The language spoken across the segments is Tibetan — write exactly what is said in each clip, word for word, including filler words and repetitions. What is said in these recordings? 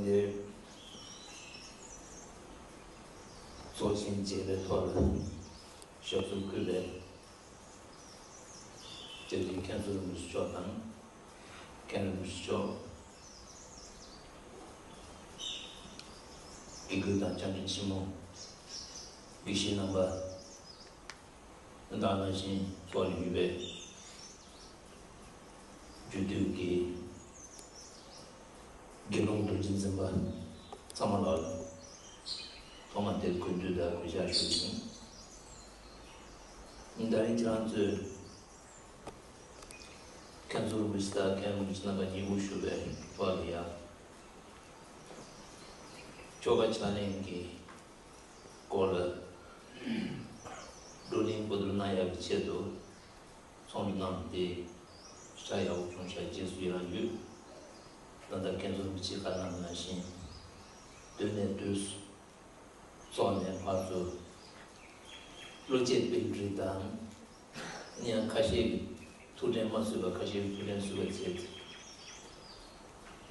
འདིར་ཚོགས་ཆེན་མཇལ་བའི་ཐོག་ལ་ཞབས་སོར་འཁོད་པའི་སྐྱབས་རྗེ་མཁན་ཟུར་རིན་པོ་ཆེ་མཆོག་དང་། མཁན་རིན་པོ་ཆེ་མཆོག་དགེ་བསྐོས་དང་སྐྱབས་མགོན་ཆེན་མོ་དགེ་བཤེས་རྣམ་པ། དེ་དང་ནང་བཞིན་ཚོགས་ལ་ཡོད་པའི་རྒྱུད་སྟོད་ཀྱི་དགེ་སློང་རྡོ་རྗེ་འཛིན་པ་ཚང་མ་ལ་ཐོག་མ་དེར་གུས་འདུད་དང་གུས་ཕྱག་ཞུ་ཞིང་། ད་རིང་ཁྱེད་རང་ཚོས་མཁན་ཟུར་རིན་པོ་ཆེ་དང་མཁན་རིན་པོ་ཆེ་རྣམ་པ་མཉེས་པོ་ཞུ་བའི་ཐོག་ལ་ཡང་ཆོ་ག་ཕྱག་ལེན་གྱི་སྐོར་ལ་བགྲོ་གླེང་བོད་དུ་གནང་ཡག་གི་ཆེད་དུ་ཚོགས་འདུ་གནང་སྟེ་ཤ་ཡག་པོ་བྱུང་ཤག་རྗེས་སུ་ཡི་རང་ཡོད། ད་ལྟ་མཁན་ཟུར་རིན་པོ་ཆེ་བཀའ་གནང་གནང་བཞིན་དུས་ནས་དུས་སུ་ཚོགས་ནས་ཕར་ཚུར་བློ་སྐྱེད་སྤེལ་རེས་དང་། ཡང་ཁ་ཤས་ཀྱིས་ཐུགས་དྲན་མ་གསོས་པ། ཁ་ཤས་ཀྱིས་ཐུགས་དྲན་གསོས་པ་བྱས་ཏེ་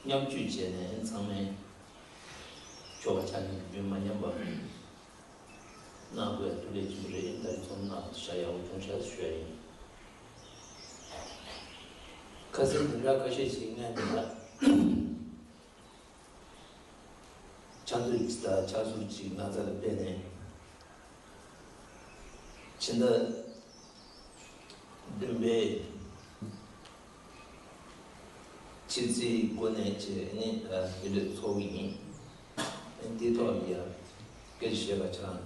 མཉམ་སྤྱོད་བྱས་ནས་ཚང་མས་ཆོ་ག་ཕྱག་ལེན་གྱི་རྒྱུན་མ་ཉམས་པ་གནང་དགོས་ཐུགས་ལས་བྱུང་རེད། ད་རེས་ཚོགས་གནང་ཤ་ཡག་པོ་བྱུང་ཤག་ཞུ་ཡ་ཡིན། ཁ་སང་དེ་འདྲ་ཁ་ཤས་ཤིག་ངས་འདི་ལ། ཕྱག་མཛོད་ཅིག་དང་ཕྱག་ཟུར་ཅིག་ན་ཚ་ལ་སྤེལ་ནས། ཕྱི་ཟླ་བདུན་པའི་ཕྱི་ཚེས་དགུ་ནས་བྱས་ནས་དེ་འདྲ་ཚོགས་ཀྱི་ཡིན། དེའི་ཐོག་ལ་ཡང་སྐད་ཆ་བཤད་པ་ཆགས་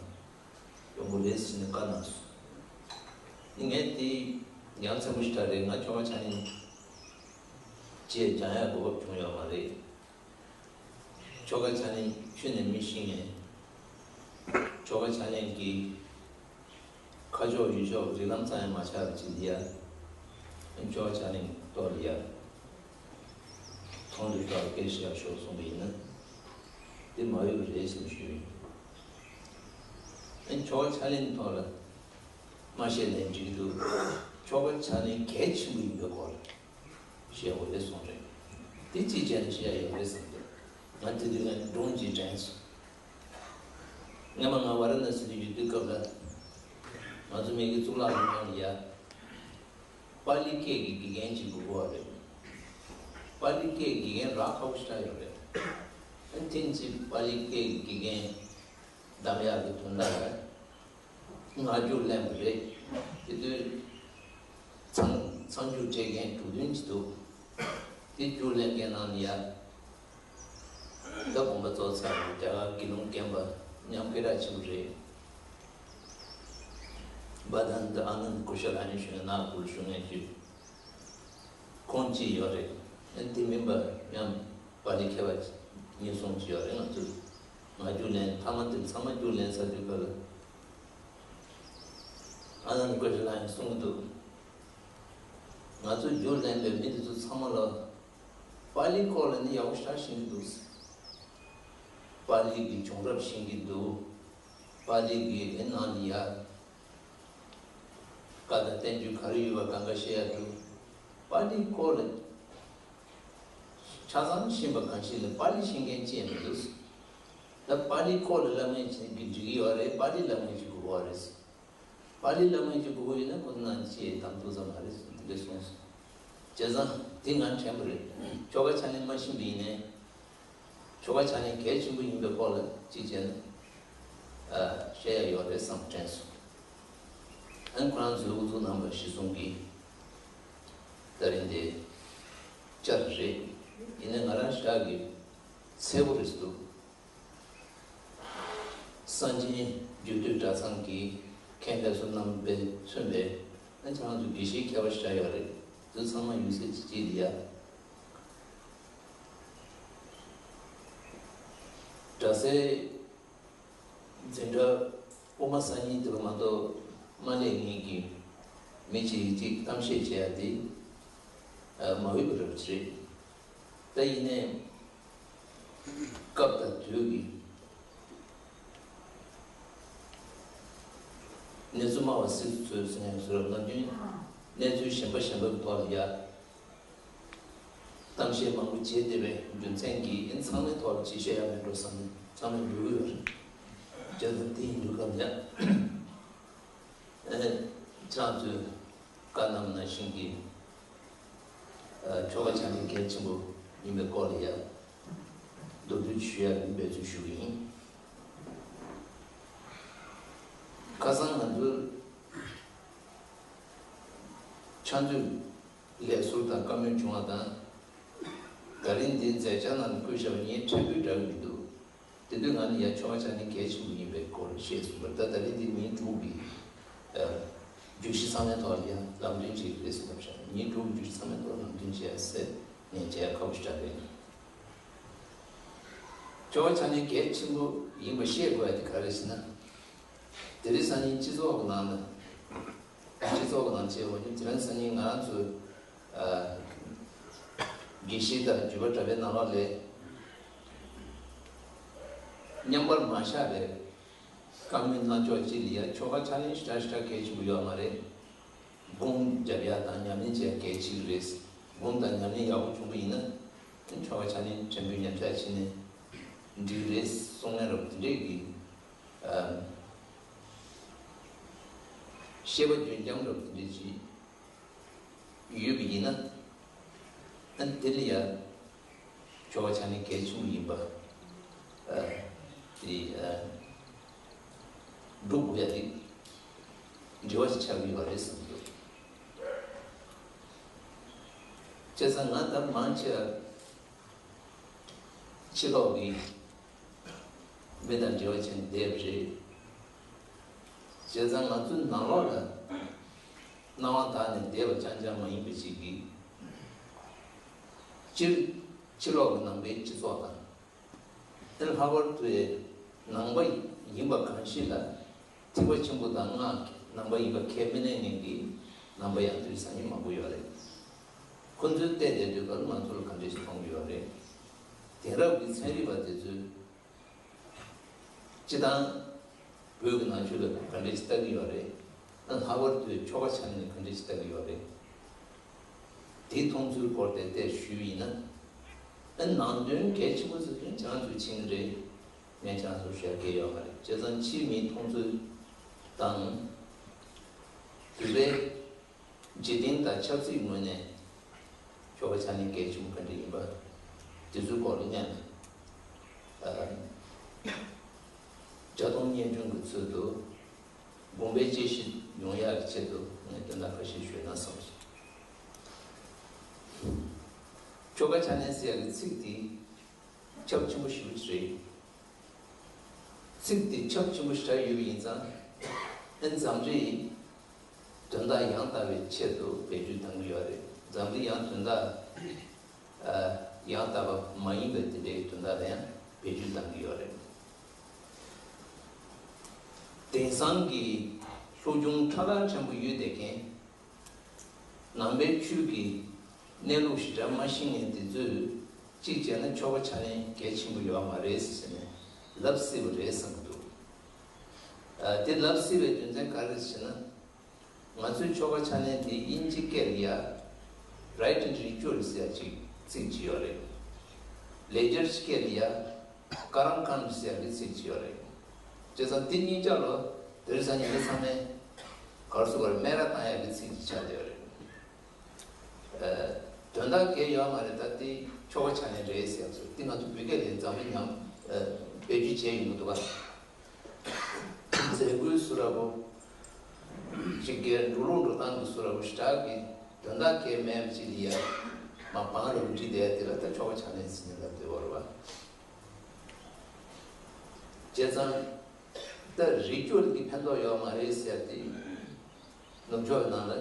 ཡོང་གི་རེད་ཟེར་ནས་བཀའ་གནང་སོང་། ངས་དེ་ཡང་ཚན་པོ་ཞིག་ད་རེད། ང་ཆོ་ག་ཕྱག་ལེན་ཅེས་སྦྱང་ཡག་གོ་སྐབས་བྱུང་ཡོད་མ་རེད། ཆོ་ག་ཕྱག་ལེན་ཁྱོན་ནས་མི་ཤེས་མཁན། ཆོ་ག་ཕྱག་ལེན་གྱི་ཁ་ཕྱོགས་ཡུལ་ཕྱོགས་རིགས་ལམ་ཙམ་ཡང་མ་ཆགས་པ་ཅིག་འདི་ཡ། ཆོ་ག་ཕྱག་ལེན་ཐོག་ལ་ཡ། མཐོང་རིག་ཐོག་ལ་སྐད་ཆ་ཤོག་གསུངས་པ་ཡིན་ན། འདི་མ་འོས་པ་རེད་ཟེར་ཞུ་ཡིན། ཆོ་ག་ཕྱག་ལེན་ཐོག་ལ་མ་བཤད་ནའི་འགྲིག་གི་འདུག་ཆོ་ག་ཕྱག་ལེན་གལ་ཆེན་པོ་ཡིན་པའི་སྐོར་ལ། བཤད་དགོས་རེད་གསུངས་རེད། དེ་ཅིའི་ཆེད་ནས་བཤད་ཡ་ཡོད་རེད་བསམ་འདུག་ང་དེ་དུས་ངས་སྒྲུང་ཅིག་དྲན་སོང་། སྔོན་མ་ང་ཝཱ་ར་ཎ་སི་དུ་ཡོད་དུས་སྐབས་ལ། ང་ཚོ་མི་རིགས་གཙུག་ལག་སློབ་ཁང་ལ་ཡ། པཱ་ལི་སྐད་ཀྱི་དགེ་རྒན་ཅིག་དགོས་པ་རེད། པཱ་ལི་སྐད་དགེ་རྒན་རག་ཁག་པོ་ཞེ་དྲག་ཡོད་རེད། ཨ་ཐེངས་གཅིག་པཱ་ལི་སྐད་ཀྱི་དགེ་རྒན་གདམ་ཡག་གི་དོན་དག་ལ། སྔ་འགྱུར་གླེང་བ་རེད། དེ་དུས་མཚམས་མཚམས་འཇུག་སྤྲད་མཁན་དྲུག་བདུན་ཅིག་འདུག་དེ་འགྱུར་གླེང་མཁན་ནང་ནས་ཡ། ད་དགོངས་པ་རྫོགས་ཚར་བའི་རྒྱ་གར་དགེ་སློང་རྒན་པ་མཉམ་སྐད་གྲགས་ཆེན་པོ་རེད། བ་དན་དུ་ཨ་ནནྡ་ཀུ་ཤ་ལ་ནི་ཞུ་ན་ནག་པོར་ཞུ་ངེས་ཞུ། ཁོང་གཅིག་ཡོད་རེད། དེ་མིན་པ་མཉམ་པཱ་ལི་མཁས་པ་གཉིས་གསུམ་ཅིག་ཡོད་རེད། ང་ཚོས་ང་རྒྱུགས་ལེན་ཐ་མ་དེ་ཚང་མ་རྒྱུགས་ལེན་ཚར་དུས་སྐབས་ལ། ཨ་ནནྡ་ཀུ་ཤ་ལ་ནི་གསུང་གི་འདུག་ང་ཚོས་རྒྱུགས་ལེན་པའི་མི་དེ་ཚོ་ཚང་མ་ལ་པཱ་ལིའི་སྐོར་ལ་ནི་ཡག་པོ་ཞེ་དྲག་ཤེས་ཀྱི་འདུག་པཱ་ལི་གི་བྱུང་རབས་ཤེས་ཀྱི་འདུག་པཱ་ལི་གི་ནང་ལ་ཡ། བཀའ་དང་བསྟན་བཅོས་ག་རེ་ཡོད་པ་གང་ག་བཤད་ཡ་འདུག་པཱ་ལིའི་སྐོར་ལ་ཆ་ཚང་ཤེས་པ་གང་ཞིག་ལ་པཱ་ལི་ཤེས་མཁན་ཅི་ཡང་མི་འདུག་ད་པཱ་ལིའི་སྐོར་ལ་བསླབ་མཁན་ཅིག་གིས་འགྲིག་གི་ཡོད་རེད། པཱ་ལི་བསླབ་མཁན་ཅིག་དགོས་པ་རེད། པཱ་ལི་བསླབ་མཁན་ཅིག་དགོས་ཀྱི་ཡོད་ན་ཁོ་ཚོ་ནང་ཅི་ཡང་གདམ་ཐུབ་ས་མ་རེད་ཟེར་འདི་འདྲ་གསུངས་སོང་། བྱས་ཙང་དེ་ང་དྲན་པ་རེད། ཆོ་ག་ཕྱག་ལེན་མ་ཤེས་པ་ཡིན་ནའི། ཆོ་ག་ཕྱག་ལེན་གལ་ཆེན་པོ་ཡིན་པའི་སྐོར་ལ་ཅིག་བྱས་ན། ཨ། བཤད་ཡ་ཡོད་རེད་བསམ་དྲན་སོང་། ཨ་ནི་ཁོ་རང་ཚོའི་དབུ་འཛུགས་གནང་བ་གཞི་བཟུང་གིས་ད་རིང་འདི་བཅར་རེད། ཡིན་ནའི་ང་རང་ཞག་གི་ཚེ་བོ་རེད་འདུག་སངས་རྒྱས་རྒྱུད་སྟོད་གྲྭ་ཚང་གི་མཁན་པ་ཚོ་རྣམ་པས་མཚོན་པའི་ཨ་ནི་ཁྱེད་རང་ཚོ་དགེ་བཤེས་མཁས་པ་ཞིག་ཆགས་ཡོད་རེད། དེ་ཚང་མ་ཡོད་ཚད་ཅིག་ཅིག་ལ་ཡ། གྲྭ་སའི་འཛིན་གྲྭ་དབུ་མ་སང་ཉིན་དེ་རུ་མ་གཏོགས་མ་སླེབས་མཁན་གྱི་མི་གཅིག་གཅིག་གཏམ་བཤད་བྱེད་ཡ་དེ་མ་འོས་པ་རེད་པ་ཅི་རེད། ད་ཡིན་ནའི་སྐབས་དང་དུས་ཀྱི་གནས་ཚུལ་སྨྲ་བ་སྲིད་ཚོས་ཟེར་ནས་བཟོ་རབ་ནམ་རྒྱུན་གནས་ཚུལ་གཞན་པ་གཞན་པ་གི་ཐོག་ལ་ཡ། གཏམ་བཤད་མང་པོ་བྱས་བསྡད་པའི་རྒྱུ་མཚན་གྱིས་ཨེ་ཚང་མའི་ཐོག་ལ་ཅིག་བཤད་ཡ་མེད་འགྲོ་བསམ་ནས་ཚང་མས་འགྲོ་གི་ཡོད་རེད། བྱས་ཙང་དེ་ཡིན་དུས་སྐབས་ལ་ཨེ་ཁྱེད་རང་ཚོས་བཀའ་གནང་ནང་བཞིན་གྱི་ཨ་ཆོ་ག་ཕྱག་ལེན་གལ་ཆེན་པོ་ཡིན་པའི་སྐོར་ལ་ཡ་མདོར་བསྡུས་ཞུ་ཡ་ཡིན་པའི་ཚུལ་ཞུ་གི་ཡིན། ཁ་སང་ང་ཚོའི་ཕྱག་མཛོད་ལས་ཟུར་དང་བཀའ་མོལ་བྱུང་བ་དང་། ད་རིང་འདི་མཛད་འཆར་ནང་བཀོད་བཞག་པ་ངས་ཕྲན་བུ་འདྲ་གི་མི་འདུག་དེ་དུས་ང་ནི་ཡ་ཆོ་ག་ཕྱག་ལེན་གལ་ཆེན་པོ་ཡིན་པའི་སྐོར་བཤད་སོང་བར། ད་ད་རིང་འདི་ཉིན་དྲུག་གི་ཨ་བརྗོད་གཞི་ཚང་མའི་ཐོག་ལ་ཡ་ལམ་སྟོན་བྱེད་ཀྱི་རེད་ཟེར་ལབ་བཞག་ཉིན་དྲུག་གི་བརྗོད་གཞི་ཚང་མའི་ཐོག་ལམ་སྟོན་བྱེད་ཡ་ཟེར་ངས་བྱེད་ཡ་ཁག་པོ་ཞིག་འདྲ་རེད། ཆོ་ག་ཕྱག་ལེན་གལ་ཆེན་པོ་ཡིན་པ་ཤེས་དགོས་ཡ་དེ་ག་རེ་ཟེར་ན། དེ་རིང་སང་ཉིན་སྤྱི་ཚོགས་ཀྱི་ནང་ལ། སྤྱི་ཚོགས་ཀྱི་ནང་བྱས་འོ་ཉིན་དེ་རིང་སང་ཉིན་ང་རང་ཚོའི་ཨ་དགེ་བཤེས་དང་བརྒྱུད་པ་གྲྭ་པའི་ནང་ལོགས་ལ་མཉམ་པར་མ་བཞག་པའི་བཀའ་མོལ་གནང་ཕྱོགས་གཅིག་ལ་ཡ་ཆོ་ག་ཕྱག་ལེན་ཞེ་དྲག་ཞེ་དྲག་གལ་ཆེན་པོ་ཡོད་མ་རེད། སྒོམ་རྒྱབ་ཡ་དང་ཉམས་ལེན་བྱེད་ཡ་གལ་ཆེ་གི་རེད། སྒོམ་དང་ཉམས་ལེན་ཡག་པོ་བྱུང་པ་ཡིན་ན་ཆོ་ག་ཕྱག་ལེན་ཕྲན་བུ་ཉམས་ཆག་ཕྱིན་ནས་འགྲིག་རེད་གསུང་མཁན་རབ་དེ་འདྲས་ཀྱི་ཨ་བཤད་པ་རྒྱུན་འབྱམས་རབ་དེ་འདྲས་ཅིག་ཡོད་པ་ཡིན་ན། ཨ་དེ་ལ་ཡ་ཆོ་ག་ཕྱག་ལེན་གལ་ཆེན་པོ་ཡིན་པ་ཨ་དེ་ཨ་སྒྲུབ་དགོས་ཡ་དེ་འབྲེལ་བ་ཞིག་ཆགས་ཀྱི་ཡོད་རེད་བསམ་འདུག་བྱས་ཙང་ང་ད་མང་ཆེ་བ་ཕྱི་ལོགས་ཀྱི་མི་དང་འབྲེལ་བ་བྱས་ནས་བསྡད་པ་རེད། བྱས་ཙང་ང་ཚོའི་ནང་ལོགས་ལ་སྣང་བ་དག་ནས་བསྡད་པ་རྐྱང་རྐྱང་མ་ཡིན་པ་ཞིག་གིས། སྤྱིར་ཕྱི་ལོགས་ཀྱི་ནང་པའི་སྤྱི་ཚོགས་དང་། ཨེ་ལྷག་པར་དུ་ནང་པ་ཡིན་པ་གང་ཞིག་ལ་ཐེག་པ་ཆེན་པོ་དང་སྔགས་ནང་པ་ཡིན་པ་ཁས་མི་ལེན་མཁན་གྱི་ནང་པ་ཡང་དེང་སང་ཉིན་མང་པོ་ཡོད་རེད། ཁོ་ཚོས་བལྟས་བསྡད་དུས་སྐབས་ང་ཚོ་ལ་ག་འདྲས་ཤིག་མཐོང་གི་ཡོད་རེད། དེང་རབས་ཀྱི་ཚན་རིག་པ་དེ་ཚོས་སྤྱི་བཏང་བོད་ཀྱི་ནང་ཆོས་ལ་ག་འདྲས་ཤིག་ལྟ་གི་ཡོད་རེད། ཨ་ལྷག་པར་དུ་ཆོ་ག་ཕྱག་ལེན་ལ་ག་འདྲས་ཤིག་ལྟ་གི་ཡོད་རེད། དེའི་མཐོང་ཚུལ་སྐོར་དེ་བལྟས་ཞུས་ཡིན་ན། ཨ་ནང་དོན་གལ་ཆེན་པོ་ཟེར་དོན་ཁྱེད་རང་ཚོས་མཁྱེན་གྱི་རེད། ངས་ཁྱེད་རང་ཚོར་བཤད་ཀྱི་ཡོད་མ་རེད། བྱས་ཙང་ཕྱིའི་མིའི་མཐོང་ཚུལ་དང་། བོད་པའི་འཇིག་རྟེན་དང་ཆབ་སྲིད་ངོས་ནས་ཆོ་ག་ཕྱག་ལེན་གལ་ཆེན་པོ་ག་འདྲ་ཡིན་པ་དེ་ཚོའི་སྐོར་ལ་སྙན་ལ་བརྒྱ་སྟོང་སྙན་སྒྲོན་གྱི་ཚུལ་དུ་དགོངས་པའི་དཔྱད་གཞི་ཡོང་ཡག་གི་ཆེད་དུ་ངས་དོན་དག་ཁ་ཤས་ཞུས་ན་བསམ་སོང་། ཆོ་ག་ཕྱག་ལེན་ཟེར་ཡག་གི་ཚིག་དེ་ཁྱབ་ཆེན་པོ་ཞེ་པོ་ཅིག་རེད། ཚིག་དེ་ཁྱབ་ཆེན་པོ་ཞེ་དྲག་ཡོད་པ་ཡིན་ཙང་། ཨེ་འཛམ་གླིང་དོན་དག་ཡང་དག་པའི་ཆེད་དུ་བེད་སྤྱོད་གཏང་གི་ཡོད་རེད། འཛམ་གླིང་ཡང་དོན་དག་ཨ་ཡང་དག་པ་མ་ཡིན་པའི་དེ་འདྲའི་དོན་དག་ལ་ཡང་བེད་སྤྱོད་གཏང་གི་ཡོད་རེད། དེང་སང་གི་སློབ་སྦྱོང་ཁྲ་ཁ་ཕྲན་བུ་ཡོད་བསྡད་མཁན། ནང་པའི་ཆོས་ཀྱི་གནས་ལུགས་ཞེ་དྲག་མ་ཤེས་མཁན་དེ་ཚོས་གཅིག་བྱས་ན་ཆོ་ག་ཕྱག་ལེན་གལ་ཆེན་པོ་ཡོད་མ་རེད་ཟེར་ནས་ལབ་སྲིད་པ་རེད་བསམ་གྱི་འདུག་ཨ་དེ་ལབ་སྲིད་པའི་རྒྱུ་མཚན་ག་རེ་རེད་ཟེར་ན། ང་ཚོའི་ཆོ་ག་ཕྱག་ལེན་དེ་དབྱིན་ཇི་སྐད་ལ་ཡ་Rite and Ritual ཟེར་ཡ་གཅིག་ཚིག་ཅིག་ཡོད་རེད། ལེགས་སྦྱར་སྐད་ལ་ཡ་Karam Kand ཟེར་ཡ་གི་ཚིག་ཅིག་ཡོད་རེད། བྱས་ཙང་དེ་གཉིས་ཆ་ལ་དེང་སང་ཉིན་མི་ཚང་མས་ག་རེ་ཟེར་དགོས་རེད། སྨད་ར་བཏང་ཡ་གི་ཚིག་ཅིག་ཆགས་བསྡད་ཡོད་རེད། ཨ་དོན་དག་གལ་ཡོད་མ་རེད། ད་དེ་ཆོ་ག་ཕྱག་ལེན་རེད་ཟེར་ཡ་ཚོ་དེ་ང་ཚོ་བོད་སྐད་ལ་འཛམ་བུ་ཉམས་ཨ་བེད་སྤྱོད་བྱས་ཡོང་གི་འདུག་ག་མཛད་སྒོའི་ཟུར་ར་བོ། ཅིག་གི་འགྲོ་ལུགས་འགྲོ་སྟངས་ཀྱི་ཟུར་ར་བོ་ཞེ་དྲག་གི་དོན་དག་གལ་མེད་པ་ཅིག་ལ་ཡ་མ་བང་ར་བོ་བྲིས་བསྡད་དེ་ལ་ད་ཆོ་ག་ཕྱག་ལེན་ཟེར་ནས་ལབ་བསྡད་པ་རེད་བ། བྱས་ཙང་ད་རི་ཅོ་ལ་གི་ཕན་ཐོགས་ཡོད་མ་རེད་ཟེར་ཏེ། ནུབ་ཕྱོགས་ནང་ལ་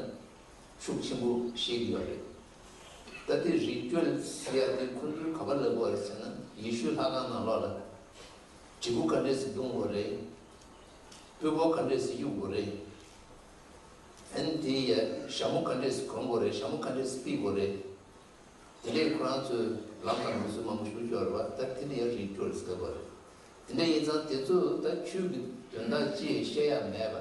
ཤུགས་ཆེན་པོ་བཤད་ཀྱི་ཡོད་རེད། ད་ལྟའི་རིག་སྐྱོན་ཟེར་ཡ་དེ་ཁོ་ཚོས་ག་པར་ལབ་དགོས་རེད་ཟེར་ན། ཡེ་ཤུའི་ལྷ་ཁང་ནང་ལོགས་ལ་དྲིལ་བུ་ག་འདྲས་སེ་བརྡུང་དགོས་རེད། སྤོས་ཕོར་ག་འདྲས་སེ་གཡུག་དགོས་རེད། ཨན་དེ་ཡ་ཞྭ་མོ་ག་འདྲས་སེ་གོན་དགོས་རེད། ཞྭ་མོ་ག་འདྲས་སེ་ཕུད་དགོས་རེད། དེ་འདྲས་ཁོ་རང་ཚོས་ལམ་དང་ལུགས་སྲོལ་མང་པོ་ཞིག་ཤོར་བ་ད་དེ་ལ་ཡང་རིག་སྐྱོར་ཟེར་བ་རེད། དེ་འདྲ་ཡིན་ཙང་དེ་ཚོ་ད་ཆོས་ཀྱི་དོན་དག་ཅི་ཡང་བཤད་ཡ་མེད་པ།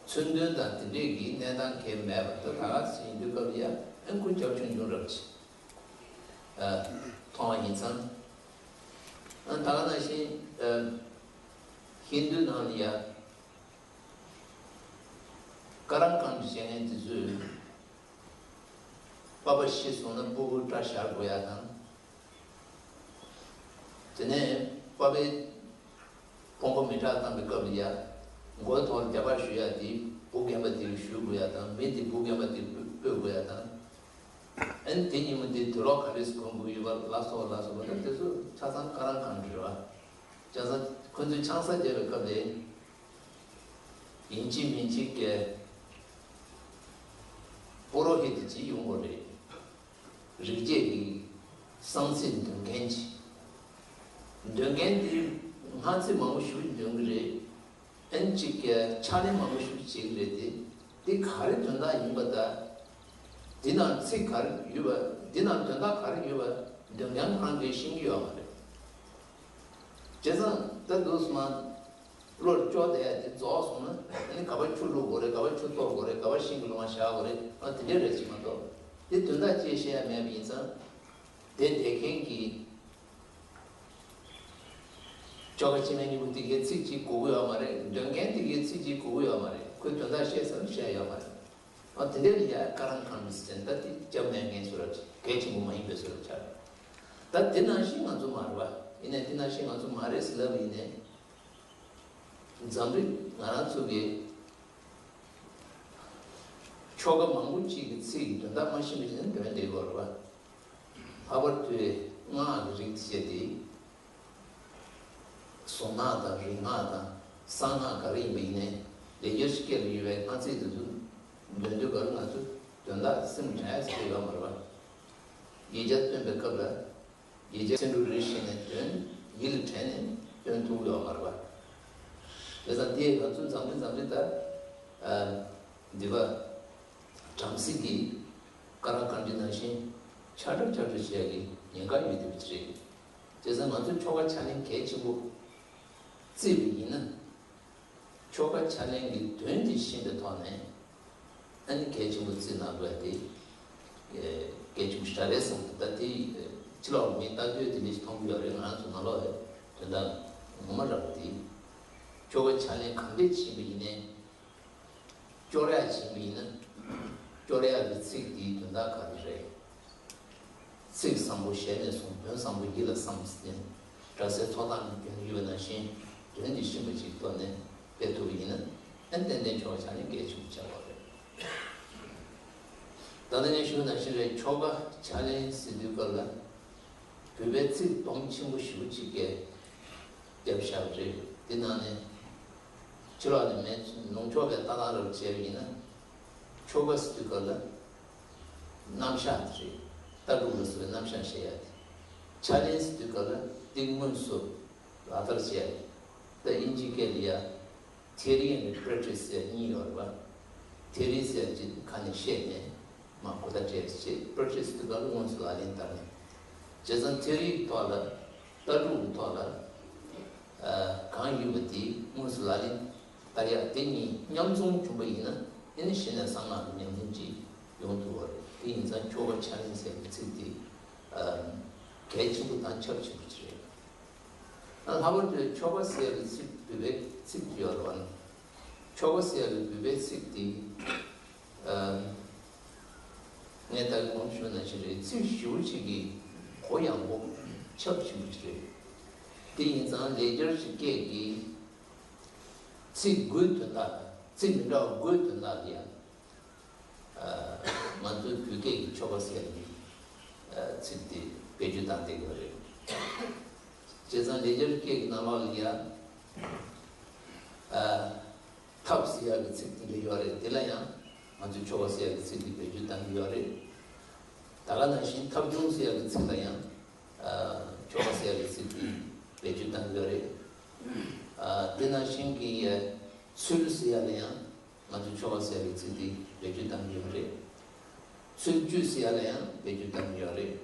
མཚོན་དོན་དང་དེ་འདྲས་ཀྱི་གནས་སྟངས་གང་ཡང་མེད་པ་ད་ད་ག་ཟེ་ཡིན་དུས་སྐབས་ལ་ཡ་ཨན་ཁོ་རྒྱབ་ཆུང་ཆུང་རབས་ཆེ། མཐོང་བ་ཡིན་ཙང་། ད་ག་ནང་བཞིན་ཧིན་དུ་ནང་ལ་ཡ་ཀ་རམ་ཀན་ཌི་བྱེད་མཁན་དེ་ཚོས་པ་ཕ་ཤི་སོང་ན་སྤུ་གུ་སྐྲ་བཞར་དགོས་ཡ་དང་། དེ་ནས་པ་ཕའི་ཕུང་པོ་མེ་སྲེག་བཏང་པའི་སྐབས་ལ་ཡ་མགོའི་ཐོག་ལ་རྒྱབ་པར་གཞུ་ཡ་དེ་བུ་རྒན་པ་དེར་གཞུ་དགོས་ཡ་དང་། མི་དེ་བུ་རྒན་པ་དེར་སྤོ་དགོས་ཡ་དང་། ཨན་དེ་ཉིན་མོ་དེ་དུག་ལོག་ག་རེ་གོན་དགོས་ཡོད་པ་ལ་སོགས་ལ་སོགས་པ་དང་། དེ་ཚོ་ཆ་ཚང་ཀ་རམ་ཀན་ཌི་རེད་བ། ཆ་ཚང་ཁོ་ཚོས་ཆང་ས་བརྒྱབ་པའི་སྐབས་ལ་ཡིན་གཅིག་མིན་གཅིག་གི་པུ་རོ་ཧི་ཏི་ཅིག་ཡོང་དགོས་རེད། རིག་བྱེད་ཀྱི་གསང་ཚིག་འདོན་མཁན་ཅིག་འདོན་མཁན་དེ་སྔ་ཚིག་མང་པོ་ཞིག་འདོན་གྱི་རེད། ཨན་གཅིག་གི་ཕྱག་ལེན་མང་པོ་ཞིག་བྱེད་ཀྱི་རེད་དེ། དེ་ག་རེ་དོན་དག་ཡིན་པ་དང་། འདི་ནང་ཚིག་ག་རེ་ཡོད་པ། འདི་ནང་དོན་དག་ག་རེ་ཡོད་པ་འདོན་མཁན་ཁོ་རང་གིས་ཤེས་ཀྱི་ཡོད་མ་རེད། བྱས་ཙང་ད་འདུག་སེ་མ་བློར་ཅོག་བསྡད་ཡ་དེ་རྫོགས་སོང་ན། ཨ་ནི་ག་པར་ཆུ་བླུག་དགོས་རེད། ག་པར་ཆུ་གཏོར་དགོས་རེད། ག་པར་ཤིང་གི་ལོ་མ་བཞག་དགོས་རེད། ཨ་དེ་འདྲ་རེད་ཅིག་མ་གཏོགས། དེ་དོན་དག་ཅིག་བཤད་ཡ་མེད་པ་ཡིན་ཙང་། དེ་འདོན་མཁན་གྱི་ཆོ་ག་ཕྱི་མའི་སྨྱུ་གུ་དེ་གའི་ཚིག་གཅིག་གོ་གི་ཡོད་མ་རེད། འདོན་མཁན་དེ་གའི་ཚིག་གཅིག་གོ་གི་ཡོད་མ་རེད། ཁོས་དོན་དག་བཤད་ས་ལ་བཤད་ཡོད་མ་རེད། ཨ་དེ་འདྲ་ལ་ཡ་ཀ་རམ་ཀན་ཌི་ཟེར་ན་ད་དེ་སྐྱབས་མེད་མཁན་བཟོ་འདྲ་ཅིག་གལ་ཆེན་པོ་མ་ཡིན་པའི་བཟོ་འདྲ་ཆགས་རེད། ད་དེ་ནང་བཞིན་ང་ཚོ་མ་རེད་བ། ཡིན་ནའི་དེ་ནང་བཞིན་ང་ཚོ་མ་རེད་ཟེར་ལབ་ཡིན་ནའི། འཛམ་གླིང་ང་རང་ཚོ་གི་ཆོ་ག་མང་པོ་ཅིག་གི་ཚིག་གི་དོན་དག་མ་ཤེས་པ་ཞིག་ན་འདོན་བསྡད་ཡོད་རེད་བ། ལྷག་པར་དུ་སྔགས་ཀྱི་རིགས་བྱས་ཏེ། གཟུངས་སྔགས་དང་རིག་སྔགས་དང་གསང་སྔགས་ག་རེ་ཡིན་པ་ཡིན་ནའི་ལས་རྒྱུ་ཞིག་སྐད་ལ་ཡོད་པའི་སྔགས་ཚིག་དེ་ཚོ་འདོན་དུས་སྐབས་ལ་ང་ཚོ་དོན་དག་སེམས་དྲན་ཡ་ཟེར་ཡོད་མ་རེད་བ། ཡིག་ཆ་སྟོན་པའི་སྐབས་ལ། ཡིག་ཆ་ཚིག་འབྲུ་རེ་བཞིན་ནས་འདོན། ཡིད་ལ་དྲན་ནས་འདོན་ཐུབ་ཡོད་མ་རེད་པ། དེ་ཙང་དེ་ང་ཚོ་འཛམ་གླིང་འཛམ་གླིང་ད་འདི་པ་བྲམ་ཟེ་གི་ཀ་རམ་ཀན་ཌི་ནང་བཞིན་ཆག་སྒྲིག་ཆག་སྒྲིག་བྱེད་ཡ་གི་ཉེན་ཁ་ཡོད་དེ་བ་ཅི་རེད། དེ་ཙང་ང་ཚོ་ཆོ་ག་ཕྱག་ལེན་གལ་ཆེན་པོ་བརྩིས་པ་ཡིན་ན། ཆོ་ག་ཕྱག་ལེན་གྱི་དོན་དེ་ཤེས་པའི་ཐོག་ནས། ཨ་ནི་གལ་ཆེན་པོ་བརྩི་གནང་དགོས་ཏེ། གལ་ཆེན་པོ་ཞེ་དྲག་རེད་བསམ་འདུག་ད་དེ་ཕྱི་ལོགས་མི་ལྟ་དུས་དེ་འདྲ་ཞིག་མཐོང་གི་ཡོད་རེད། ང་རང་ཚོ་ནང་ལོགས་ཡ་དོན་དག་ངོ་མ་རག་པ་དེ། ཆོ་ག་ཕྱག་ལེན་གང་འདྲས་བྱེད་པ་ཡིན་ནའི། སྐྱོར་ཡ་བྱེད་པ་ཡིན་ན། སྐྱོར་ཡ་གི་ཚིག་དེའི་དོན་དག་ག་རེ་རེད། ཚིག་བཟང་པོ་ཞལ་ནས་གསུངས། དོན་བཟང་པོ་ཡིད་ལ་བསམ་ཟེར་ནས། སྒྲ་གསལ་ཚོགས་དང་ནི་རྒྱུན་ཡོད་པ་ནང་བཞིན། དོན་འདི་ཤེས་པ་ཅིག་ཐོག་ནས་སྤེལ་ཐུབ་པ་ཡིན་ན། ཨན་ཏན་ཏན་ཆོ་ག་ཕྱག་ལེན་གལ་ཆེན་པོ་ཆགས་པ་རེད། ད་ལྟ་ངས་ཞུས་ནང་བཞིན་རེད། ཆོ་ག་ཕྱག་ལེན་ཟེར་དུས་སྐབས་ལ། བོད་པའི་ཚིག་དོན་ཆེན་པོ་ཞེ་པོ་ཅིག་གིས་རྒྱབ་བཞག་པ་རེད། དེ་ནང་ནས་ཕྱི་ལོགས་ནས་མེད་ལུང་ཕྱོགས་པའི་ལྟ་སྟངས་རབ་བྱས་པ་ཡིན་ན། ཆོ་ག་ཟེར་དུས་སྐབས་ལ་རྣམ་གཞག་དེ་རེད། ལྟ་གྲུབ་ལ་སོགས་པའི་རྣམ་གཞག་བཤད་ཡ་དེ། ཕྱག་ལེན་ཟེར་དུས་སྐབས་ལ་དེ་དངོས་སུ་ལག་བསྟར་བྱས་ཡ་དེ། ད་དབྱིན་ཇིའི་སྐད་ལ་ཡ་theory and practice ཟེར་གཉིས་ཡོད་རེད་པ། theory ཟེར་ཅིག་ཁ་ནས་བཤད་ནས་མ་གོ་བརྡ་སྤྲད་བྱས། practice དུས་སྐབས་ལ་དངོས་སུ་ལག་ལེན་བསྟར་ནས། བྱས་ཙང་theory ཐོག་ལ་ལྟ་གྲུབ་ཐོག་ལ་གང་ཡོད་པ་དེ་དངོས་སུ་ལག་ལེན་བསྟར་ཡ་དེ་གཉིས་མཉམ་འཛོམས་བྱུང་པ་ཡིན་ན། ཨ་ནི་གཞི་ནས་གསང་སྔགས་ཀྱི་ཉམས་ལེན་ཅིག་ཡོང་ཐུབ་པ་རེད། དེ་ཡིན་ཙང་ཆོ་ག་ཕྱག་ལེན་ཟེར་བའི་ཚིག་དེ་གལ་ཆེན་པོ་དང་ཁྱབ་ཆེན་པོ་ཅིག་རེད། ལྷག་པར་དུ་ཆོ་ག་ཟེར་བའི་ཚིག་བོད་པའི་ཚིག་ཅིག་ཡོད་རེད་པ། ཆོ་ག་ཟེར་བའི་བོད་པའི་ཚིག་དེ། ངས་ད་གོང་ཞུས་ནང་བཞིན་རེད། ཚིག་ཞེ་པོ་ཅིག་གི་གུ་ཡངས་པོ་ཁྱབ་ཆེན་པོ་ཅིག་རེད། དེ་ཡིན་ཙང་ལེགས་སྦྱར་གྱི་སྐད་ཀྱི་ཚིག་དགུའི་དོན་དག་དང་། ཚིག་མི་འདྲ་བ་དགུའི་དོན་དག་ལ་ཡང་། ང་ཚོའི་བོད་སྐད་ཀྱི་ཆོ་ག་ཟེར་ནས་ཚིག་དེ་བེད་སྤྱོད་བཏང་བསྡད་ཡོད་རེད། བྱས་ཙང་ལེགས་སྦྱར་སྐད་ཀྱི་ནང་ལོགས་ལ་ཡང་། ཐབས་ཟེར་ཡག་གི་ཚིག་དེ་འདྲ་ཡོད་རེད། དེ་ལ་ཡང་ང་ཚོས་ཆོ་ག་ཟེར་ཡག་གི་ཚིག་དེ་བེད་སྤྱོད་བཏང་གི་ཡོད་རེད། ད་ག་ནང་བཞིན་ཐབས་སྦྱོང་ཟེར་ཡག་གི་ཚིག་ལ་ཡང་ཆོ་ག་ཟེར་ཡག་གི་ཚིག་དེ་བེད་སྤྱོད་བཏང་གི་ཡོད་རེད། དེ་ནང་བཞིན་གྱི་ཚུལ་ཟེར་ཡག་ལ་ཡང་ང་ཚོས་ཆོ་ག་ཟེར་ཡག་གི་ཚིག་དེ་བེད་སྤྱོད་བཏང་གི་ཡོད་རེད། ཚུལ་བཅུ་ཟེར་ཡག་ལ་ཡང་བེད་སྤྱོད་བཏང་གི་ཡོད་རེད།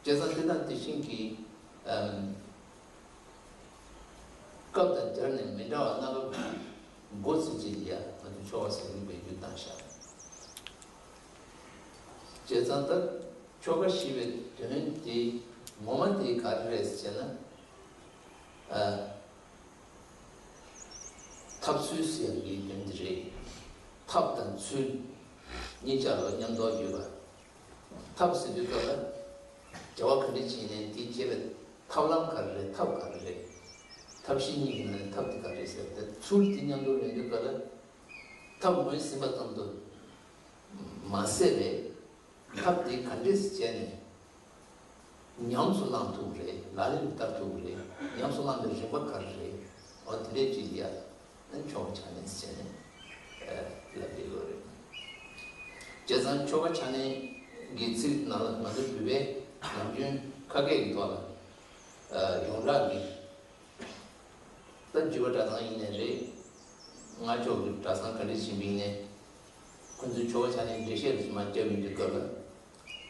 བྱས་ཙང་དེ་དང་དེ་བཞིན་གྱི་ཨམ། སྐབས་དང་སྦྱར་ནས་མི་འདྲ་བ་སྣ་ཁ་དགུ་ཚིག་ཅིག་ལ་ཡང་ང་ཚོས་ཆོ་ག་ཟེར་ཡག་བེད་སྤྱོད་བཏང་བཞག་བྱས་ཙང་ད་ ཆོ་ག་ཞེས་པའི་དོན་དེ་ངོ་མ་དེ་ག་རེ་རེད་ཟེར་ན། ཨ། ཐབས་ཚུལ་ཟེར་ཡག་གི་དོན་དེ་རེད། ཐབས་དང་ཚུལ་གཉིས་ཆ་ལ་མཉམ་དུ་ཡོད་པ། ཐབས་ཟེར་དུས་སྐབས་ལ་བྱ་བ་ག་འདྲ་བྱས་ནས་དེ་བྱེད་པའི་ཐབས་ལམ་ག་རེ་རེད། ཐབས་ག་རེ་རེད། ཐབས་ཤེས་གཉིས་ཀྱི་ནང་ནས་ཐབས་དེ་ག་རེ་རེད་ཟེར་ཏེ་ཚུལ་དེ་མཉམ་དུ་ལེན་དུས་སྐབས་ལ་ཐབས་ངོས་ཟིན་པ་ཙམ་དུ་མ་ཟད་པའི། ཐབས་དེ་ག་འདྲས་སེ་བྱས་ནས་ཉམས་སུ་བླང་ཐུབ་ཀྱི་རེད། ལག་ལེན་བསྟར་ཐུབ་ཀྱི་རེད། ཉམས་སུ་བླང་པའི་རིམ་པ་ག་རེ་རེད། འོ་དེ་འདྲས་ཅིག་ལ་ཡ་ཆོ་ག་ཕྱག་ལེན་ཟེར་ནས་ལབ་ཀྱི་ཡོད་རེད། བྱས་ཙང་ཆོ་ག་ཕྱག་ལེན་གྱི་ཚིག་ནང་ལ་ང་ཚོ་བོད་པའི་ནམ་རྒྱུན་ཁ་སྐད་ཀྱི་ཐོག་ལ་ཡོངས་གྲགས་ཀྱི། ད་བརྒྱུད་པ་གྲྭ་ཚང་ཡིན་ནའི་རེད། སྔགས་ཕྱོགས་ཀྱི་གྲྭ་ཚང་ག་འདྲ་ཞིག་ཡིན་ནའི། ཁོང་ཚོས་ཆོ་ག་ཕྱག་ལེན་འགྲེལ་བཤད་རེ་ཞིག་མར་བརྒྱབ་ཡོང་དུས་སྐབས་ལ།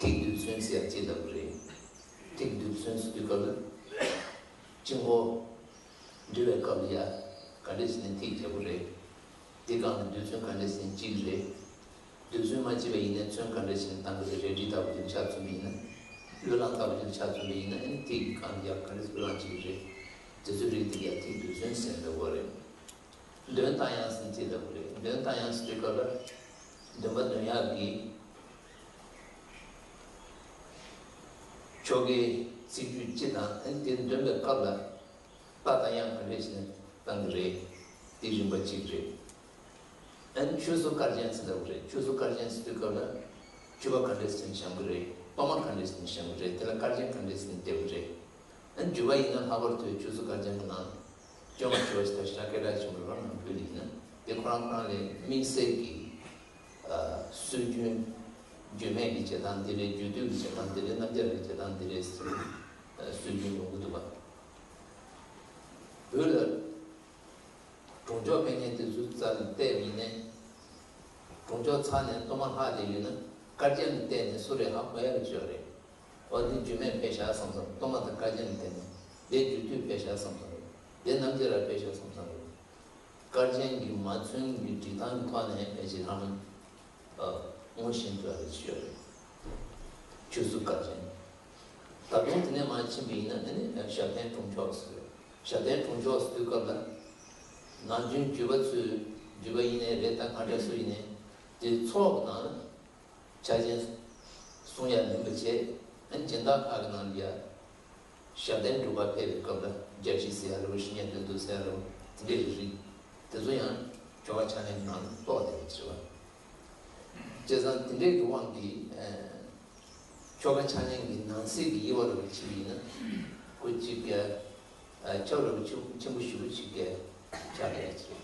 ཐིག་རྡུལ་ཚོན་ཟེར་ཡག་ཅིག་ལབ་ཀྱི་རེད། ཐིག་རྡུལ་ཚོན་ཟེར་དུས་སྐབས་ལ། དཀྱིལ་འཁོར་འབྲི་བའི་སྐབས་ལ་ཡ་ག་འདྲ་ཞིག་ནས་ཐིག་བརྒྱབ་དགོས་རེད། དེ་སྒང་ལ་རྡུལ་ཚོན་ག་འདྲ་ཞིག་ནས་གཅིག་རེད། རྡུལ་ཚོན་མ་བརྗེས་པ་ཡིན་ན་ཚོན་ག་འདྲ་ཞིག་བཏང་གི་རེད། རལ་གྲི་ལྟ་བུ་ཅིག་ཆ་མཚོན་པ་ཡིན་ན། བློས་བསླངས་ལྟ་བུ་ཅིག་ཆ་མཚོན་པ་ཡིན་ན། ཨ་ནི་ཐིག་གི་སྒང་ལ་ཡ་ག་འདྲ་བླངས་བྱེད་ཀྱི་རེད། དེ་ཚོའི་རིགས་དེ་ཡ་ཐིག་རྡུལ་ཚོན་ཟེར་ལབ་དགོས་རེད། འདོན་བཏང་ཡག་ཟེར་ནས་ཅིག་ལབ་དགོས་རེད། འདོན་བཏང་ཡག་ཟེར་དུས་སྐབས་ལ་འདོན་པ་འདོན་ཡག་གི་ཆོ་གའི་ཚིག་བརྗོད་སྤྱི་དང་། ཨ་ནི་དེ་འདོན་པའི་སྐབས་ལ། རྟ་དང་གཡང་ག་འདྲས་བྱས་ནས་བཏང་གི་རེད། དེ་རིམ་པ་གཅིག་རེད། ཨ་ནི་མཆོད་གསོལ་དཀར་ཆེན་ཟེར་ལབ་ཀྱི་རེད། མཆོད་གསོལ་དཀར་ཆེན་ཟེར་དུས་སྐབས་ལ་མཆོད་པ་ག་འདྲས་བྱས་ནས་བཤམས་ཀྱི་རེད། གཏོར་མ་ག་འདྲས་བྱས་ནས་བཤམས་ཀྱི་རེད། དེ་ལ་དཀར་ཆེན་ག་འདྲས་བྱས་ནས་འདེབས་ཀྱི་རེད། ཨ་ནི་བརྒྱུད་པ་ཡིན་ན་ལྷག་པར་དུ་མཆོད་གསོལ་དཀར་ཆེན་གྱི་ནང་བཅོས་མ་བཅོས་པ་ཞིག་ད་ཞེ་དྲག་སྐད་གྲགས་ཆེན་པོ་རེད་པ། ནང་བོད་ལ་ཡིན་ན། དེ་ཁོ་རང་ཁོ་རང་ལ་དམིགས་བསལ་གྱི་ཨ་སྲོལ་རྒྱུན། བརྗོད་མེད་ཀྱི་བྱེད་སྟངས་འདི་རེད། རྒྱུད་སྟོད་ཀྱི་བྱེད་སྟངས་འདི་རེད། རྣམ་རྒྱལ་གྱི་བྱེད་སྟངས་འདི་རེད་ཟེར་ནས་སྲོལ་རྒྱུན་ཡོང་གི་འདུག་པ། བོད་ལ་གྲོང་ཆོག་ཕེབས་མཁན་དེ་ཚོའི་རྩ་ནས་བལྟས་པ་ཡིན་ནའི། གྲོང་ཆོག་ཚར་ནས་གཏོར་མ་ལྷག་བསྡད་ཡོད་ན་དཀར་ཆེན་ལ་བལྟས་ནས་སུ་རེད་ཧ་གོ་ཡག་གི་ཆོག་རེད། འོ་འདི་རྒྱུད་སྨད་ཕེབས་ཤག་བསམ་བསམ། གཏོར་མ་དང་དཀར་ཆེན་ལ་བལྟས་ནས་འདི་རྒྱུད་སྟོད་ཕེབས་ཤག་བསམ་བསམ་རེད། འདི་རྣམ་རྒྱལ་ལ་ཕེབས་ཤག་བསམ་བསམ་རེད། དཀར་ཆེན་གྱི་མ་ཚོན་གྱི་སྒྲིག་སྟངས་ཀྱི་ཐོག་ནས་ཕལ་ཆེར་ཧ་ལམ་ཨ་ངོ་ཤེས་ཐུབ་ཡག་ལ་ཆོག་རེད། མཆོད་གསོལ་དཀར་ཆེན། ད་དུང་དེ་ནས་མར་ཕྱིན་པ་ཡིན་ན་དེ་ནི་ཞབས་བརྟན་དྲུང་ཆོག་ཟེར། ཞབས་བརྟན་དྲུང་ཆོག་ཟེར་དུས་སྐབས་ལ། ནམ་རྒྱུན་བརྒྱུད་པ་ཚོས། བརྒྱུད་པ་ཡིན་ནའི་རེད། ད་གང་འདྲ་སུ་ཡིན་ནའི་དེ་ཚོགས་ཀྱི་ནང་ལ་ཕྱག་ཆེན་གསུང་ཡག་མིན་པ་བྱས། ཨ་ནི་སྦྱིན་བདག་ཁག་གི་ནང་ལ་ཡ་ཞབས་བརྟན་སྒྲུབ་པར་ཕེབས་པའི་སྐབས་ལ་རྒྱ་ཞིག་ཟེར་ཡག་རེད་པ། ཞི་གནས་དོན་དུ་ཟེར་ཡག་རེད་པ། དེ་འདྲའི་རིགས་དེ་ཚོ་ཡང་ཆོ་ག་ཕྱག་ལེན་གྱི་ནང་ལ་གཏོགས་བསྡད་པ་ཞིག་རེད་པ། བྱས་ཙང་དེ་འདྲའི་གི་དབང་གིས་ཨ། ཆོ་ག་ཕྱག་ལེན་གྱི་ནང་གསེས་ཀྱི་དབྱེ་བ་རུ་ཕྱེ་བ་ཡིན་ན། ཁོ་གཅིག་གི་ཨ་ཁྱབ་རུ་ཆེན་ཆེན་པོ་ཞེ་པོ་ཅིག་གི་ཆགས་ཡོད་ཅིག་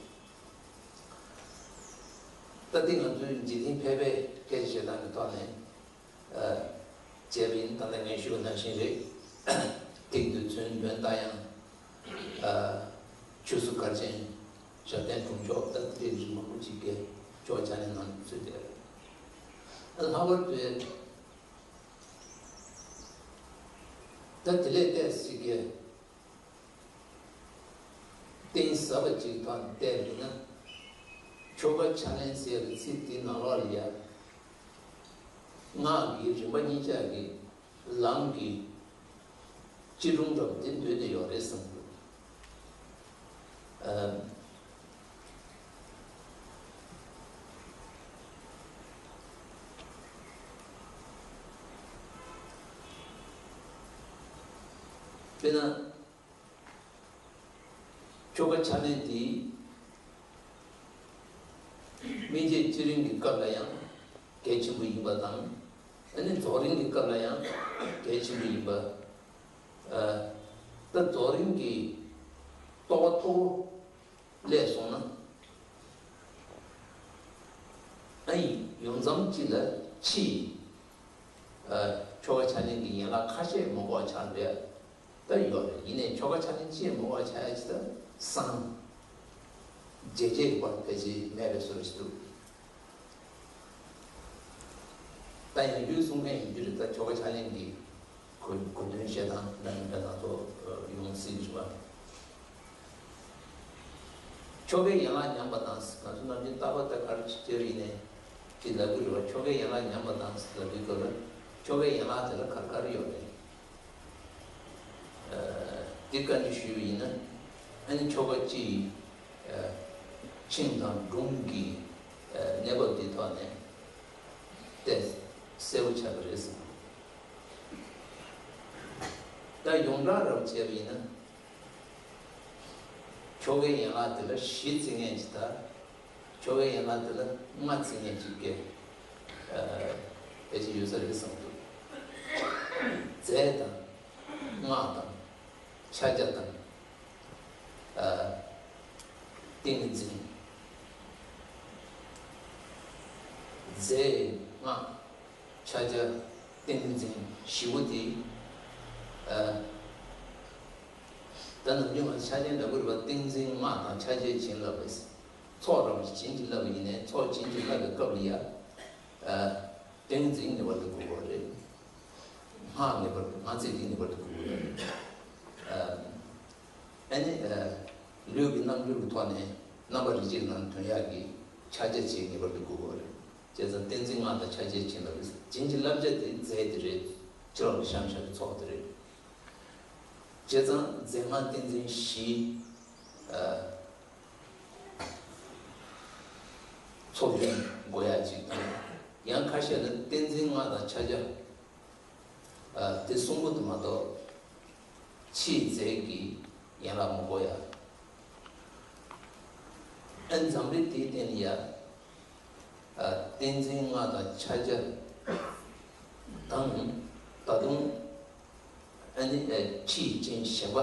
ད་ལྟའི་ང་ཚོའི་འཇིག་རྟེན་ཕལ་པའི་སྐད་ཆ་བཤད་སྟངས་ཀྱི་ཐོག་ནས་ཨ་བྱས་པ་ཡིན། ད་ལྟ་ངས་ཞུས་པ་ནང་བཞིན་རེད། ཐིག་རྡུལ་ཚོན། འདོན་རྟ་དབྱངས། ཨ་མཆོད་གསོལ་དཀར་ཆེན། ཞབས་བརྟན་དྲུང་ཆོག་ད་དེ་འདྲའི་རིགས་མང་པོ་ཅིག་གི་ཆོ་ག་ཕྱག་ལེན་ནང་ཚུད་བསྡད་རེད། ལྷག་པར་དུ་ད་དེ་ལས་ཏོག་ཙམ་གྱི་གཏིང་ཟབ་པ་ཅིག་ཐོག་ནས་བལྟས་པ་ཡིན་ན། ཆོ་ག་ཕྱག་ལེན་ཟེར་བའི་ཚིག་དེའི་ནང་ལོགས་ལ་ཡ། སྔགས་ཀྱི་རིམ་པ་གཉིས་ཆ་གི་ལམ་གྱི་བཅུད་དྲུང་འདྲ་པོ་དེ་འདུས་ཏེ་ཡོད་རེད་བསམ་གྱི་འདུག་ཨ། དཔེར་ན། ཆོ་ག་ཕྱག་ལེན་དེ་སྨིན་བྱེད་བསྐྱེད་རིམ་གྱི་སྐབས་ལ་ཡང་གལ་ཆེན་པོ་ཡིན་པ་དང་། ཨ་ནི་རྫོགས་རིམ་གྱི་སྐབས་ལ་ཡང་གལ་ཆེན་པོ་ཡིན་པ། ཨ། ད་རྫོགས་རིམ་གྱི་རྟོགས་པ་མཐོ་པོ་སླེབས་སོང་ན། ཨ་ཡིན་ཡོང་མཚམས་གཅིག་ལ་ཕྱིའི་ཨ་ཆོ་ག་ཕྱག་ལེན་གྱི་ཡན་ལག་ཁ་ཤས་མ་གོ་བ་ཆགས་འགྲོ་ཡ་ད་ཡོད་རེད། ཡིན་ནའི་ཆོ་ག་ཕྱག་ལེན་ཅིག་མ་གོ་བ་ཆགས་ཡ་ཅིག་ད་སངས་རྒྱས་རྒྱས་ཀྱི་བར་ཕལ་ཆེར་མེད་པའི་བཟོ་འདྲ་ཞིག་འདུག་ད་ཡིན་རྒྱུ་གསུང་མཁན་ཡིན་རྒྱུ་རེད། ད་ཆོ་ག་ཕྱག་ལེན་གྱི་གོ་གོ་དོན་བཤད་སྟངས་འདྲ་མི་འདྲ་སྣ་ཚོགས་ཡོང་སྲིད་ཀྱི་རེད་པ། ཆོ་གའི་ཡན་ལག་ཉམས་པ་དང་། ང་ཚོ་ནམ་རྒྱུན་རྟག་པར་ད་ག་རེ་བྱེད་ཀྱི་ཡིན་ནའི་དེ་ལབ་ཀྱི་རེད་པ། ཆོ་གའི་ཡན་ལག་ཉམས་པ་དང་ལབ་དུས་སྐབས་ལ། ཆོ་གའི་ཡན་ལག་དེ་ལ་ག་རེ་ག་རེ་ཡོད་རེད། ཨ། འདི་བཀའ་འདྲི་ཞུས་པ་ཡིན་ན། ཨ་ནི་ཆོ་ག་སྤྱི་ཡི། ཨ། ཆིངས་དང་སྒྲུང་གི། ཨ། གནས་བབ་འདི་ཐོག་ནས་ཏོག་ཙམ་གསལ་པོ་ཆགས་ཀྱི་རེད་བསམ། ད་ཡོངས་གྲགས་རབ་བྱས་པ་ཡིན་ན། ཆོ་གའི་ཡན་ལག་དེ་ལ་བཞི་བརྩི་མཁན་ཅིག་དང་། ཆོ་གའི་ཡན་ལག་དེ་ལ་ལྔ་བརྩི་མཁན་ཅིག་གི། ཨ། ཕལ་ཆེར་ཡོད་ས་རེད་བསམ་འདུག་རྫས་དང་། སྔགས་དང་། ཕྱག་རྒྱ་དང་། ཨ། ཏིང་ངེ་འཛིན། རྫས། སྔགས། ཕྱག་རྒྱ། ཏིང་ངེ་འཛིན་བཞི་པོ་དེ། ཨ། ད་ནམ་རྒྱུན་ང་ཚོ་ཕྱག་ཆེན་འདྲ་པོ་རེད་པ། ཏིང་འཛིན་སྔགས་དང་ཕྱག་རྒྱའི་བྱིན་རླབས་རེད། ཚོགས་རབ་བྱིན་གྱིས་བརླབས་པ་ཡིན་ནའི་ཚོགས་བྱིན་གྱིས་བརླབས་པའི་སྐབས་ལ་ཡ། ཨ། ཏིང་ངེ་འཛིན་ངེས་པར་དུ་དགོས་ཀྱི་རེད། སྔགས་ངེས་པར་དུ། སྔགས་ཚིག་དེ་ངེས་པར་དུ་དགོས་ཀྱི་རེད། ཨ། ཨ་ནི། ཨ། ལུས་ཀྱི་རྣམ་འགྱུར་གྱི་ཐོག་ནས་རྣམ་པ་རིགས་གཅིག་ནང་དོན་ཡག་གི་ཕྱག་རྒྱ་ཅིག་ངེས་པར་དུ་དགོས་ཀྱི་རེད། བྱས་ཙང་ཏིང་འཛིན་སྔགས་དང་ཕྱག་རྒྱའི་བྱིན་རླབས་རེད། བྱིན་གྱིས་བརླབ་བྱ་དེ་རྫས་དེ་རེད། ཕྱི་ལོགས་ལ་བཤམས་བཞག་པའི་ཚོགས་དེ་རེད། བྱས་ཙང་རྫས་སྔགས་ཏིང་འཛིན་བཞི། ཨ། ཚོགས་རྒྱུན་དགོས་ཡག་ཅིག་དང་། ཡང་ཁ་ཤས་ལ་ཏིང་འཛིན་སྔགས་དང་ཕྱག་རྒྱ། ཨ། དེ་གསུམ་པོ་དེ་མ་གཏོགས་ཕྱིའི་རྫས་ཀྱི་ཡན་ལག་མི་དགོས་ཡ། ཨ། འཛམ་གླིང་འདིའི་སྟེང་ལ་ཡ། ཨ། ཏིང་འཛིན་སྔགས་དང་ཕྱག་རྒྱ་དང་། ད་དུང་ཨ་ནི། ཨ། ཕྱིའི་རྐྱེན་གཞན་པ་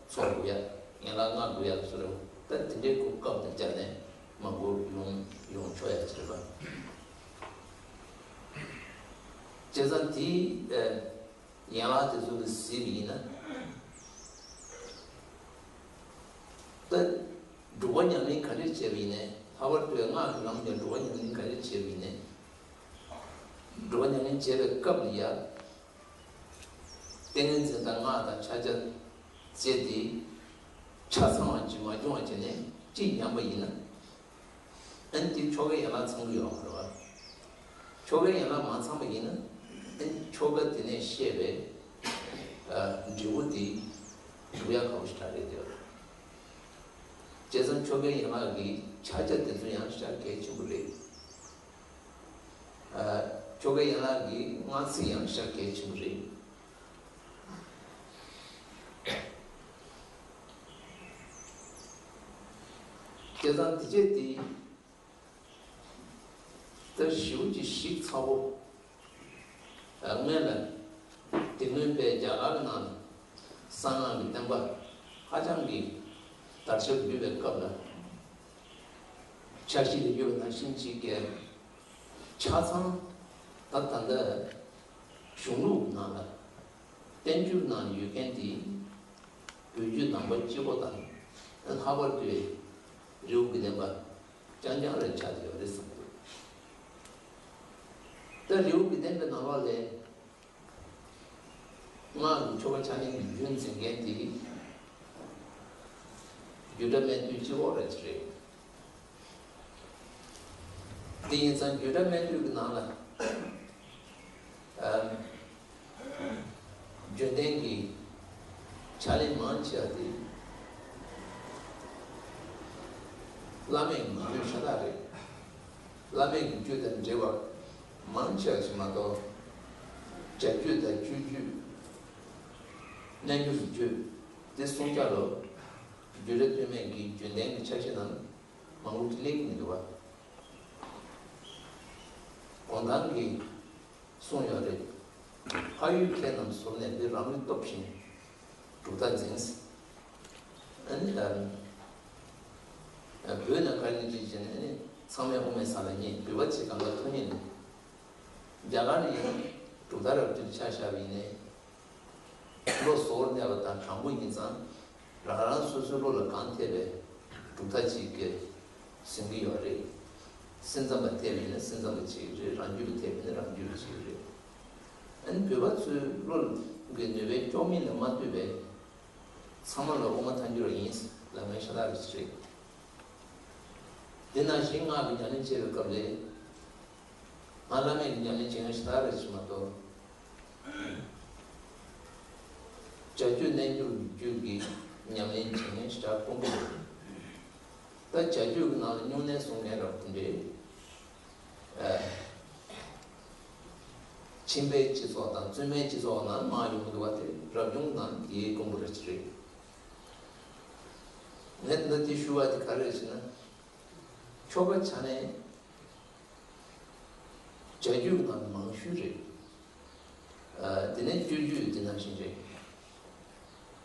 ཚོགས་དགོས་ཡ། ཡན་ལག་ལྔ་དགོས་ཡ་ལ་སོགས་རེད། ད་དེ་འདྲའི་གོ་སྐབས་དང་སྦྱར་ནས་མང་པོ་ཡོང་ཡོང་ཆོག་ཡ་ཅིག་རེད་པ། བྱས་ཙང་དེའི། ཨ། ཡན་ལག་དེ་ཚོ་གི་གཟིགས་པ་ཡིན་ན། ད་སྒྲུབ་པ་ཉམས་ལེན་ག་འདྲས་བྱས་པ་ཡིན་ནའི། ལྷག་པར་དུ་སྔགས་ཀྱི་ལམ་གྱི་སྒྲུབ་པ་ཉམས་ལེན་ག་འདྲས་བྱས་པ་ཡིན་ནའི། སྒྲུབ་པ་ཉམས་ལེན་བྱེད་པའི་སྐབས་ལ་ཡ། ཏིང་ངེ་འཛིན་དང་སྔགས་དང་ཕྱག་རྒྱ་བཅས་ཏེ་ཆ་ཚང་བ་ཅིག་མ་བྱུང་བ་བྱས་ནས་གཅིག་ཉམས་པ་ཡིན་ན། ཨ་ནི་དེ་ཆོ་གའི་ཡན་ལག་ཚང་གི་ཡོད་མ་རེད་པ། ཆོ་གའི་ཡན་ལག་མ་ཚང་པ་ཡིན་ན། ཨ་ནི་ཆོ་ག་དེ་ནས་བཤད་པའི། ཨ། འབྲས་བུ་དེ་འགྲུབ་ཡག་ཁག་པོ་ཞེ་དྲག་རེད་དེ། བྱས་ཙང་ཆོ་གའི་ཡན་ལག་གི་ཕྱག་རྒྱ་དེ་ཚོ་ཡང་ཞེ་དྲག་གལ་ཆེན་པོ་རེད། ཨ། ཆོ་གའི་ཡན་ལག་གི་སྔགས་ཚིག་ཡང་ཞེ་དྲག་གལ་ཆེན་པོ་རེད། བྱས་ཙང་དེ་བྱས་ཏེ། ད་ཞེ་པོ་ཅིག་ཞིབ་ཚགས་པོ། ཨ། སྔོན་ལ་དེ་སྔོན་པའི་རྒྱ་གར་ནང་གསང་སྔགས་ཀྱི་བསྟན་པ་ཧ་ཅང་གི་དར་ཁྱབ་ཡོད་པའི་སྐབས་ལ། ཆ་ཤས་ལ་ཡོད་པ་ནང་བཞིན་ཅིག་གི་ཆ་ཚང་། ད་ད་ལྟ་གཞུང་ལུགས་ནང་ལ། བསྟན་འགྱུར་ནང་ཡོད་མཁན་དེ། བོད་བརྒྱུད་ནང་པ་སྤྱི་བོ་དང་། ལྷག་པར་དུ་རི་བོ་དགེ་ལྡན་པ་རྐྱང་རྐྱང་རེད་ཆགས་ཡོད་རེད་བསམ་འདུག་ད་རི་བོ་དགེ་ལྡན་པའི་ནང་ལོགས་ལ་སྔགས་ཀྱི་ཆོ་ག་ཕྱག་ལེན་གྱི་རྒྱུན་འཛིན་མཁན་དེ་རྒྱུད་གྲྭ་སྨད་སྟོད་སྤྱི་བོ་ར་ཅིག་རེད། དེ་ཡིན་ཙང་རྒྱུད་གྲྭ་སྨད་སྟོད་ཀྱི་ནང་ལ། ཨ། རྒྱུན་ལྡན་གྱི་ཕྱག་ལེན་མང་ཆེ་བ་དེ་བླ་མེད་ཀྱི་རྒྱུད་ཤ་སྟག་རེད། བླ་མེད་ཀྱི་རྒྱུད་དང་འབྲེལ་བ་མང་ཆེ་བ་ཞིག་མ་གཏོགས། བྱ་རྒྱུད་དང་སྤྱོད་རྒྱུད། རྣལ་འབྱོར་གྱི་རྒྱུད། དེ་གསུམ་ཆ་ལ་རྒྱུད་གྲྭ་སྟོད་སྨད་ཀྱི་རྒྱུན་ལྡན་གྱི་ཕྱག་བཞེས་ནང་མང་པོ་ཅིག་གླེང་གི་མི་འདུག་པ། དགོང་དག་གི་གསུངས་ཡོད་རེད། འཕགས་ཡུལ་མཁས་རྣམས་ཟུར་ནས་འདིར་རང་ལུས་སྟོབས་ཤིང་གྲུབ་མཐའ་འཛིན། ཨ་ནི་ལ། བོད་ནང་ག་རེ་ཅིག་བྱས་ནས་ཨ་ནི་ཚང་མས་དབུ་མའི་ས་ལ་ཉན། བོད་པ་ཅིག་གང་ག་ཐུགས་ཉན། རྒྱ་གར་ནས་ཡང་གྲུབ་མཐའ་རབ་བསྒྲིལ་ཆ་བཞག་པ་ཡིན་ནའི། བློ་གཟུ་བོར་གནས་པ་དང་དྲང་པོ་ཡིན་ཙང་། རང་རང་སོ་སོའི་བློ་ལ་གང་འཐད་པའི་གྲུབ་མཐའ་ཅིག་གི་ཟིན་གྱི་ཡོད་རེད། སེམས་ཙམ་པ་འཐད་པ་ཡིན་ན་སེམས་ཙམ་པ་ཅིག་རེད། རང་རྒྱུད་པ་འཐད་པ་ཡིན་ན་རང་རྒྱུད་པ་ཅིག་རེད། ཨ་ནི་བོད་པ་ཚོའི་བློ་གི་ནུས་པའི་ལྕོགས་མིན་ལ་མ་ལྟོས་པའི་ཚང་མ་ལ་དབུ་མ་ཐལ་འགྱུར་ཡིན་ལབ་མཁན་ཤ་སྟག་རེ་ཞིག་རེད། དེ་ནང་བཞིན་སྔགས་ཀྱི་ཉམས་ལེན་བྱེད་པའི་སྐབས་ལ། སྔགས་བླ་མེད་ཀྱི་ཉམས་ལེན་བྱེད་མཁན་ཤ་སྟག་རེ་ཞིག་མ་གཏོགས། བྱ་རྒྱུད་རྣལ་འབྱོར་རྒྱུད་ཀྱི་ཉམས་ལེན་བྱེད་མཁན་ཞེ་དྲག་དཀོན་པོ་རེད། ད་བྱ་རྒྱུད་ཀྱི་ནང་ལ་སྨྱུང་གནས་སྲུང་མཁན་རབ་ཏུ་འདྲེ། ཨ། ཁྱིམ་པའི་སྤྱི་ཚོགས་དང་བཙུན་མའི་སྤྱི་ཚོགས་ནང་མང་ཡོང་གི་འདུག་པ་དེ་རབ་བྱུང་ནང་དེའི་དཀོན་པོ་རེད་ཅི་རེད། ངས་འདི་དེ་ཞུ་བ་དེ་ག་རེ་རེད་ཟེར་ན། ཆོ་ག་བྱ་ལེན་བྱ་རྒྱུད་ནང་མང་ཤོས་རེད། ཨ། དེ་ནས་སྤྱོད་རྒྱུད་དེ་ནང་བཞིན་རེད།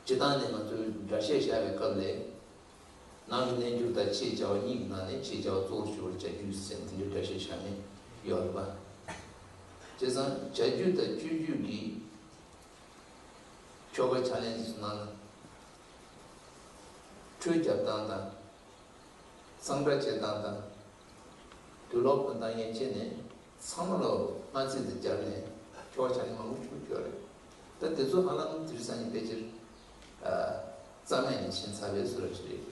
སྤྱིར་བཏང་ནས་ང་ཚོས་སྒྲ་བཤད་བྱ་བའི་སྐབས་ལ། ནང་གི་རྣལ་འབྱོར་དང་ཕྱིའི་བྱ་བ་གཉིས་ཀྱི་ནང་ནས་ཕྱིའི་བྱ་བ་གཙོ་བོར་གྱུར་པར་བྱ་རྒྱུད་ཟེར་དེ་འདྲའི་སྒྲ་བཤད་བྱ་ལེན་ཡོད་རེད་པ། བྱས་ཙང་བྱ་རྒྱུད་དང་སྤྱོད་རྒྱུད་ཀྱི་ཆོ་ག་བྱ་ལེན་ནང་ལ། ཁྲུས་རྒྱབ་སྟངས་དང་། གཙང་སྦྲ་བྱེད་སྟངས་དང་། དུག་ལོག་འཕེན་སྟངས་ཡན་ཆད་ནས་ཚང་མ་ལ་སྔ་རྩིས་དང་སྦྱར་ནས་ཆོ་ག་བྱ་ལེན་མང་པོ་བྱུང་ཡོད་རེད། ད་དེ་ཚོ་ཧ་ལམ་དེང་སང་ཉིན་ཕལ་ཆེར། ཨ། རྩ་མེད་ནས་ཕྱིན་ཚར་བའི་བཟོ་འདྲ་ཞིག་རེད།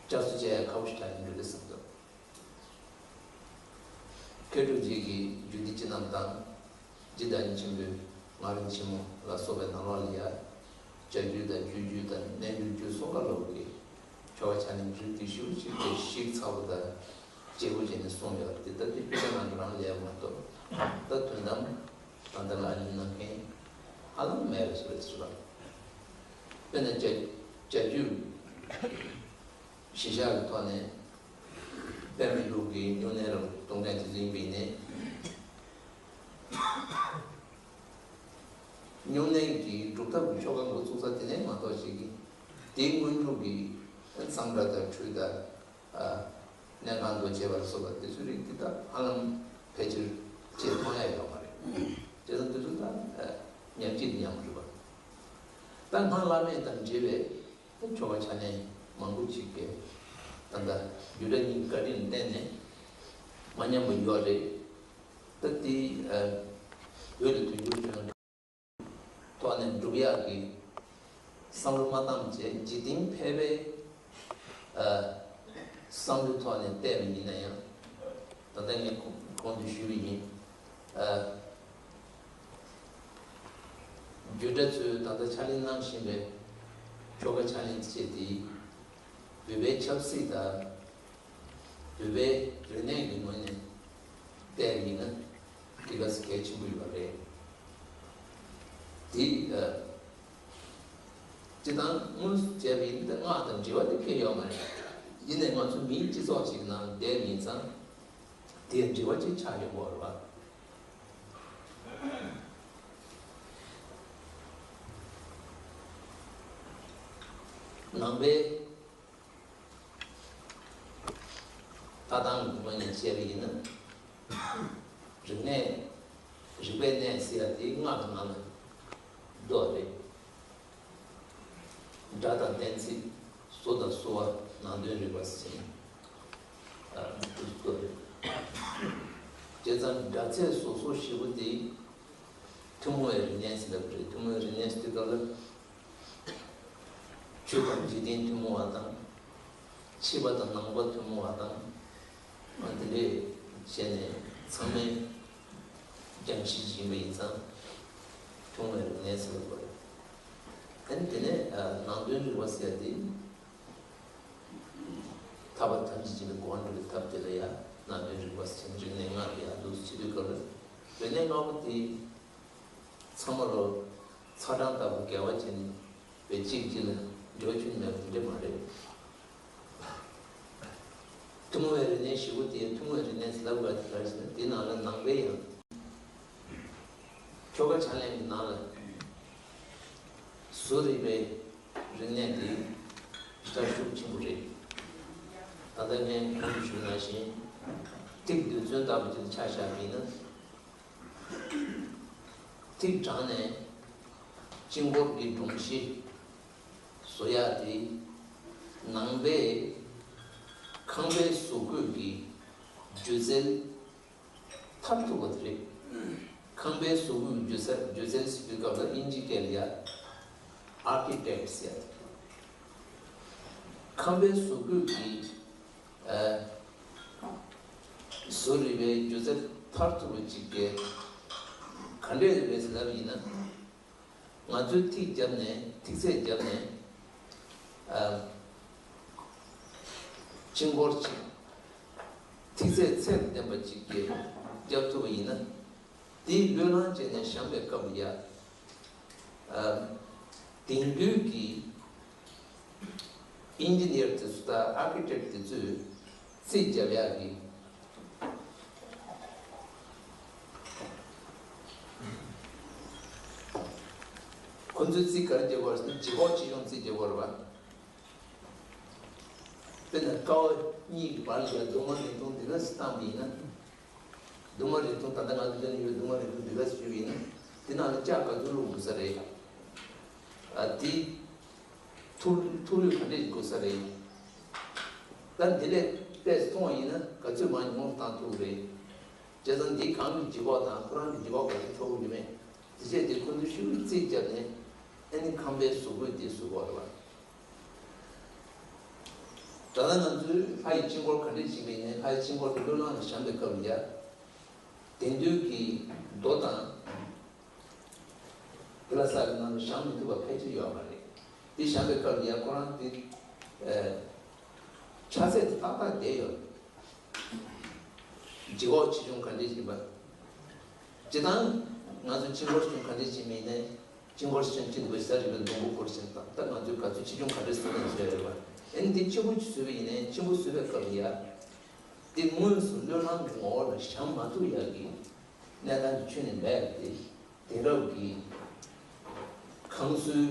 བསྐྱར་གསོ་བྱེད་ཡ་ཁག་པོ་ཞིག་ཆགས་ཀྱི་འདུག་བསམ་འདུག་མཁས་གྲུབ་རྗེ་གིས་རྒྱུད་སྡེ་སྤྱི་རྣམ་དང་། རྗེ་བདག་ཉིད་ཆེན་པོས་ངག་དབང་ཆེན་མོ་ལ་སོགས་པའི་ནང་ལོགས་ལ་ཡ། བྱ་རྒྱུད་དང་སྤྱོད་རྒྱུད་དང་རྣལ་འབྱོར་རྒྱུད་གསུམ་ཀ་ལོག་གི་ཆོ་ག་བྱ་ལེན་རིགས་དེ་ཞེ་པོ་ཅིག་དེ་ཞིབ་ཚགས་པོ་དང་དཔྱད་པོ་བྱས་ནས་གསུངས་ཡོད་རེད། དེ་ལྟ་དུས་དཔེ་ཆ་ནང་དུ་རང་སླེབས་མ་གཏོགས། ད་དོན་དམ་ད་ལྟ་ལག་ལེན་གནང་མཁན་ཧ་ལམ་མེད་པའི་བཟོ་འདྲ་ཞིག་རེད་པ། དཔེར་ན་བྱ་བྱ་རྒྱུད། གཞི་བཞག་གི་ཐོག་ནས་པདྨའི་ལུགས་ཀྱི་སྨྱུང་གནས་རབ་ཏུ་སྟོན་མཁན་དེ་ཚོ་ཡིན་པ་ཡིན་ནའི། སྨྱུང་གནས་ཀྱི་སྒྲུབ་ཐབས་ཀྱི་ཆོ་ག་འགོ་བཙུགས་ས་དེ་ནས་མ་གཏོགས་ཅིག་གི། དེའི་སྔོན་འཇུག་གི་གཙང་སྦྲ་དང་ཁྲུས་དང་། ཨ། གནས་ཁང་དུ་བྱེད་པ་ལ་སོགས་པ་དེ་ཚོའི་རིགས་དེ་དག་ཧ་ལམ་ཕལ་ཆེར་བྱེད་མཐོང་ཡ་ཡོད་མ་རེད། བྱས་ཙང་དེ་ཚོ་དག་ཉག་གཅིག་ཉམས་རེད་པ། ད་སྔགས་བླ་མེད་དང་འབྲེལ་བའི་ཆོ་ག་བྱ་ལེན་མང་པོ་ཅིག་གིས་ད་ལྟ་རྒྱུད་གྲྭ་གཉིས་ཀྱི་བཀའ་དྲིན་བརྟེན་ནས་མ་ཉམས་པ་ཡོད་རེད། ད་དེ་བོད་ལ་དུས་འགྱུར་བྱུང་ཐོག་ནས་སྒྲུབ་ཡག་གི་བསམ་བློ་མ་བཏང་བྱས་འཇིག་རྟེན་ཕལ་པའི་བསམ་བློའི་ཐོག་ནས་བལྟས་པ་ཡིན་ན་ཡང་། ད་ལྟ་ངས་གོང་དུ་ཞུས་པ་ཡིན། རྒྱུད་གྲྭ་ཚོས་ད་ལྟ་ཕྱག་ལེན་གནང་བཞིན་པའི་ཆོ་ག་ཕྱག་ལེན་བྱེད་དེ། བོད་པའི་ཆབ་སྲིད་དང་། བོད་པའི་རིག་གནས་ཀྱི་ངོས་ནས་བལྟས་པ་ཡིན་ན། དེ་ག་ཚོད་གལ་ཆེན་པོ་ཡོད་རེད། དེ། ཨ། སྤྱིར་བཏང་དངོས་སུ་བྱས་པ་ཡིན་ན་སྔགས་དང་འབྲེལ་བ་དེ་ཁེལ་ཡོད་མ་རེད། ཡིན་ནའི་ང་ཚོ་མིའི་སྤྱི་ཚོགས་ཤིག་ནང་བསྡད་པ་ཡིན་ཙང་། དེའི་འབྲེལ་བ་ཅིག་ཆགས་ཡོང་གི་ཡོད་རེད་པ། ནང་པའི་ལྟ་སྟངས་ཀྱི་ངོས་ནས་བཤད་པ་ཡིན་ན། རིག་གནས། རིག་པའི་གནས་ཟེར་ཡ་དེ་སྔགས་ཀྱི་ནང་ལ་འདུ་བ་རེད། སྒྲ་དང་གཏན་ཚིགས། བཟོ་དང་གསོ་བ། ནང་དོན་རིག་པ་ཟེར། ཨ། འདུ་བ་རེད། བྱས་ཙང་སྒྲ་ཚད་བཟོ་གསོ་ཞེ་པོ་དེ། ཐུན་མོང་བའི་རིག་གནས་ཟེར་ལབ་རེད། ཐུན་མོང་བའི་རིག་གནས་ཟེར་དུས་སྐབས་ལ། ཆོས་དང་འཇིག་རྟེན་ཐུན་མོང་བ་དང་། ཕྱི་པ་དང་ནང་པ་ཐུན་མོང་བ་དང་། ཨ། དེ་འདྲས་བྱས་ནས་ཚང་མས་སྦྱང་གཞི་ཡིན་པ་ཡིན་ཙང་། ཐུན་མོང་བའི་རིག་གནས་ཟེར་ལབ་དགོས་རེད། ཨ་ནི་དེ་ནས། ཨ། ནང་དོན་རིག་པ་ཟེར་ཡ་དེ། ཐར་པ་ཐམས་ཅད་མཁྱེན་པའི་གོ་འཕང་འགྲུབ་པའི་ཐབས་དེ་ལ་ཡང་ནང་དོན་རིག་པ་ཟེར། རིག་གནས་ལྔ་ལ་ཡང་འདུ་བྱེད་དུས་སྐབས་ལ། རིག་གནས་ལྔ་པོ་དེ་ཚང་མ་ལོ་ཚ་གྲང་ལྟ་བུ་འགལ་བ་བྱས་ནས་བས་གཅིག་གཅིག་ལ་འབྲེལ་བ་ཁྱོན་ནས་མེད་པ་དེ་འདྲ་མ་རེད། ཐུན་མོང་བའི་རིག་གནས་བཞི་པོ་དེ་ཐུན་མོང་བའི་རིག་གནས་ལབ་དགོས་པ་དེ་ག་རེ་ཟེར་ན། དེ་ནང་ལ་ནང་པའི་ཡང་ཆོ་ག་ཕྱག་ལེན་གྱི་ནང་ལ་བཟོ་རིག་པའི་རིག་གནས་དེ་ལྟར་ཤུགས་ཆེན་པོ་རེད། ད་ལྟ་ངས་གོང་དུ་ཞུས་ནང་བཞིན་ཐིག་རྡུལ་ཚོན་ལྟ་བུ་ཅིག་ཆ་བཞག་པ་ཡིན་ན། ཐིག་དྲངས་ནས་དཀྱིལ་འཁོར་གྱི་སྒྲོམ་གཞི་བཟོ་ཡག་དེ་ནང་པའི་ཁང་པའི་བཟོ་བཀོད་ཀྱི་སྒྱུ་རྩལ་མཐར་ཐུག་པ་དེ་རེད། ཁང་པའི་བཟོ་བཀོད་ཀྱི་སྒྱུ་རྩལ། སྒྱུ་རྩལ་ཟེར་དུས་སྐབས་ལ་དབྱིན་ཇིའི་སྐད་ལ་ཡ་architect ཟེར། ཁང་པའི་བཟོ་བཀོད་ཀྱི། ཨ། བཟོ་རིག་པའི་སྒྱུ་རྩལ་མཐར་ཐུག་པ་ཅིག་གི་ ག་འདྲས་རེད་ཟེར་ལབ་ཡིན་ན། ང་ཚོས་ཐིག་བརྒྱབ་ནས་ཐིག་ཚད་བརྒྱབ་ནས་ཨ། དཔྱིད་འགོར་ཅིག་ཐིག་ཚད་ཚད་དང་ལྡན་པ་ཅིག་གི་བརྒྱབ་ཐུབ་པ་ཡིན་ན། དེའི་བློས་བསླངས་བྱས་ནས་བཞེངས་པའི་སྐབས་ལ་ཡ། ཨ། དེང་དུས་ཀྱི་ཨིན་ཇི་ནིར་དེ་ཚོ་དང་ཨར་ཀི་ཊེག་དེ་ཚོས་རྩིས་བརྒྱབ་ཡག་གི། ཁོ་ཚོས་རྩིས་ག་རེ་བརྒྱབ་པ་རེད་ཟེར་ན། ལྗིད་ཁོག་ཆེ་ཆུང་རྩིས་བརྒྱབ་པ་རེད་པ། དཔེར་ན་ཀ་བ་གཉིས་ཀྱི་བར་ལ་ཡ་རྡུལ་མ་རིང་ཐུང་འདི་ག་ཙམ་བཏང་བ་ཡིན་ན། རྡུལ་མ་རིང་ཐུང་ད་ལྟ་ང་ཚོ་འདི་ནས་ཡོད་རྡུལ་མ་རིང་ཐུང་འདི་ག་ཙམ་ཞུས་པ་ཡིན་ན། འདི་ནང་ལ་ལྕགས་ག་ཚོད་བླུགས་དགོས་ས་རེད། ཨ། དེ་མཐུག་མཐུག་ལུས་ག་འདྲས་དགོས་ས་རེད། ད་འདི་ལས་དཔེ་མཐོང་བ་ཡིན་ན་ག་ཚོད་མང་ཉུང་བཏང་ཐུབ་རེད། བྱས་ཙང་འདི་གང་གི་ལྗིད་ཁོག་དང་ཁོ་རང་གི་ལྗིད་ཁོག་ག་ཚོད་ཐོབ་ཀྱི་མེད། དེ་བྱས་ཏེ་ཁོ་ཚོས་ཤུགས་རྩིས་བརྒྱབ་ནས་ཨ་ནི་ཁང་པའི་གཟུགས་པོ་དེ་བཟོ་དགོས་རེད་པ། ད་ལྟ་ང་ཚོའི་ལྷ་ཡི་དཔྱིད་འགོར་ག་འདྲས་བྱེད་པ་ཡིན་ནའི། ལྷ་ཡི་དཔྱིད་འགོར་དེ་བློས་བསླངས་ནས་བཞེངས་པའི་སྐབས་ལ་ཡ། དེང་དུས་ཀྱི་རྡོ་དང་དེ་ལ་ས་གི་ནང་དུ་བཞེངས་མི་ཐུབ་པ་ཕལ་ཆེར་ཡོད་མ་རེད། དེ་བཞེངས་པའི་སྐབས་ལ་ཡ་ཁོ་རང་དེ། ཨ། ཆ་ཚད་དེ་ཏག་ཏག་བསྡད་ཡོད། ལྗིད་ཁོག་ཆེ་ཆུང་ག་འདྲས་ཡིན་པ། སྤྱིར་བཏང་ང་ཚོ་དཔྱིད་འགོར་ཆེ་ཆུང་ག་འདྲས་བྱེད་མིན་ནས། དཔྱིད་འགོར་ཆེ་ཆུང་གཅིག་འདུག་ཟེར་རེད་པས། སྡོང་པོ་སྐོར་ཞིག་དང་། ད་ང་ཚོས་ག་ཚོད་ཆེ་ཆུང་ག་འདྲས་བཟོས་ནས་བཟོས་རེད་པ། ཨ་ནི་འདི་ཆེན་པོ་ཞིག་བཟོས་པ་ཡིན་ནའི། ཆེན་པོ་བཟོས་པའི་སྐབས་ལ་ཡ། འདི་དངོས་སུ་བློས་བསླངས་ཀྱི་ངོ་བོ་ལ་བཞེངས་མ་ཐུབ་ཡག་གི་གནས་སྟངས་ཀྱི་ཁྱོན་ནས་མེད་དེ། དེང་རབས་ཀྱི་ཁང་བཟོའི་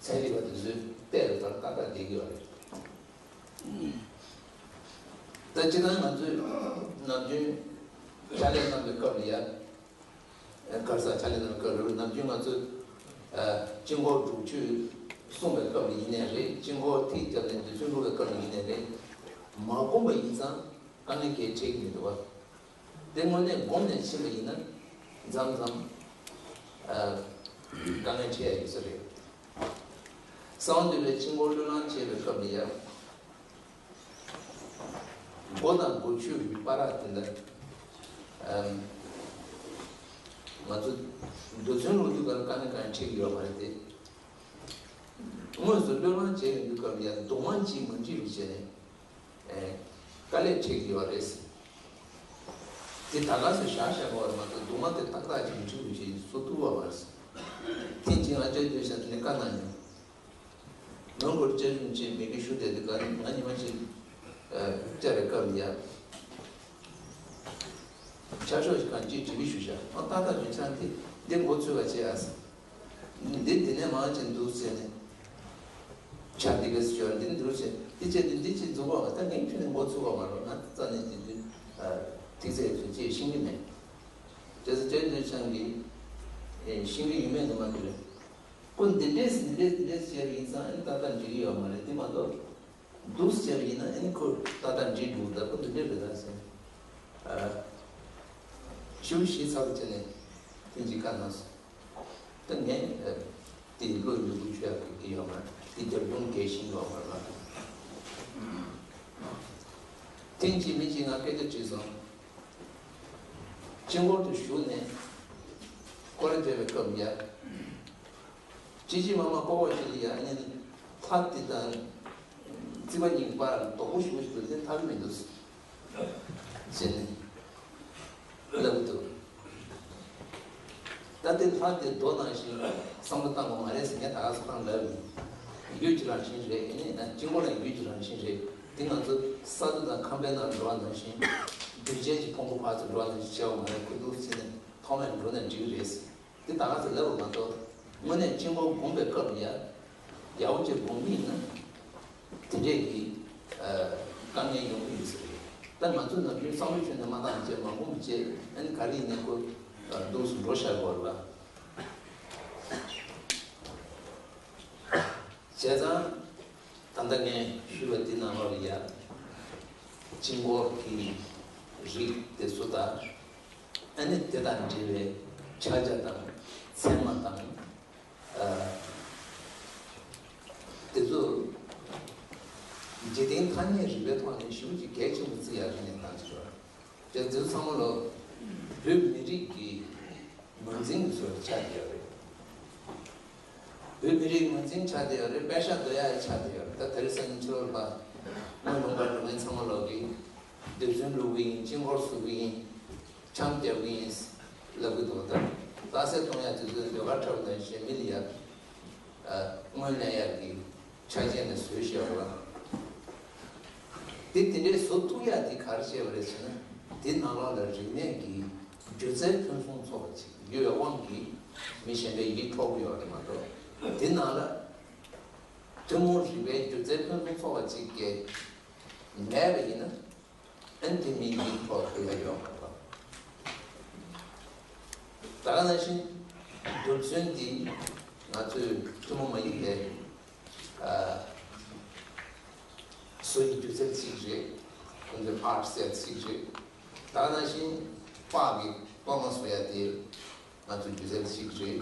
ཚན་རིག་པ་དེ་ཚོའི་དཔེ་ལ་ལྟར་ཏག་ཏག་བསྡད་ཀྱི་ཡོད་རེད། ད་སྤྱིར་བཏང་ང་ཚོས་ནམ་རྒྱུན་ཕྱག་ལས་གནང་བའི་སྐབས་ལ་ཡ། ག་རེ་ཟེར། ཕྱག་ལས་གནང་བའི་སྐབས་ལ་ནམ་རྒྱུན་ང་ཚོས་ཨ། དཔྱིད་འགོར་སྒྲུབ་མཆོད་གསུང་བའི་སྐབས་ལ་ཡིན་ནའི་རེད། དཔྱིད་འགོར་ཐིག་བརྒྱབ་ནས་རྡུལ་ཚོན་བླུགས་པའི་སྐབས་ལ་ཡིན་ནའི་རེད། མ་བསྒོམས་པ་ཡིན་ཙང་དཀའ་ངལ་གང་ཡང་འཕྲད་ཀྱི་མི་འདུག་པ། དེ་དངོས་གནས་བསྒོམས་ནས་ཕྱིན་པ་ཡིན་ན་མཚམས་མཚམས་ཨ། དཀའ་ངལ་འཕྲད་ཡ་ཡོད་ས་རེད། གསང་བ་འདུས་པའི་དཔྱིད་འགོར་བློས་བསླངས་བྱེད་པའི་སྐབས་ལ་ཡ། སྒོ་དང་སྒོ་ཕྱུགས་ཀྱི་བར་དེ་འདྲ། ཨ། ང་ཚོ་རྡུལ་ཚོན་བླུགས་དུས་ག་ལ་དཀའ་ངལ་གང་ཡང་འཕྲད་ཀྱི་ཡོད་མ་རེད་དེ། དངོས་སུ་བློས་བསླངས་བྱས་ཡོང་དུས་སྐབས་ལ་ཡ་རྡུལ་མང་ཅིག་མ་འགྲིག་པ་བྱས་ནས། ཨེ། དཀའ་ལས་འཕྲད་ཀྱི་ཡོད་རེད། དེ་ད་ག་སེ་བཞག་བཞག་པ་མ་གཏོགས་རྡུལ་མང་དེ་ཏག་ཏག་ཅིག་འགྲིག་པ་ཞིག་བཟོ་ཐུབ་པ་མ་རེད། ཐེངས་གཅིག་ང་ཅོ་ཅོ་བྱས་ནས་བཀའ་གནང་མྱོང་། མོན་གྷོར་བཅའ་ཁྲིམས་ཆེད་མི་གི་ཞུ་བསྡད་དུས་ག་ང་ཉི་མ་གཅིག་བཅར་བའི་སྐབས་ལ་ཡ། ཆ་ཤོག་ཅིག་གང་ཅིག་བྲིས་ཀྱི་ཞུ་བཞག་ཨ། ཏག་ཏག་རྒྱུ་མཚན་དེ་འདི་མགོ་ཚོས་པ་བྱས་ཨ། འདི་འདི་ནས་མང་ཅིག་འདུག་ཟེར་ནས། ཆ་འདི་ག་ཟེར་ཞོར་འདི་འདུག་ཟེར། འདི་བྱས་ཏེ་འདི་ཅིག་འཛུགས་པ་ད་ངས་ཁྱོད་ནས་མགོ་ཚོས་པ་མ་རེད། ང་རྩ་ནས་འདི་འདི་ཐིག་ཚད་ཚོ་ཅིག་ཤེས་ཀྱི་མེད། དེ་ཚོ་ཅོ་ཅོ་ཆང་གིས་ཤེས་ཀྱི་ཡོད་མེད་ནི་མ་འདུག་ཁོ་འདི་འདྲས་འདི་འདྲས་འདི་འདྲས་བྱས་པ་ཡིན་ཙང་ཨ་ནི་ཏག་ཏག་འགྲིག་གི་ཡོད་མ་རེད། དེ་མ་གཏོགས་འདུག་སེ་བྱས་པ་ཡིན་ན་ཨ་ནི་ཁོ་ཏག་ཏག་འགྲིག་འདུག་ད་ཁོ་འདི་འདྲས་རེད་ད་ཟེར། ཨ། ཞུ་ཞུས་ཚར་བྱས་ནས་ཐེངས་གཅིག་བཀའ་གནང་སོང་། ད་ངས་ཨ། དེ་བློ་ཡུལ་དུ་ཆུད་ཡག་གི་ཡོད་མ་རེད། དེ་རྒྱབ་ལྗོངས་རྒྱས་ཤིང་ཡོད་མ་རེད་ལ། ཐེངས་གཅིག་མིན་གཅིག་ང་སྐད་ཆ་དྲིས་སོང་། དཔྱིད་འགོར་དུ་བཞུགས་ནས་སྐོར་ར་བྱས་པའི་སྐབས་ཡ། ཅི་ཅི་མ་མ་ཀོ་ཀོ་ཅི་ལི་ཡ་ཨ་ནི་ལྷ་དེ་དང་རྩིག་པ་གཉིས་ཀྱི་བར་ལ་རྡོག་པོ་ཞེ་པོ་ཞིག་འདུག་དེ་ཐར་གྱི་མི་འདུག་ཟེར་ནས་ལབ་འདུག་ད་དེ་ལྷ་དེ་རྡོ་ནང་བཞིན་བསམ་བློ་བཏང་དགོས་མ་རེད་ཟེར་ངས་ད་ག་སེ་ལབ་ཡིན། ཡུལ་གྱི་རང་བཞིན་རེད། ཨ་ནི་ན་དཔྱིད་འགོར་ལ་ཡུལ་གྱི་རང་བཞིན་རེད། དེ་ང་ཚོ་ས་རྡོ་དང་ཁང་པའི་ནང་འགྲོ་བ་ནང་བཞིན། རྡུལ་ཅན་གྱི་ཕུང་པོ་ཕར་ཚུར་འགྲོ་བ་ནང་བཞིན་བྱས་པ་མ་རེད། ཁོ་འདུག་ཟེར་ནས་ཐོག་མར་འགྲོ་ན་འགྲིག་གི་རེད་ཟེར། དེ་ད་ག་ཚོད་ལབ་པ་མ་གཏོགས། དངོས་གནས་དཔྱིད་འགོར་བསྒོམས་པའི་སྐབས་ལ་ཡ། ཡག་པོ་ཅིག་བསྒོམས་མིན་ན། དེ་འདྲས་ཀྱི་ཨ། དཀའ་ངལ་ཡོང་གི་ཡོད་ས་རེད། ད་ང་ཚོ་ནམ་རྒྱུན་བསམ་བློ་ཁྱོན་ནས་མ་བཏང་བྱས་མ་བསྒོམས་བྱས་ཨ་ནི་ག་རེ་ཡིན་ནའི་ཁོ་འདུག་སེ་འགྲོ་བཞག་དགོས་རེད་པ། བྱས་ཙང་། ད་ལྟ་ངས་ཞུས་པ་འདི་ནང་ལོགས་ལ་ཡ། དཔྱིད་འགོར་གྱི་རིགས་དེ་ཚོ་དང་། ཨ་ནི་དེ་དང་འབྲེལ་བའི་ཕྱག་རྒྱ་དང་མཚན་མ་དང་། ཨ། དེ་ཚོ་འཇིག་རྟེན་ཐ་སྙད་རིག་པའི་ཐོག་ནས་ཞེ་པོ་ཅིག་གལ་ཆེན་པོ་བརྩི་ཡག་རིག་གནས་དང་ཟེར་བ། དེ་ཚོ་ཚང་མ་ལོ། བོད་མི་རིགས་ཀྱི་ ངོས་འཛིན་གྱི་སྲོལ་ཆགས་བསྡད་ཡོད་རེད། བོད་མི་རིགས་ངོས་འཛིན་ཆགས་བསྡད་ཡོད་རེད། པད་ཤག་བསྡུ་ཡག་ཆགས་བསྡད་ཡོད་རེད། ད་དེ་རིང་སང་ཉིན་ཕྱི་ལོགས་ལ་སྔོན་ལུང་པ་འགྲོ་མཁན་ཚང་མ་ལོག་གིས་རྡུལ་ཚོན་བླུག་གི་ཡིན། དཀྱིལ་འཁོར་བཟོ་གི་ཡིན། འཆམ་རྒྱག་གི་ཡིན་ལབ་གི་འདུག་ད་རྩ་སེ་གཏོང་ཡག་དེ་ཚོའི་ཟློས་གར་འཁྲབ་ནང་བཞིན་མི་ལ་ཡ་སྔོན་གནས་ཡག་གི་ཆ་རྐྱེན་ནས་བཟོས་བཞག་པ། དེ་དེ་འདྲའི་བཟོ་ཐུབ་ཡག་དེ་ག་རེ་བྱས་པ་རེད་ཟེར་ན། དེ་ནང་ལོགས་ལ་རིག་གནས་ཀྱི་སྒྱུ་རྩལ་ཕུན་སུམ་ཚོགས་པ་ཅིག་ཡོད་པའི་དབང་གིས་མི་གཞན་པའི་ཡིད་འཕྲོག་གི་ཡོད་རེད་མ་གཏོགས། དེ་ནང་ལ་ཐུན་མོང་རིག་པའི་སྒྱུ་རྩལ་ཕུན་སུམ་ཚོགས་པ་ཅིག་གི་མེད་པ་ཡིན་ན། ཨན་དེ་མི་ཡིད་འཕྲོག་ཐུབ་ཡག་ཡོད་མ་རེད། ད་ག་ནང་བཞིན་རྡུལ་ཚོན་འདི་ང་ཚོས་ཐུན་མོང་མ་ཡིན་པའི་ཨ་བཟོ་ཡི་སྒྱུ་རྩལ་ཅིག་རེད། ཁོང་ཚོའི་ཨར་ཊི་ཟེར་ཅིག་རེད། ད་ག་ནང་བཞིན་པགས་ཀྱི་པགས་མ་བཟོ་ཡག་དེ་ང་ཚོའི་སྒྱུ་རྩལ་ཅིག་རེད།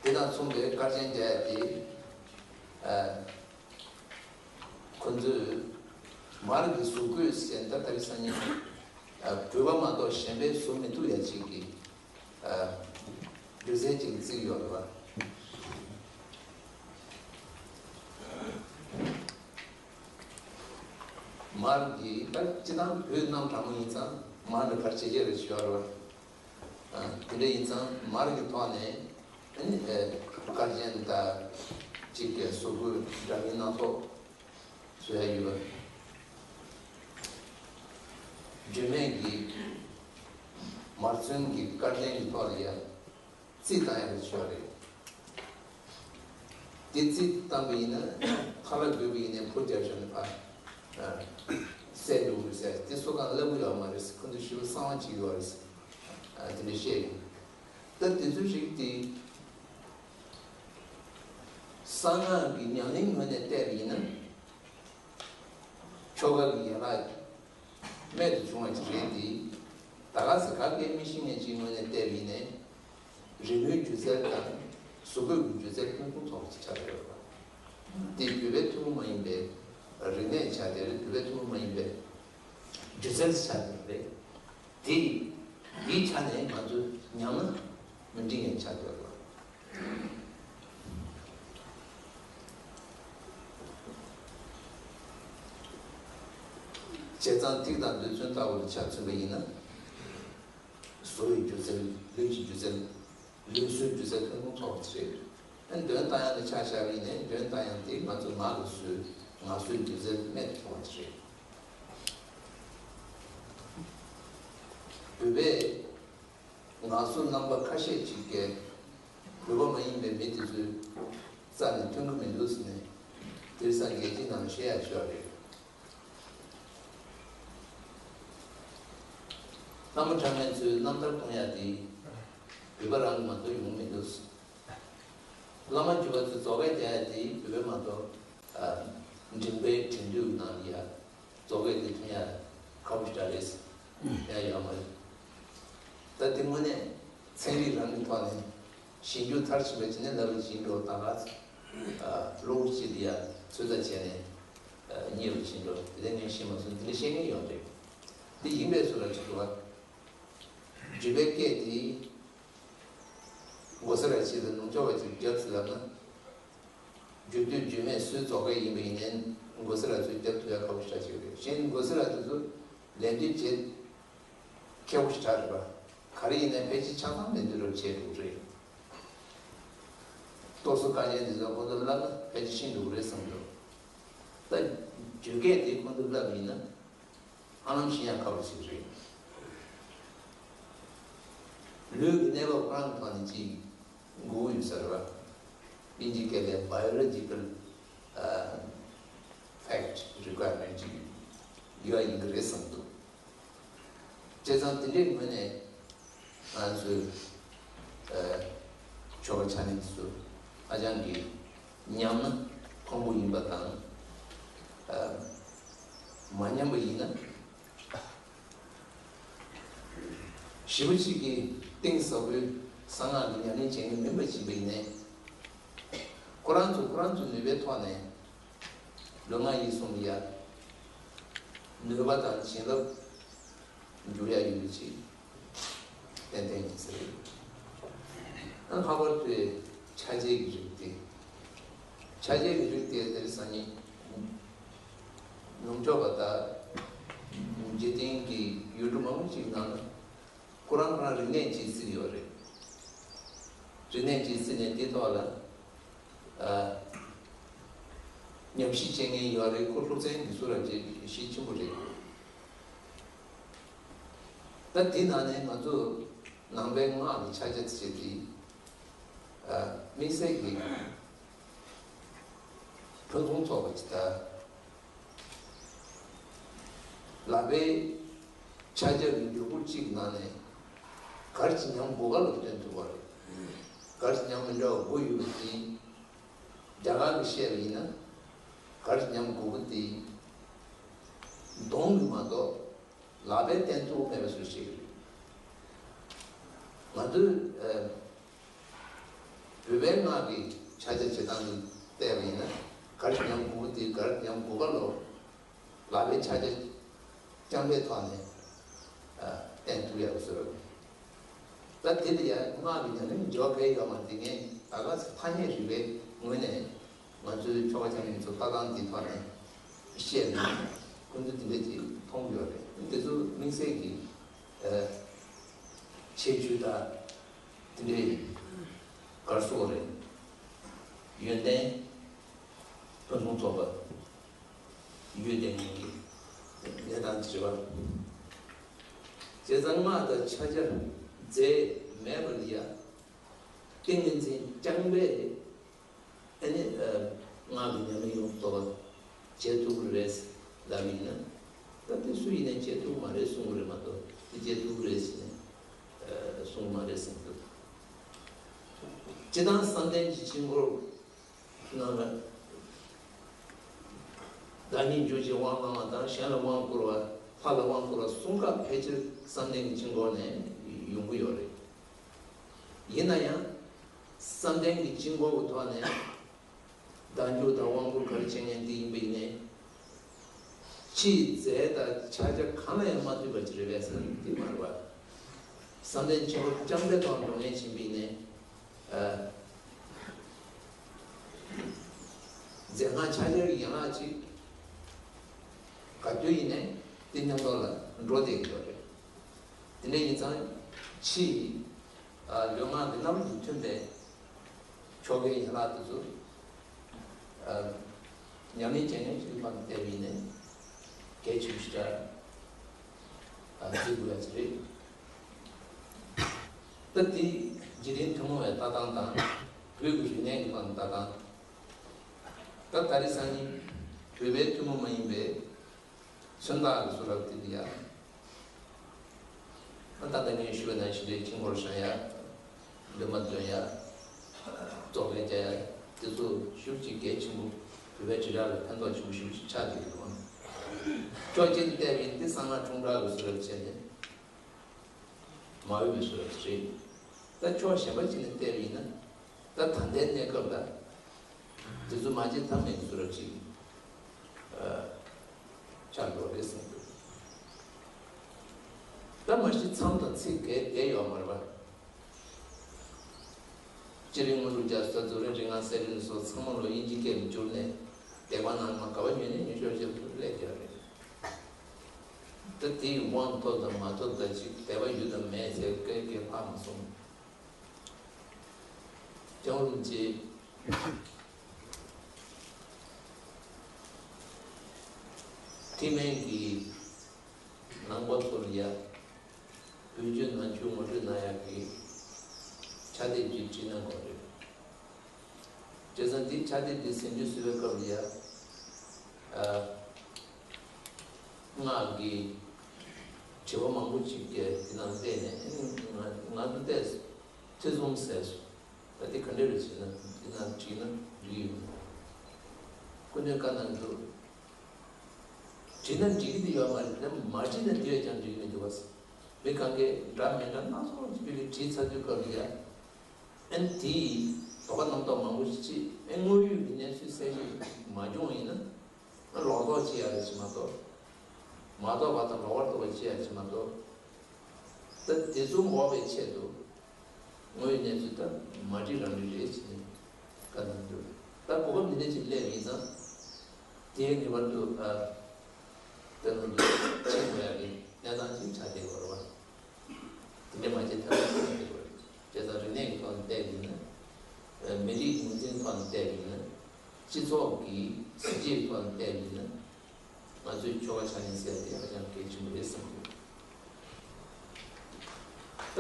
དེ་དང་མཚུངས་པའི་དཀར་ཆེན་རྒྱག་ཡག་དེ་ཨ་ཁོང་ཚོས་མར་གྱི་གཟུགས་བཀོད་ཟེར་ད་ད་རེས་སང་ཉིན་ཨ་བོད་པ་མ་གཏོགས་གཞན་པས་བཟོ་མི་ཐུབ་ཡག་ཅིག་གི་ཨ་སྒྱུ་རྩལ་ཅིག་བརྩིགས་ཡོད་རེད་པ། མར་གྱི་ད་སྤྱིར་བཏང་བོད་གནམ་གྲང་མོ་ཡིན་ཙང་མར་ནི་ཕར་ཆེ་ཆེ་རེ་ཞིག་ཡོད་རེད་པ། ཨ་དེ་འདྲ་ཡིན་ཙང་མར་གྱི་ཐོག་ནས་ཨ་ནི་ཨེ་དཀར་ཆེན་དང་གཅིག་གི་གཟུགས་བཀོད་འདྲ་མིན་སྣ་ཚོགས་བཟོ་ཡག་ཡོད་པ། བརྗོད་མེད་ཀྱི་མར་ཚོན་གྱི་དཀར་ཆེན་གྱི་ཐོག་ལ་ཡ་རྩི་བཏང་ཡག་ཆོག་རེད། དེ་རྩི་བཏང་པ་ཡིན་ན་ཁ་ལག་དགོས་པ་ཡིན་ན་ཕོ་རྒྱབ་བཞག་ནས་ཕར་ཨ་བསད་འགྲོ་གི་རེད་ཟེར། དེ་སུ་གང་ལབ་གི་ཡོད་མ་རེད། ཁོ་ཚོ་ཞེ་པོ་གསང་བ་བྱེད་ཀྱི་ཡོད་རེད། ཨ་དེ་འདྲ་བཤད་ཡོད། ད་དེ་ཚོའི་རིགས་དེ་གསང་སྔགས་ཀྱི་ཉམས་ལེན་ངོས་ནས་བལྟས་པ་ཡིན་ན་ཆོ་ག་གི་ཡན་ལག་རྨད་དུ་བྱུང་བ་ཅིག་རེད་དེ། ད་ག་ཟེ་ག་གེ་མི་ཤེས་མཁན་ཅིག་ངོས་ནས་བལྟས་པ་ཡིན་ནའི་རི་མོའི་སྒྱུ་རྩལ་དང་གཟུགས་བཀོད་ཀྱི་སྒྱུ་རྩལ་ཕུན་སུམ་ཚོགས་པ་ཅིག་ཆགས་ཡོད་པ། དེ་བོད་པའི་ཐུན་མོང་མ་ཡིན་པའི་རིག་གནས་ཆགས་བསྡད་རེད། བོད་པའི་ཐུན་མོང་མ་ཡིན་པའི་སྒྱུ་རྩལ་ཆགས་བསྡད་རེད། དེ་དེའི་ཆ་ནས་ང་ཚོས་ཉམས་ན་མི་འགྲིག་མཁན་ཆགས་བསྡད་ཡོད་པ། བྱས་ཙང་ཐིག་དང་རྡུལ་ཚོན་ལྟ་བུ་ལ་ཆ་མཚོན་པ་ཡིན་ན། བཟོ་ཡི་སྒྱུ་རྩལ། ལུས་ཀྱི་སྒྱུ་རྩལ། ལུས་སྲོལ་སྒྱུ་རྩལ་ཐུན་མོང་ཚོགས་པ་ཞིག་རེད། ཨ་འདོན་སྟངས་ཡང་ནི་ཆ་བཞག་པ་ཡིན་ནའི་འདོན་སྟངས་ཡང་དེ་ང་ཚོ་ངག་གི་སྲོལ། ངག་སྲོལ་སྒྱུ་རྩལ་རྨད་དུ་བྱུང་བ་ཞིག་རེད། བོད་པས་ངག་གསོ་རྣམ་པ་ཁ་ཤས་ཅིག་གིས་བོད་པ་མ་ཡིན་པའི་མི་དེ་ཚོའི་རྩ་ནས་ཐོན་གྱི་མི་འདུག་ཟེར་ནས་དེང་སང་རྒྱལ་སྤྱིའི་ནང་བཤད་ཡག་ཤོག་རེད། བླ་མ་གྲངས་མེད་ཚོའི་རྣམ་ཐར་གཏོང་ཡག་དེ་བོད་པ་རང་གི་མ་གཏོགས་ཡོང་མི་འདུག་བླ་མ་བརྒྱུད་པ་ཚོས་རྫོགས་སྐལ་རྒྱག་ཡག་དེ་བོད་པའི་མ་གཏོགས་ཨ་འབྲིང་པའི་འགྲན་བསྡུར་ནང་ལ་ཡ་རྫོགས་སྐལ་དེ་ཐོན་ཡག་ཁག་པོ་ཞེ་དྲག་རེད། ཡང་ཡོད་མ་རེད། ད་དེ་དངོས་གནས་ཚན་རིག་རང་གི་ཐོག་ནས་ཞིབ་འཇུག་མཐར་ཕྱིན་པ་བྱས་ནས་ལབ་པ་ཅིག་འགྲོ། ད་ག་ཚོད་ཨ་གློག་ཅིག་ལ་ཡ་ཚོད་ལྟ་བྱས་ནས་ཨ་རྙེད་པ་ཅིག་འགྲོ། དེ་ལས་ངས་ཤེས་མ་སོང་། དེ་འདྲ་བཤད་མཁན་ཡོད་རེད། དེ་ཡིན་པའི་སུ་ལ་ཅིག་འགྲོ་བ། བརྗོད་པའི་སྐད་དེ་མགོ་སེར་བ་ཞིག་ལ་ནུབ་ཕྱོགས་པ་ཅིག་རྒྱབ་ཟེར་ལབ་ན། བརྗོད་དུས་བརྗོད་མེད་སུའི་རྫོགས་སྐལ་ཡིན་པ་ཡིན་ནའི་མགོ་སེར་བ་ཚོས་རྒྱབ་ཐུབ་ཡག་ཁག་པོ་ཞེ་དྲག་ཅིག་རེད། གཞན་མགོ་སེར་བ་དེ་ཚོ་ལད་ཟློས་བྱེད་མཁས་པོ་ཞེ་དྲག་རེད་པ། ག་རེ་ཡིན་ནའི་ཕལ་ཆེར་ཆ་ཚང་ལད་ཟློས་རབ་བྱེད་འདུག་རེད། གཏོར་ཟོར་དཀའ་ཉེན་དེ་ཚོ་ཁོང་ཚོ་བསླབ་ན་ཕལ་ཆེར་ཤེས་འགྲོ་གི་རེད་བསམ་འདུག་ད་བརྗོད་སྐད་དེ་ཁོང་ཚོ་བསླབ་པ་ཡིན་ན། ཧ་ལམ་ཤེས་ཡག་ཁག་པོ་ཞིག་རེད། ལུས་ཀྱི་གནས་བབ་ཁོ་རང་གི་ཐོག་ནས་ཅིག་དགོས་ཀྱི་ཡོད་ས་རེད་པ། དབྱིན་ཇིའི་སྐད་ལ་biological ཨ་fact requirement ཅིག་ཡོད་ཡིན་གྱི་རེད་བསམ་འདུག་བྱས་ཙང་དེ་འདྲའི་ངོས་ནས་ང་ཚོའི་ཨ་ཆོ་ག་ཕྱག་ལེན་དེ་ཚོ་ཧ་ཅང་གི་ཉམས་ན་ཕངས་པོ་ཡིན་པ་དང་། ཨ་མ་ཉམས་པ་ཡིན་ན། ཞེ་པོ་ཅིག་གིས་གཏིང་ཟབ་པོའི་གསང་སྔགས་ཀྱི་ཉམས་ལེན་བྱེད་མཁན་མིན་པ་ཅིག་ཡིན་ནའི། ཁོ་རང་ཚོ་ཁོ་རང་ཚོའི་ནུས་པའི་ཐོག་ནས་ལུས་ངག་ཡིད་གསུམ་ལ་ཡ་ནུས་པ་དང་བྱིན་རླབས་འཇུག་ཡག་ཡོད་པ་ཅིག་ཏན་ཏན་ཡིན་ས་རེད། ལྷག་པར་དུ་ཕྱག་རྒྱའི་རིགས་ཏེ། ཕྱག་རྒྱའི་རིགས་ཏེ་དེར་སང་ཉིན་ནུབ་ཕྱོགས་པ་དང་འཇིག་རྟེན་གྱི་ཡུལ་གྲུ་མང་པོ་ཅིག་ནང་ལ་ཁོ་རང་ཁོ་རང་རིག་གནས་ཅིག་བརྩིས་ཡོད་རེད། རིག་གནས་ཅིག་བརྩིས་ནས་དེ་ཐོག་ལ་ཨ་ཉམས་ཞིབ་བྱེད་མཁན་ཡོད་རེད། ཁོ་སློབ་ཚན་འདི་ཚོ་ལ་རྗེས་ཤེས་ཆེན་པོ་རེད། ད་དེ་ནང་ནས་ང་ཚོ་ནང་པའི་སྔགས་ཀྱི་ཕྱག་རྒྱ་ཚིགས་བཅད་དེ་ཨ་དམིགས་བསལ་གྱི་ཕུན་སུམ་ཚོགས་པ་ཅིག་དང་། ལག་པའི་ཕྱག་རྒྱ་གི་འགྱུར་ཁུག་གཅིག་ནང་ནས་གར་གྱི་ཉམས་དགུ་ག་ལ་སྟོན་ཐུབ་པ་རེད། གར་གྱི་ཉམས་མི་འདྲ་བ་དགུ་ཡོད་པ་དེ་རྒྱ་གར་གྱིས་བཤད་པ་ཡིན་ན་གར་གྱི་ཉམས་དགུ་པོ་དེ་གདོང་གིས་མ་གཏོགས་ལག་པས་བསྟན་ཐུབ་མེད་པའི་བཟོ་ཞིག་རེད། ང་ཚོས་ཨ་བོད་པའི་སྔགས་ཀྱི་ཕྱག་རྒྱ་བྱེད་སྟངས་ཀྱི་བལྟས་པ་ཡིན་ན་གར་གྱི་ཉམས་དགུ་པོ་དེ་གར་གྱི་ཉམས་དགུ་ག་ལོ་ལག་པའི་ཕྱག་རྒྱ་རྐྱང་པའི་ཐོག་ནས་ཨ་བསྟན་ཐུབ་ཡག་བཟོ་རེད། ད་དེ་ལ་ཡང་སྔགས་ཀྱི་ཉམས་ལེན་འབྱོར་གལ་ཡོད་མ་རེད། ངས་ད་ག་ས་ཐ་སྙད་རིག་པའི་ངོས་ནས་ང་ཚོའི་ཆོ་ག་ཆ་མིན་ཚོ་ལྟ་སྟངས་འདིའི་ཐོག་ནས་བཤད་ནས་ཁོང་ཚོ་དེ་འདྲ་ཅིག་མཐོང་གི་ཡོད་རེད། དེ་ཚོ་དམིགས་བསལ་གྱི་ཨ་ཁྱད་ཆོས་དང་དེ་འདྲའི་གར་སོགས་རེད། ཡོན་ཏན་ཕུན་སུམ་ཚོགས་པ་ཡོད་དེ་ཉིད་ཀྱི་གནས་སྟངས་དྲི་བ། བྱས་ཙང་སྔགས་དང་ཕྱག་རྒྱ་རྫས་མེད་པ་ལ་ཡ་ཏིང་ངེ་འཛིན་རྐྱང་པས་ཨ་ནི་ཨ་སྔགས་ཀྱི་ཉམས་ལེན་ཡོངས་སུ་རྫོགས་པ་བྱེད་ཐུབ་ཀྱི་རེད་ལབ་ཡིན་ན། ད་དེ་སུ་ཡིན་ནའི་བྱེད་ཐུབ་མ་རེད་གསུང་གི་རེད་མ་གཏོགས་དེ་བྱེད་ཐུབ་ཀྱི་རེད་ཟེར་ནས་ཨ་གསུང་གི་མ་རེད་གསུང་གི་འདུག་སྤྱིར་བཏང་བསམ་གཏན་གྱི་དཀྱིལ་འཁོར་ནང་ལ་བདག་ཉིད་འཇུག་ཅིང་དབང་བླང་བ་དང་གཞན་ལ་དབང་བསྐུར་བ། ལྷ་ལ་དབང་བསྐུར་བ་གསུམ་ཀ་ཕལ་ཆེར་བསམ་གཏན་གྱི་དཀྱིལ་འཁོར་ནས་ཡོང་གི་ཡོད་རེད། ཡིན་ན་ཡང་བསམ་གཏན་གྱི་དཀྱིལ་འཁོར་གྱི་ཐོག་ནས་བདག་འཇུག་དང་དབང་བསྐུར་ག་རེ་བྱེད་མཁན་དེ་ཡིན་པ་ཡིན་ནའི། ཕྱིའི་རྫས་དང་ཕྱག་རྒྱ་གང་ལ་ཡང་མ་ལྟོས་པ་ཅིག་རེད་པས་ཟེར་ན་དེ་མ་རེད་པ། བསམ་གཏན་དཀྱིལ་འཁོར་རྐྱང་པའི་ཐོག་འགྲོ་མཁན་ཡིན་པ་ཡིན་ནའི། ཨ་རྫས་སྔགས་ཕྱག་རྒྱ་གི་ཡན་ལག་ཅིག་ག་དུས་ཡིན་ནའི་དེ་མཉམ་དུ་ལ་འགྲོ་བསྡད་ཀྱི་ཡོད་རེད། དེ་འདྲ་ཡིན་ཙང་ཕྱིའི་ཨ་ལུས་ངག་གི་རྣམ་རོལ་དུ་མཐུན་པའི་ཆོ་གའི་ཡན་ལག་དེ་ཚོ་ཨ་ཉམས་ལེན་བྱེད་མཁན་ཞིག་གི་བར་དུ་བལྟས་པ་ཡིན་ནའི་གལ་ཆེན་པོ་ཞིག་ལ་ཨ་བརྩི་དགོས་ཡ་ཅིག་རེད། ད་དེ་འཇིག་རྟེན་ཐུན་མོང་བའི་ལྟ་སྟངས་དང་བོད་ཀྱི་རིག་གནས་ཀྱི་བར་ལྟ་སྟངས། ད་ད་རེས་སང་ཉིན་བོད་པའི་ཐུན་མོང་མ་ཡིན་པའི་མཚོན་རྟགས་ཀྱི་བཟོ་འདྲ་དེ་འདི་ཡ། ད་ལྟ་ངས་ཞུས་པ་ནང་བཞིན་རེད། དཀྱིལ་འཁོར་བཞེངས་ཡ། འདོན་མ་འདོན་ཡ། རྫོགས་ལྡན་རྒྱག་ཡ། དེ་ཚོ་ཤུགས་ཀྱིས་གལ་ཆེན་པོ་བོད་པའི་དྲིལ་བསྒྲགས་ལ་ཕན་ཐོགས་ཆེན་པོ་ཞེ་པོ་ཅིག་ཆགས་ཀྱི་འདུག་ཕྱོགས་གཅིག་ནས་བལྟས་པ་ཡིན་ཏེ་གསང་སྔགས་ཁྲོམ་བསྒྲགས་ཀྱི་བཟོ་འདྲ་བྱས་ནས་མ་འོས་པའི་བཟོ་འདྲ་རེད། ད་ཕྱོགས་གཞན་པ་ཅིག་ནས་བལྟས་པ་ཡིན་ན། ད་ད་ལྟའི་གནས་སྐབས་ལ་དེ་ཚོ་མ་བྱེད་ཐབས་མེད་ཀྱི་བཟོ་འདྲ་ཅིག་ཨ་ཆགས་འགྲོ་རེད་བསམ་འདུག་ད་མ་གཞི་མཚམས་དང་ཚིགས་བརྒལ་བསྡད་ཡོད་མ་རེད་པ། སྤྱིར་དངོས་གྲུབ་རྒྱ་མཚོ་དང་རྫོགས་རིམ་རིགས་ལྔ་གསལ་རིག་སོགས་ཚང་མ་ལོ་དབྱིན་ཇིའི་སྐད་དུ་བསྒྱུར་ནས་སྡེ་པ་ནང་མ་དགའ་བ་ཉོས་ནས་ཉོ་ཆོག་ཅེས་སླེབས་ཀྱི་རེད། ད་དེའི་དབང་ཐོབ་དང་མ་ཐོབ་དང་ཅིག་དད་པ་ཡོད་དང་མེད་ཟེར་སྐད་སྐད་ལྷག་མ་སོང་། སྐྱབས་མགོན་རིན་པོ་ཆེ་ཐེག་དམན་གྱི་ནང་པ་ཚོ་ལ་ཡ་བོད་བརྒྱུད་ནང་བཅུད་ངོ་སྤྲོད་གནང་ཡག་གི་ཕྱག་དེབ་ཅིག་བྲིས་གནང་དགོས་རེད། བྱས་ཙང་འདི་ཕྱག་དེབ་འདི་ཟིན་བྲིས་བཟོ་བའི་སྐབས་ལ་ཡ། ཨ། སྔགས་ཀྱི་དྲི་བ་མང་པོ་ཅིག་གིས་འདི་ནང་བལྟས་ནས་ང་ང་ཚོ་བལྟས་ཐེ་ཚོམ་ཟ་སོང་། ད་འདི་ག་འདྲ་རེད་ཟེར་ན་འདི་ནང་བྲིས་ན་འགྲིག་ཡོད་མ་རེད། སྐུ་མདུན་བཀའ་གནང་འདུག་བྲིས་ན་འགྲིག་གི་འདི་ཡོད་མ་རེད། ད་མ་བྲིས་ན་འདི་ཡོད་ཀྱང་འགྲིག་གི་མི་འདུག་བ། མི་གང་གས་འདྲ་མི་འདྲ་སྣ་ཚོགས་ཅིག་བྲིས་ཚར་དུས་སྐབས་ལ་ཡ། ཨན་དེའི་དོ་ག་རྣམ་རྟོག་མང་པོ་ཞིག་ཅིག་ཨན་དངོས་ཡོད་ཀྱི་གནས་ཚུལ་གསལ་བཤད་མ་བྱུང་བ་ཡིན་ན། ཨ་ལོག་རྟོག་ཅིག་ཡ་རེད་ཅིག་མ་གཏོགས། མ་རྟོགས་པ་དང་ལོག་པར་རྟོག་པ་ཅིག་ཡ་ཅིག་མ་གཏོགས། ད་དེ་ཚོ་འགོག་པའི་ཆེད་དུ། དངོས་ཡོད་གནས་ཚུལ་དང་མ་འགྲིག་རང་རིག་རེད་ཅེས་ནས་བཀའ་གནང་འདུག་ད་གོ་སྐབས་འདི་འདྲ་ཅིག་སླེབས་ཡིན་ཙང་། དེའི་ངེས་པར་དུ་ཨ་ད་ནང་དུ་ཕྱིན་དགོས་ཡ་གི་གནས་སྟངས་ཅིག་ཆགས་བསྡད་ཡོད་རེད་བ། དེ་འདྲ་མ་བྱེད་ཐབས་ཤེས་ཆགས་བསྡད་ཡོད་རེད། བྱས་ཙང་རིག་གནས་ཀྱི་ཐོག་ནས་བལྟས་ཡིན་ན། མི་རིགས་ངོས་འཛིན་ཐོག་ནས་བལྟས་ཡིན་ན། སྤྱི་ཚོགས་ཀྱི་གཟི་བརྗིད་ཐོག་ནས་བལྟས་ཡིན་ན། ང་ཚོའི་ཆོལ་ཁ་ཆགས་ཉེན་ཟེར་ཡ་དེ་ཧ་ཅང་གལ་ཆེན་པོ་རེད་བསམ་གྱི་འདུག་ད་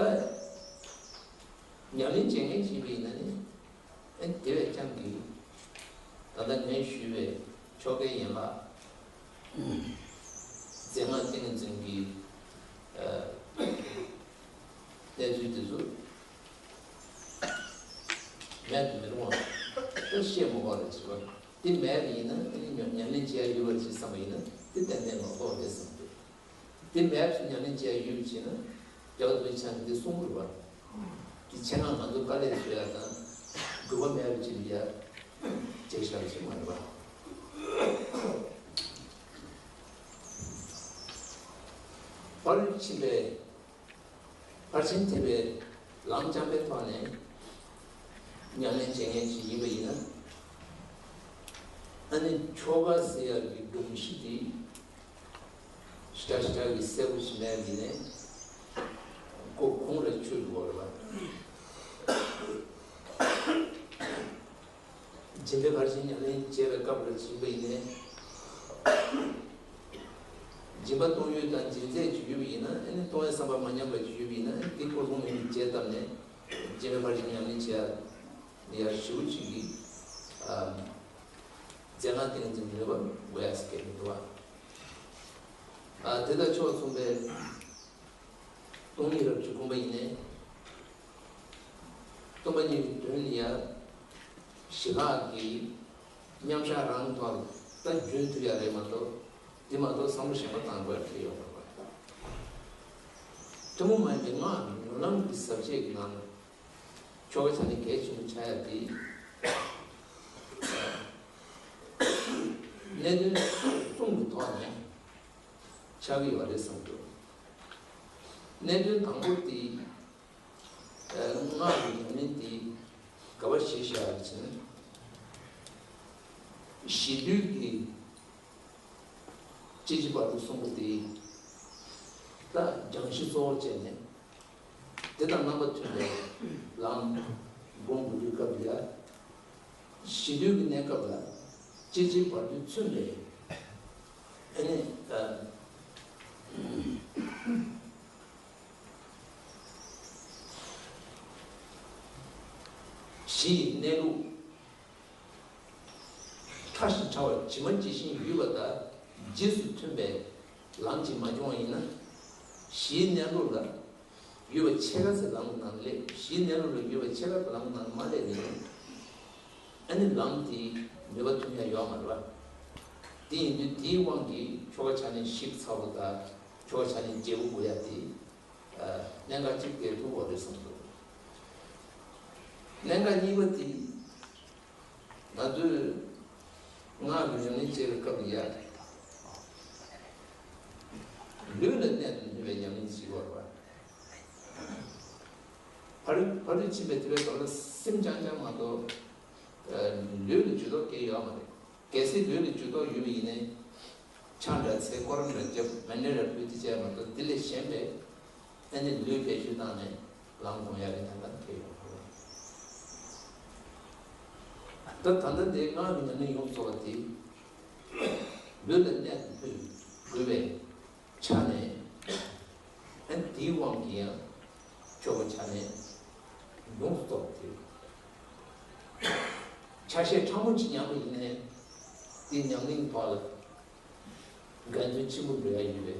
ཉམས་ལེན་བྱེད་མཁན་ཞིག་ཡིན་པ་ཡིན་ན་ནི། ཨེ་དེ་བས་ཀྱང་གི། ད་ལྟ་ངས་ཞུས་པའི་ཆོ་གའི་ཡན་ལག་རྫས་སྔགས་ཏིང་ངེ་འཛིན་གྱི་ཨ་གནས་ཚུལ་དེ་ཚོ་མེད་དུ་མི་རུང་བ་ད་བཤད་མ་དགོས་རེད་ཟེར་བ། དེ་མེད་པ་ཡིན་ན་ཨ་ནི་ཉམས་ཉམས་ལེན་བྱེད་ཡ་ཡོད་པ་ཞིག་བསམ་པ་ཡིན་ན་དེ་ཏན་ཏན་ལོག་རྟོག་རེད་བསམ་འདུག་དེ་མེད་པ་ཞིག་ཉམས་ལེན་བྱེད་ཡ་ཡོད་པ་བྱས་ན་རྒྱལ་བ་རིན་པོ་ཆེ་གིས་འདི་གསུང་གི་རེད་བ། དེ་ཆེད་མངགས་ང་ཚོ་དཀའ་ལས་བཟོ་ཡ་དང་དགོས་པ་མེད་པ་ཅིག་ལ་ཡ་བྱས་བཞག་པ་ཞིག་མ་རེད་བ། ཕར་ཕྱིན་པའི་ཕར་ཕྱིན་ཐེབས་པའི་ལམ་རྐྱང་པའི་ཐོག་ནས་ཉམས་ལེན་བྱེད་མཁན་ཞིག་ཡིན་པ་ཡིན་ན། ཨ་ནི་ཆོ་ག་ཟེར་ཡག་གི་སྒྲོམ་གཞི་དེ་ཞེ་དྲག་ཞེ་དྲག་གི་གསལ་པོ་ཞིག་མེད་པ་ཡིན་ནའི་ཁོ་ཁོང་ར་ཆུད་འགྲོ་བ་རེད་པ། སྦྱིན་པའི་ཕར་ཕྱིན་ཉམས་ལེན་བྱེད་པའི་སྐབས་ལ་སྦྱིན་པ་ཡིན་ནའི། སྦྱིན་པ་གཏོང་ཡུལ་དང་སྦྱིན་ཚད་ཅིག་ཡོད་པ་ཡིན་ན་ཨ་ནི་གཏོང་ཡ་བསམ་པ་མ་ཉམས་པ་ཅིག་ཡོད་པ་ཡིན་ན་ཨ་ནི་དེ་སྐོར་སློང་ཡོང་གི་རྗེས་བཏབ་ནས་སྦྱིན་པའི་ཕར་ཕྱིན་ཉམས་ལེན་བྱེད་ཡ་ནི་ཡར་ཞེ་པོ་ཅིག་གི་ཨ་རྫས་སྔགས་ཏིང་ངེ་འཛིན་མོས་པ་དགོས་ཡ་ཟེར་མཁན་མི་འདུག་བ། ཨ་དེ་དང་ཕྱོགས་མཚུངས་པའི་སྟོང་ཉིད་རབ་ཀྱི་དགོངས་པ་ཡིན་ནའི། སྟོང་པ་ཉིད་ཀྱི་དོན་ལ་ཡ་ཞི་ལྷག་གི་མཉམ་བཞག་རང་ཐོག་ལ་ད་རྒྱུན་མཐུད་ཡ་རེད་མ་གཏོགས་དེ་མ་གཏོགས་བསམ་བློ་གཞན་པ་བཏང་དགོས་ཡ་ཁེལ་ཡོད་མ་རེད། ཐུན་མོང་མ་ཡིན་པའི་སྔགས་ཀྱི་མྱུར་ལམ་གྱི་ཟབ་བྱེད་ཀྱི་ནང་ཆོ་ག་ཆ་ནས་གལ་ཆེན་པོ་ཆགས་ཡ་དེ་གནད་དོན་གསུམ་གྱི་ཐོག་ནས་ཆགས་ཀྱི་ཡོད་རེད་བསམ་འདུག་གནད་དོན་དང་པོ་དེ། སྔགས་ཀྱི་ཉམས་ལེན་དེ་ག་པར་བྱེད་བཞག་ཟེར་ན། ཞི་དུལ་གྱི་སྤྱི་ཆིངས་བར་དུ་གསུངས་པ་དེ་ད་སྦྱང་གཞི་གཙོ་བོར་བྱས་ནས་དེ་དང་རྣམ་པ་མཐུན་པའི་ལམ་སྒོམ་དགོས་དུས་སྐབས་ལ་ཞི་དུལ་གྱི་གནས་སྐབས་ལ་སྤྱི་ཆིངས་བར་དུ་མཚོན་པའི་ཨ་ནི། གཞི་ཡི་གནས་ལུགས་ཕྲ་ཞིང་ཕྲ་བ་ཇི་མ་ཇི་བཞིན་ཡོད་པ་དང་རྗེས་སུ་མཐུན་པའི་ལམ་གྱིས་མ་སྦྱོང་བ་ཡིན་ན། གཞིའི་གནས་ལུགས་ལ་ཡོད་པ་ཕྱེད་ཀ་ཙམ་ལམ་ནང་སླེབས། གཞིའི་གནས་ལུགས་ལ་ཡོད་པ་ཕྱེད་ཀ་ལམ་ནང་མ་སླེབས་ནས། ཨ་ནི་ལམ་དེ་ནུས་པ་ཐོན་ཡ་ཡོད་མ་རེད་པ། དེ་ཡིན་དུས་དེའི་དབང་གིས་ཆོ་ག་ཆ་ནས་ཞིབ་ཚགས་པོ་དང་ཆོ་ག་ཆ་ནས་རྒྱས་པོ་དགོས་ཡ་དེ། གནད་འགག་ཅིག་གལ་ཐུག་པ་རེད་བསམ་འདུག་གནད་འགག་གཉིས་པ་དེ། ང་ཚོས་སྔགས་ཀྱི་ཉམས་ལེན་བྱེད་པའི་སྐབས་ལ་ཡ། ལུས་ལ་གནད་དུ་བསྣུན་པའི་ཉམས་ལེན་བྱེད་དགོས་རེད་པ། ཕ་རོལ་ཕ་རོལ་ཕྱིན་པའི་ཐེག་པའི་སྐབས་ལ་སེམས་རྐྱང་རྐྱང་མ་གཏོགས། ལུས་ལ་ཇུས་གཏོགས་སྐྱེ་ཡོད་མ་རེད། གལ་སྲིད་ལུས་ལ་ཇུས་གཏོགས་ཡོད་པ་ཡིན་ནའི། ཕྱག་འདྲ་འཚལ། སྐོར་ར་འདྲ་བརྒྱབ། མཎྜལ་འདྲ་ཕུལ་ཏེ་བྱས་མ་གཏོགས་དེ་ལས་གཞན་པའི་ཨ་ནི་ལུས་བེད་སྤྱོད་བཏང་ནས་ལམ་སྒོམ་ཡག་གི་ཐད་ཀར་འཁེལ་ཡོང་གི་རེད། ད་ད་ལྟ་འདི་སྔགས་ཀྱི་ཉམས་ལེན་ཡོངས་རྫོགས་པ་དེ་ལུས་ལ་གནད་དུ་ཕུལ་དགོས་པའི་ཆ་ནས་ཨ་ནི་དེའི་དབང་གིས་ཡང་ཆོ་ག་ཆ་ནས་ཡོངས་སུ་རྫོགས་པ་དེ་ཆ་ཤས་ཕྲ་མོ་ཅིག་ཉམས་པ་ཡིན་ནའི་དེ་ཉམས་ལེན་ཐོག་ལ། འགལ་འཛོལ་ཆེན་པོ་འགྲོ་ཡ་ཡོད་པའི་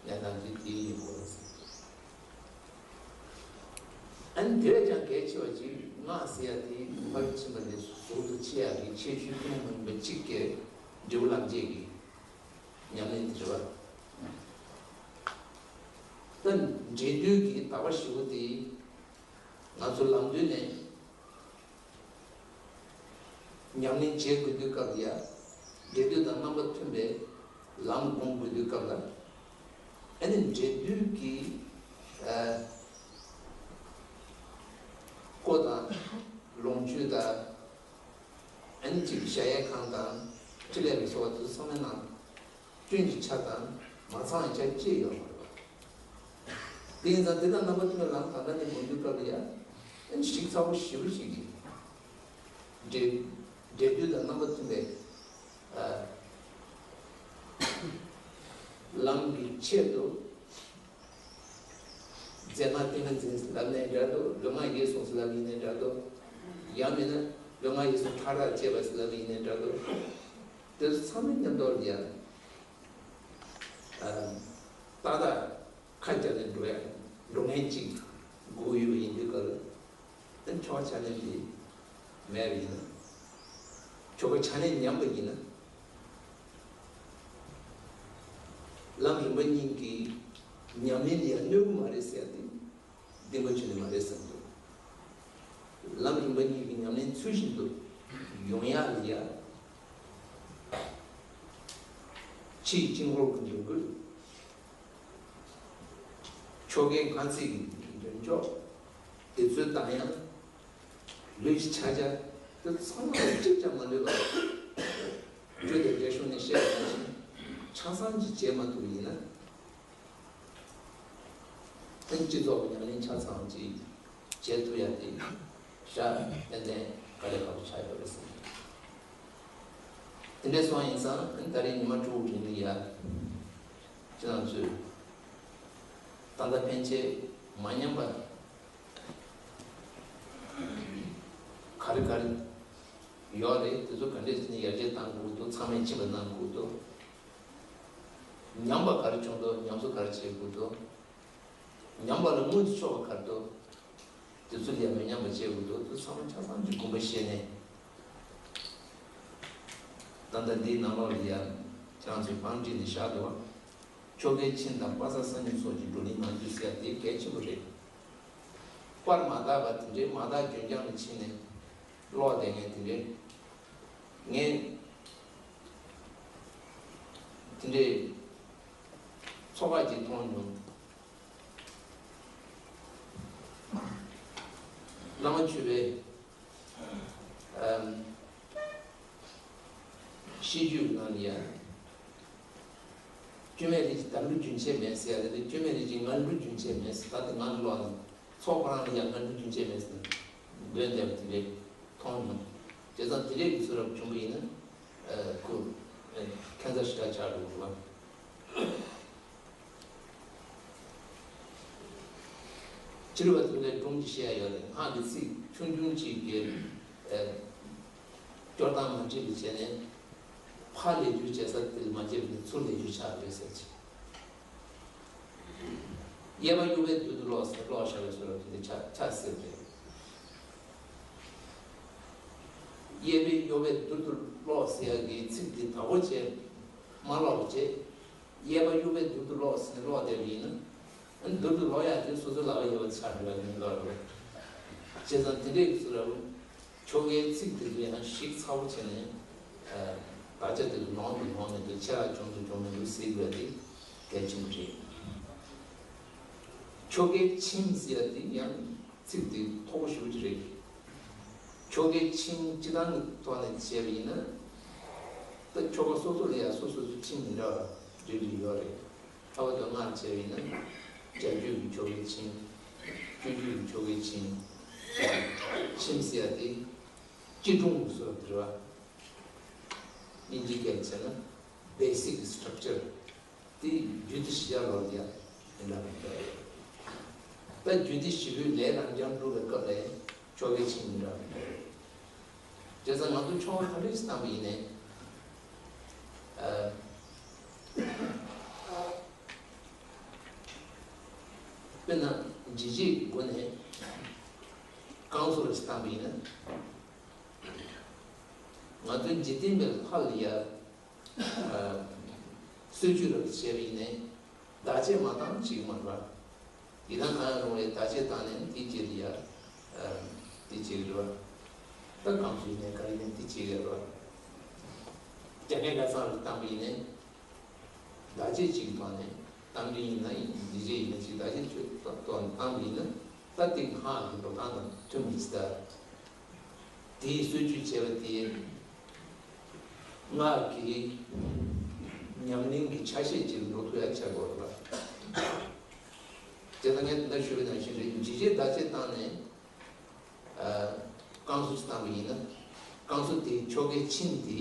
གནས་སྟངས་འདི་དེའི་ཡིན་དགོས་ཟེར། ཨ་ནི་དེ་བས་ཀྱང་གལ་ཆེ་བ་ཅིག་སྔགས་ཟེར་ཡ་དེ་ཕར་ཕྱིན་པ་ནས་ཟུར་དུ་ཕྱེ་ཡ་གི་ཁྱད་ཆོས་ཐུན་མོང་མ་ཡིན་པ་གཅིག་གི་འབྲས་བུ་ལམ་བྱེད་ཀྱི་ཉམས་ལེན་དེ་རེད་བ། ད་འབྲས་དུས་ཀྱི་དག་པ་ཞེ་པོ་དེ་ང་ཚོ་ལམ་དུས་ནས། ཉམས་ལེན་བྱེད་དགོས་དུས་སྐབས་ལ་ཡ། འབྲས་དུས་དང་རྣམ་པ་མཐུན་པའི་ལམ་སྒོམ་དགོས་དུས་སྐབས་ལ། ཨ་ནི་འབྲས་དུས་ཀྱི་ཨ་ གཞལ་ཡས་ཁང་དང་ཕྲིན་ལས་ལ་སོགས་པ་དེ་ཚོ་ཚང་མའི་ནང་སྐྱོན་གྱི་ཆ་དང་མ་ཚང་བའི་ཆ་ཅི་ཡོད་མ་རེད་པ། དེ་ཡིན་ཙང་དེ་དང་རྣམ་པ་མཐུན་པའི་ལམ་གང་འདྲ་ནས་འགོང་རྒྱུའི་སྐབས་ལ་ཡང་ཞིབ་ཚགས་པོ་ཞེ་པོ་ཞིག་གིས་འབྲེལ་འབྲེལ་མཐུད་དང་རྣམ་པ་མཐུན་པའི་ཨ་ལམ་གྱི་ཆེད་དུ། རྫས་སྔགས་ཏིང་ངེ་འཛིན་ལབ་ནའི་འདྲ་འདུག་ལུས་ངག་ཡིད་གསུམ་ཟེར་ལབ་ཡིན་ནའི་འདྲ་འདུག་ཡང་མིན་ན་ལུས་ངག་ཡིད་གསུམ་ཕྲ་རགས་བཅས་པ་ཟེར་ལབ་ཡིན་ནའི་འདྲ་འདུག་དེ་ཚོ་ཚང་མའི་མཉམ་དུ་ལ་ཡང་ཏག་ཏག་ཁ་བརྒྱབ་ནས་འགྲོ་ཡ་འགྲོ་མཁན་གཅིག་དགོས་ཡོད་པ་ཡིན་དུས་སྐབས་ལ། ཨ་ནི་ཆོ་ག་ཆ་ལེན་དེ་མེད་པ་ཡིན་ན། ཆོ་ག་ཆ་ལེན་ཉམས་པ་ཡིན་ན། ལམ་རིམ་པ་གཉིས་ཀྱི་ཉམས་ལེན་ལ་ཡང་གནོད་གི་མ་རེད་ཟེར་ཡ་དེ་བདེན་པ་ཆོས་ནི་མ་རེད་བསམ་འདུག་ལམ་རིམ་པ་གཉིས་ཀྱི་ཉམས་ལེན་ཚུལ་བཞིན་དུ་ཡོང་ཡ་ལ་ཡ། ཕྱིའི་དཀྱིལ་འཁོར་གྱི་འདུ་འགོད། ཆོ་གའི་སྔགས་ཚིག་གི་འདོན་ཕྱོགས། དེ་ཚོའི་གདངས་དབྱངས། ལུས་ཀྱི་ཕྱག་རྒྱ། དེ་ཚང་མ་གཅིག་ཀྱང་མ་ལུས་པར། རྒྱུ་དེ་འགྲེལ་ཤོག་ནས་བཤད་པ་ནང་བཞིན་ཆ་ཚང་གཅིག་བྱེད་མ་ཐུབ་པ་ཡིན་ན། ཨ་ནི་སྤྱི་ཚོགས་ཀྱི་ཉམས་ལེན་ཆ་ཚང་གཅིག་བྱེད་ཐུབ་ཡ་དེ་ཤ་ཏན་ཏན་དཀའ་ལས་ཁག་པོ་ཆགས་ཡོད་རེད་བསམ། དེ་འདྲ་སོང་ཡིན་ཙང་ཨ་ནི་ད་རེས་ཉི་མ་དྲུག་རིང་ལ་ཡ། ཁྱེད་རང་ཚོས་ད་ལྟ་ཕན་ཆད་མ་ཉམས་པ་ག་རེ་ག་རེ་ཡོད་རེད། དེ་ཚོ་ག་འདྲས་བྱས་ནས་ཡར་རྒྱས་གཏང་དགོས་འདུག་ཚང་མས་ཕྱིན་པ་གནང་དགོས་འདུག་ཉམས་པ་ག་རེ་བྱུང་འདུག་ཉམས་གསོ་ག་རེ་བྱེད་དགོས་འདུག་ཉམས་པ་ལ་སྔོན་དུ་ཕྱོགས་པ་ག་རེ་འདུག་དེ་ཚོ་ལ་ཡང་མི་ཉམས་པ་བྱེད་དགོས་འདུག་དེ་ཚང་མ་ཆ་ཚང་གི་དགོངས་པ་བཞེས་ནས། ད་ལྟ་འདིའི་ནང་ལོགས་ལ་ཡང་ཁྱེད་རང་ཚོས་བང་བསྒྲིགས་ནས་བཞག་འདུག་ཆོ་གའི་ཆིངས་དང་པ་སངས་རྒྱས་ཚོགས་ཀྱི་བགྲོ་གླེང་གནང་རྒྱུ་ཟེར་ཡ་དེ་གལ་ཆེན་པོ་རེད། པར་མ་དག་པ་དེ་འདྲའི་མ་དག་རྒྱུན་རྐྱང་ལ་ཕྱིན་ནས་ཀློག་བསྡད་མཁན་དེ་འདྲའི། ངས་དེ་འདྲའི་ཚོགས་ཁག་ཅིག་མཐོང་མྱོང་། བླ་མ་མཆོད་པའི་ཨམ། ཤེས་རྒྱུད་ནང་ལ་ཡ། སྐྱོན་མེད་རིགས་ཀྱི་ད་ལུ་རྒྱུན་ཆད་མེད་ཟེར་ཡ་དེ་ལས་སྐྱོན་མེད་རིགས་ཀྱི་ང་ལུ་རྒྱུན་ཆད་མེད་ཟེར། ད་དེ་ང་ལོག་ནས་ཚོགས་པ་རང་ལ་ཡ་ང་ལུ་རྒྱུན་ཆད་མེད་ཟེར་འདོན་བསྡད་པ་དེ་འདྲའི་མཐོང་མྱོང་། བྱས་ཙང་དེ་འདྲའི་གི་ཚུལ་རབ་བྱུང་བ་ཡིན་ན་ཁོ་ཁྱད་མཚར་ཞེ་དྲག་ཆགས་འགྲོ་གི་རེད་བ། སྤྱིར་བ་ཐུབ་ལས་སྒྲུང་ཅིག་བཤད་ཡ་ཡོད་རེད། སྔགས་ཀྱི་ཚིག་ཆུང་ཆུང་ཅིག་གི་ཨ། སྐྱོར་སྟངས་མ་འགྲིག་པ་བྱས་ནས་ཕར་ལེགས་སྒྱུར་བྱེད་ས་དེ་ལ་མ་བྱས་པ་ནས་ཚུར་ལེགས་སྒྱུར་ཆགས་རེད་ཟེར་ཅིག་གཡས་པ་གཡོན་པའི་རྡུལ་དུ་ཀློག་ཟེར་ཀློག་བཞག་པའི་བཟོ་འདྲ་དེ་འདྲ་ཆགས་ཆགས་སྲིད་པ་རེད། གཡས་པས་གཡོན་པའི་རྡུལ་དུ་ཀློག་ཟེར་ཡ་གི་ཚིག་དེ་བདག་པོ་བྱས་མ་ཀློག་པ་བྱས། གཡས་པ་གཡོན་པའི་རྡུལ་དུ་ཀློག་ཟེར་ནས་ཀློག་བསྡད་པ་ཡིན་ན། རྡུལ་དུ་ཀློག་ཡ་དེ་སོ་སོའི་ལག་པ་ཡོད་པ་ཆགས་འགྲོ་བ་ཡིན་ལོ་རེད། བྱས་ཙང་དེ་འདྲའི་ཚུལ་ལ་ཆོ་གའི་ཚིག་དེ་ཚོ་ཡང་ཞིབ་ཚགས་པོ་བྱས་ནས་དག་ཆ་དེ་ཚོ་ལོང་དུ་ལོང་མི་འདུག་ཆེ་ལ་ཆུང་དུ་ཆུང་མི་འདུག་ཟེར་དགོས་དེ་གལ་ཆེན་པོ་རེད། ཆོ་གའི་ཆིངས་ཟེར་ཡ་དེ་ཡང་ཚིག་དེ་མཐོ་པོ་ཞེ་པོ་ཅིག་རེད། ཆོ་གའི་ཆིངས་སྤྱི་བཏང་གི་ཐོག་ནས་བྱས་པ་ཡིན་ན། ད་ཆོ་ག་སོ་སོ་ལ་ཡང་སོ་སོ་སོའི་ཆིངས་མི་འདྲ་བ་རེ་རེ་ཡོད་རེད། ལྷག་པར་དུ་སྔགས་བྱས་པ་ཡིན་ན། བྱ་རྒྱུད་ཀྱི་ཆོ་གའི་ཆིངས། སྤྱོད་རྒྱུད་ཀྱི་ཆོ་གའི་ཆིངས། ཆིངས་ཟེར་ཡ་དེ་སྤྱི་སྒྲུང་གི་བཟོ་འདྲ་བ། དབྱིན་ཇིའི་སྐད་བྱས་ན་basic structure། དེ་རྒྱུད་སྡེ་བཞི་ཡར་ལོག་ཡ་དེ་འདྲ་མི་འདུག་ད་རྒྱུད་སྡེ་བཞི་པོའི་ལས་རང་རྐྱང་སྒྲུབ་པའི་སྐབས་ལ་ཆོ་གའི་ཆིངས་མི་འདྲ་མི་འདུག་བྱས་ཙང་ང་ཚོ་ཆོ་ག་ག་འདྲ་ཞིག་བཏང་པ་ཡིན་ནའི། ཨ། དཔེར་ན་འཇིགས་བྱེད་ཀྱི་སྒོ་ནས་བསྐང་གསོ་རེ་ཞིག་བཏང་པ་ཡིན་ན། ང་ཚོའི་འཇིག་རྟེན་པའི་ལྷ་ལ་ཡ། ཨ། གསོལ་མཆོད་རབ་བྱས་པ་ཡིན་ནའི་བདག་གཅེས་མ་བཏང་ཅིག་མ་རེད་པ། ཡིན་ན་གང་ཡང་རུང་བའི་བདག་གཅེས་བཏང་ནས་དེའི་རྗེས་ལ་ཡ། ཨ། དེ་བྱེད་ཀྱི་རེད་པ། ད་བསྐང་གསོ་ཡིན་ནའི་ག་རེ་ཡིན་ནའི་དེ་བྱེད་ཀྱི་རེད་པ། རྒྱ་སྐད་ཁ་སང་རུ་བཏང་པ་ཡིན་ནའི། བདག་གཅེས་ཅིག་བཏང་ནས་བཏང་གི་ཡིན་ན་ཡིན་འཇིགས་བྱེད་ཡིན་ན་ཅིག་བདག་གཅེས་ཅིག་བཏང་བཏང་བཏང་པ་ཡིན་ན་ད་དེ་སྔགས་ཀྱི་འགྲོ་སྟངས་དང་མཐུན་མི་ཅི་ལྟར། དེའི་གསོལ་མཆོད་བྱས་པ་དེ། སྔགས་ཀྱི་ཉམས་ལེན་གྱི་ཆ་ཤས་ཅིག་འགྲོ་ཐུབ་ཡ་བྱ་དགོས་རེད་པ། དེ་ལྟར་ངས་དེ་འདྲ་ཞུ་བའི་ནང་བཞིན་རེད། འཇིགས་བྱེད་བརྡ་ཆད་བཏང་ནས། ཨ། བསྐང་གསོ་ཅིག་བཏང་བ་ཡིན་ན། བསྐང་གསོ་དེའི་ཆོ་གའི་ཆིངས་དེ་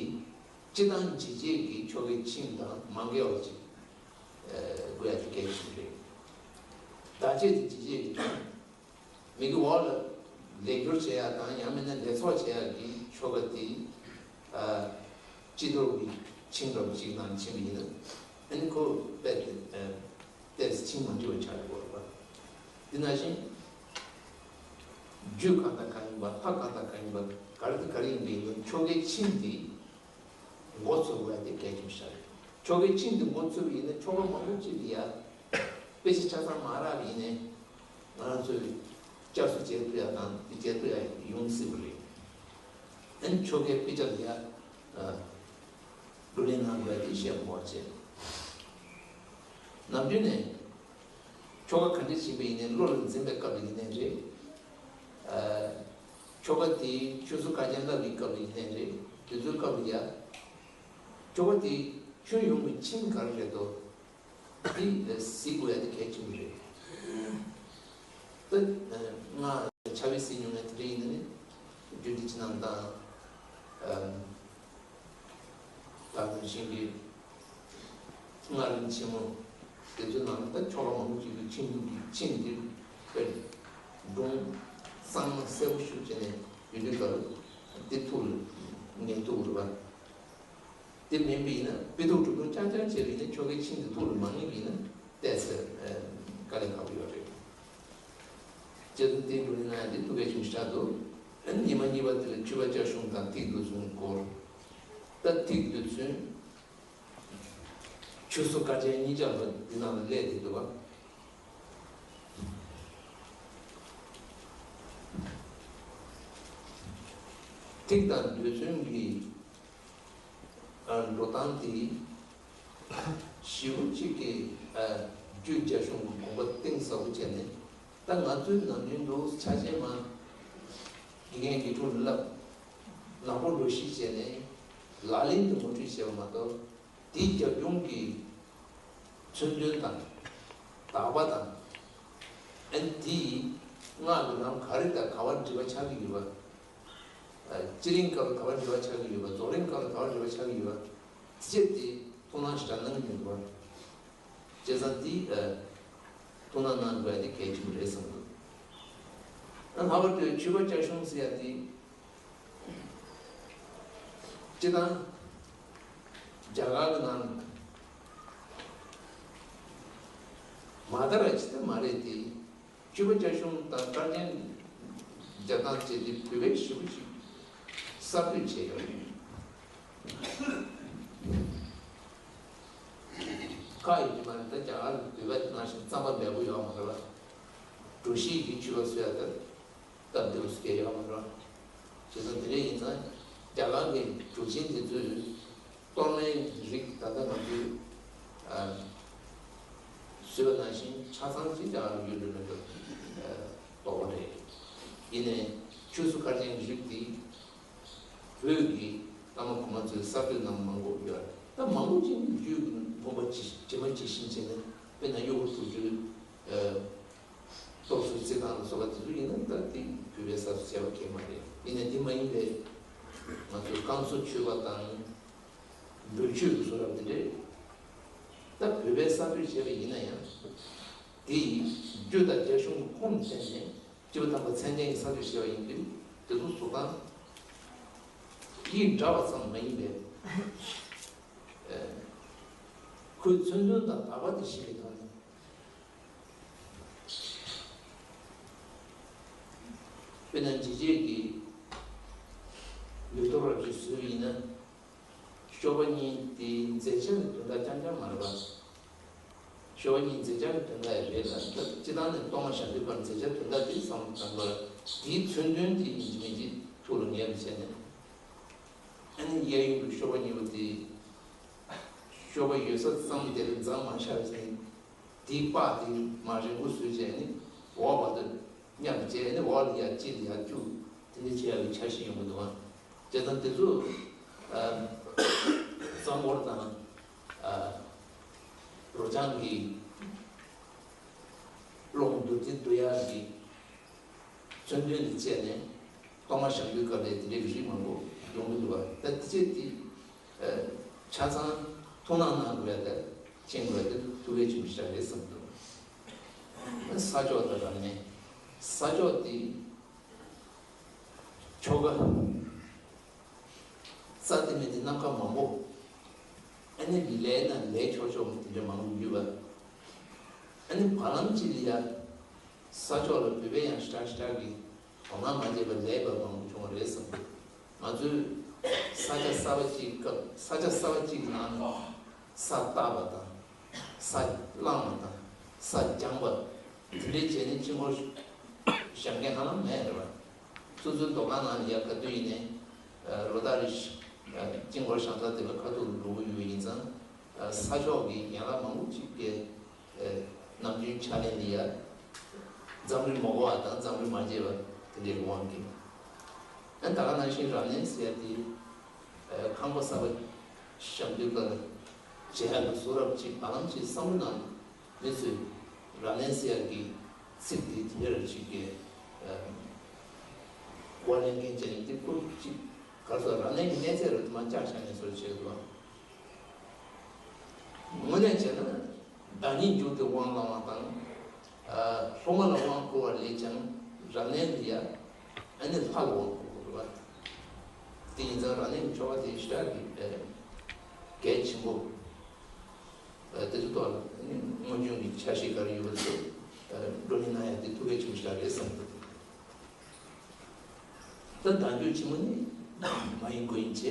སྤྱིར་བཏང་འཇིགས་བྱེད་ཀྱི་ཆོ་གའི་ཆིངས་དང་མ་འགལ་བ་ཅིག་ཨ། དགོས་ཡ་དེ་གལ་ཆེན་པོ་རེད། བརྡ་ཆད་དེ་འཇིགས་བྱེད་ཀྱི་ཆིངས། མི་གི་འོག་ལ་ལས་སྦྱོར་བྱེད་ཡ་དང་ཡང་མིན་ན་ལས་ཚོགས་བྱེད་ཡ་གི་ཆོ་ག་དེ། ཨ། སྤྱི་གཏོར་གྱི་ཆིངས་འདྲ་པོ་ཅིག་ནང་ཕྱིན་པ་ཡིན་ན། ཨ་ནི་ཁོ་རྦད་དེ་ཨ། ཏོག་ཙམ་ཆིངས་མ་འགྲིག་པ་ཆགས་ཡོད་རེད་པ། དེ་ནང་བཞིན་རྒྱུད་གང་དང་གང་ཡིན་པ། ལྷ་གང་དང་གང་ཡིན་པ། ག་རེ་དང་ག་རེ་ཡིན་པ་ཡིན་ན་ཆོ་གའི་ཆིངས་དེ་མགོ་ཚོས་དགོས་ཡ་དེ་གལ་ཆེན་པོ་ཆགས་ཡོད། ཆོ་གའི་ཆིངས་དེ་མགོ་ཚོས་པ་ཡིན་ན་ཆོ་ག་མང་པོ་ཅིག་ལ་ཡ། དཔེ་ཆ་ཆ་ཚང་མ་རག་པ་ཡིན་ནའི། ང་རང་ཚོས་བསྐྱར་གསོ་བྱེད་ཐུབ་ཡ་དང་དེ་བྱེད་ཐུབ་ཡ་ཡོང་སྲིད་པ་རེད། ཨ་ནི་ཆོ་གའི་དཔེ་ཆ་ལ་ཡ། ཨ། བགྲོ་གླེང་གནང་དགོས་ཡ་དེ་བཤད་དགོས་བྱས། ནམ་རྒྱུན་ནས་ཆོ་ག་ག་འདྲ་ཞིག་ཡིན་པ་ཡིན་ནའི་བློ་ལ་འཛིན་པའི་སྐབས་ལ་ཡིན་ནའི་རེད། ཨ། ཆོ་ག་དེ་ཆུ་ཚོད་ཁ་ཅན་བསླབ་པའི་སྐབས་ལ་ཡིན་ནའི་རེད། དེ་ཚོའི་སྐབས་ལ་ཡ། ཆོ་ག་དེ་ཁྱོན་ཡོངས་ཀྱི་ཆིངས་ག་རེ་རེད་དོ། དེ་གཟིགས་དགོས་ཡ་དེ་གལ་ཆེན་པོ་རེད། ད་སྔགས་ཕྱག་དཔེ་གཟིགས་མྱོང་ཡ་དེ་འདྲ་ཡིན་ན་ནི་རྒྱུད་སྡེ་ཕྱི་ནང་དང་། ཨམ། ད་ག་ནང་བཞིན་གྱི་སྔགས་རིམ་ཆེན་མོ་དེ་ཚོའི་ནང་ད་ཆོ་ག་མང་པོ་ཅིག་གི་ཆིངས་ཀྱི་ཆིངས་འདི་དཔེ་སྒྲུང་གཙང་མ་གསལ་པོ་ཞིག་བྱས་ནས་ཡོད་དུས་སྐབས་དེ་ཐུགས་ལ་ངེས་ཐུབ་རེད་པ། དེ་མིན་པ་ཡིན་ན་དཔེ་ཐུབ་སྒྲུབ་ཐུབ་རྐྱང་རྐྱང་བྱས་པ་ཡིན་ན་ཆོ་གའི་ཆིངས་དེ་ཐུགས་ལ་མ་ངེས་པ་ཡིན་ན་ཏོག་ཙམ་དཀའ་ལས་ཁག་པོ་ཡོད་རེད། བྱས་ཙང་དེ་འགྲོ་ནས་ན་ཡང་དེ་ཐུགས་ཀའི་ཆུང་ཤ་དུ། ཉི་མ་གཉིས་པ་དེ་ལ་མཆོད་པ་སྐྱབས་གཞུང་དང་ཐིག་བདུན་ཚོ་འགོར། ད་ཐིག་བདུན་ཚོ་ཆུ་སོ་དཀར་ཆེན་གཉིས་ཆར་ལ་འདི་ནང་ལ་སླེབས་བསྡད་འདུག་པ། ཐིག་དང་རྡུལ་ཚོན་གྱི་འགྲོ་སྟངས་དེ་ཞེ་པོ་ཅིག་གི་རྒྱུད་རྒྱ་གཞུང་གི་དགོངས་པ་གཏིང་ཟབ་པོ་བྱས་ནས། ད་ང་ཚོའི་ནམ་རྒྱུན་དུ་ཆ་ཤས་མ་དགེ་རྒན་དགེ་ཕྲུག་ལ་བསླབ། ནག་པོ་འགྲོ་ཤེས་བྱས་ནས་ལག་ལེན་དུ་ངོ་སྤྲོད་བྱས་པ་མ་གཏོགས། དེའི་རྒྱབ་ལྗོངས་ཀྱི་མཚོན་དོན་དང་། དག་པ་དང་། ཨ་ནི་དེ་ཡིས་སྔགས་ཀྱི་ལམ་ག་རེ་དང་ག་པར་འབྲེལ་བ་ཆགས་ཀྱི་ཡོད་པ། སྤྱི་གླིང་སྐབས་ལ་ག་པར་འབྲེལ་བ་ཆགས་ཀྱི་ཡོད་པ། རྫོགས་གླིང་སྐབས་ལ་ག་པར་འབྲེལ་བ་ཆགས་ཀྱི་ཡོད་པ། དེ་བྱས་ཏེ་ཐུགས་སྣང་ཞེ་དྲག་གནང་གི་མི་འདུག་པ། བྱས་ཙང་དེ་ཐུགས་སྣང་གནང་དགོས་ཡ་དེ་གལ་ཆེན་པོ་རེད་བསམ་འདུག་ཨ་ལྷག་པར་དུ་མཆོད་པ་སྐྱབས་གཞུང་ཟེར་ཡ་དེ། སྤྱིར་བཏང་རྒྱ་གར་གྱི་ནང་མ་དར་ཅིག་ད་མ་རེད་དེ། མཆོད་པ་སྐྱབས་གཞུང་དང་དཀར་ཆེན་རྒྱབ་སྟངས་བྱས་ཏེ་བོད་པའི་ཞེ་པོ་ཅིག་གསར་གཏོད་བྱས་ཡོད་རེད། ཁག་ཡོད་ཀྱི་མ་རེད། ད་རྒྱ་གར་གྱི་བོད་པ་དེ་ནང་བཞིན་རྩམ་པ་མེད་པོ་ཡོད་མ་རེད་པ། གྲོ་ཞིབ་ཀྱི་མཆོད་པ་བཟོ་ཡ་ད། སྟབས་བདེ་པོ་ཞིག་ཡོད་མ་རེད། བྱས་ཙང་དེ་འདྲ་ཡིན་ཙང་རྒྱ་གར་གྱི་གྲུབ་ཆེན་དེ་ཚོས་གཏོར་མའི་རིགས་ད་ལྟ་ང་ཚོས་ཨ་བཟོས་པ་ནང་བཞིན་ཆ་ཚང་ཅིག་རྒྱ་གར་ཡོད་འགྲོ་མེད་འགྲོ་དོགས་པ་རེད། ཡིན་ནའི་ཆུ་སོ་དཀར་ཆེན་གྱི་རིགས་དེ་བོད་ཀྱི་བླ་མ་གོང་མ་ཚོས་གསར་གཏོད་གནང་མང་པོ་ཡོད་རེད། ད་མང་པོ་ཅིག་ནི་རྒྱུད་ཀྱི་དགོངས་པ་ཇི་ཇི་མ་ཇི་བཞིན་བྱས་ནས་དཔེར་ན་གཡོ་སྒྱུ་དུག་སྦྲུལ། ཨ། སྟོབས་སུ་བརྩི་སྟངས་ལ་སོགས་པ་དེ་ཚོ་ཡིན་ན་ད་དེ་བོད་པའི་ས་སུ་བྱས་པ་གལ་མ་རེད། ཡིན་ནའི་དེ་མ་ཡིན་པའི་ང་ཚོའི་བསྐང་གསོ་མཆོད་པ་དང་འབུལ་མཆོད་ཀྱི་བཟོ་འདྲ་དེ་འདྲས་ད་བོད་པའི་ས་སྟོད་བྱས་པ་ཡིན་ན་ཡང་། དེ་ཡི་རྒྱུ་དང་རྒྱ་གཞུང་གི་ཁུངས་བཙན་ནས་སྤྱི་བོ་དམ་པ་མཚན་ལྡན་གྱི་ས་སྟོད་བྱས་པ་ཡིན་དུས་དེ་ཚོ་བཟོ་སྟངས་ཡིག་འདྲ་བ་ཙམ་མ་ཡིན་པའི་ཁོའི་མཚོན་དོན་དང་དག་པ་དེ་ཤེས་པའི་ཐོག་ནས། དཔེར་ན་འཇིགས་བྱེད་ཀྱི་ལུས་གཏོར་བ་ཅིག་བཟོས་པ་ཡིན་ན། གཤོག་པ་གཉིས་དེའི་མཛད་འཆར་གྱི་དོན་དག་རྐྱང་རྐྱང་མ་རེད་པ། གཤོག་པ་གཉིས་མཛད་འཆར་གྱི་དོན་དག་ཡང་རེད་ལ། ད་སྤྱིར་བཏང་ནས་གཏོར་མ་བཞག་དུས་སྐབས་མཛད་འཆར་དོན་དག་དེ་བསམ་བློ་བཏང་དགོས་ལ། དེའི་མཚོན་དོན་དེ་ཡིན་གཅིག་མིན་གཅིག་ཐུགས་ལ་ངེས་པ་བྱས་ནས། ཨ་ནི་གཡས་གཡོན་གྱི་གཤོག་པ་གཉིས་པོ་དེ། གཤོག་པ་ཡོད་ས་ཙམ་དེ་ལ་འཛེགས་མ་བཞག་པ་བྱས་ནས། དེའི་པགས་དེ་མར་རིང་པོ་བཟོས་བྱས་ནས་འོག་བར་དུ་མཉམ་དུ་བྱས་ནས་འོག་ལ་ཡར་གཅིག་ལ་ཡར་བཅུག་དེ་འདྲ་བྱེད་ཡག་གི་འཆར་གཞི་ཡོང་གི་འདུག་ཨ། བྱས་ཙང་དེ་ཚོ་ཨ་ ལྕང་སྐོར་དང་། ཨ། རོ་ལྕང་གི་ཀློང་བདུད་རྩི་བསྡུ་ཡག་གི་མཚོན་དོན་དུ་བྱས་ནས་གཏོར་མ་བཤམས་དུས་སྐབས་ལ་དེ་འདྲའི་རིགས་མང་པོ་ཡོང་གི་འདུག་པ། ད་དེ་ཚོ་དེ་ཆ་ཚང་ཐུགས་སྣང་གནང་དགོས་ཡ་དང་མཁྱེན་དགོས་ཡ་དེ་ཐུགས་གལ་ཆེན་པོ་ཞིག་རེད་བསམ་འདུག་ས་ཕྱོགས་དང་རབ་གནས། ས་ཕྱོགས་དེ་ཆོ་ག་རྩ་དེ་མེད་དེ་ནམ་མཁའ་མང་པོ། ཨ་ནི་ལས་ན་ལས་ཆོག་ཆོག་དེ་འདྲ་མང་པོ་ཡོད་པ། ཨ་ནི་བར་ལམ་གཅིག་ལ་ཡ་ས་ཕྱོགས་ལ་བོད་པའི་ཡང་ཞེ་དྲག་ཞེ་དྲག་གི་དོ་སྣང་མ་བྱས་པ་ལས་པ་མང་པོ་བྱུང་བ་རེད་བསམ་འདུག་ང་ཚོའི་ས་ཆ་གསར་པ་གཅིག་སྐབས་ས་ཆ་གསར་པ་གཅིག་ནང་ནས་ས་བཏབ་པ་དང་། ས་བླངས་པ་དང་། ས་སྦྱངས་པ། དེ་འདྲའི་བྱས་ནས་དཀྱིལ་འཁོར་བཞེངས་མཁན་ཧ་ལམ་མེད་རེད་པ། སོ་སོའི་འདོད་ཁང་ནང་ལ་ཡ་ག་དུས་ཡིན་ནའི་ལོ་ལྟར་རེ་བཞིན་དཀྱིལ་འཁོར་བཞེངས་ས་དེ་ལ་ཁ་ཐུག་འགྲོ་གི་ཡོད་པ་ཡིན་ཙང་། ས་ཕྱོགས་ཀྱི་ཡན་ལག་མང་པོ་ཅིག་གི་ནམ་རྒྱུན་ཕྱག་ལེན་ལ་ཡ་འཛམ་གླིང་མ་གོ་བ་དང་འཛམ་གླིང་མ་མཇལ་བ་དེ་འདྲའི་དབང་གིས། ཨ་ད་ག་ནང་བཞིན་རབ་གནས་ཟེར་ཡ་དེ། ཁང་པ་གསར་པ་བཞེངས་དུས་སྐབས་ལ་མཇལ་ཡག་གི་གསུང་རབ་ཅིག་བར་ལམ་ཅིག་བསམ་བློ་ནང་མི་ཚོས་རབ་གནས་ཟེར་ཡག་གི་ཚིག་དེ་དེ་འདྲ་ཅིག་གི་གོ་ལེན་མཁན་བྱས་ནས་དེ་ཁུར་ཅིག་ག་རེ་ཟེར། རབ་གནས་ཀྱི་གནས་ཚད་རུ་དེ་མ་བཅག་བཞག་ནས་བཟོ་བྱས་འདུག་དངོས་གནས་བྱས་ན་བདག་ཉིད་འཇུག་སྟེ་དབང་བླང་བ་དང་། སློབ་མ་ལ་དབང་བསྐུར་བ་ལས་ཀྱང་རབ་གནས་འདི་ཡང་ཨ་ནི་ལྷ་ལ་དབང་བསྐུར་དགོས་རེད་པ། དེ་ཡིན་ཙང་རབ་གནས་ཀྱི་ཆོ་ག་དེ་ཞེ་དྲག་གི་གལ་ཆེན་པོ། དེ་ཚོ་ཐོག་ལ་ཨ་ནི་སྔོན་བྱུང་གི་ཆ་ཤས་ག་རེ་ཡོད་པ་དེ་ཚོ་བགྲོ་གླེང་གནང་ཡ་དེ་ཐུགས་གལ་ཆེན་པོ་ཞིག་རེད་བསམ་འདུག་ད་བདག་འཇུག་ཆེན་མོ་ནི་མ་ཡིན་དགོས་ཡིན་བྱས།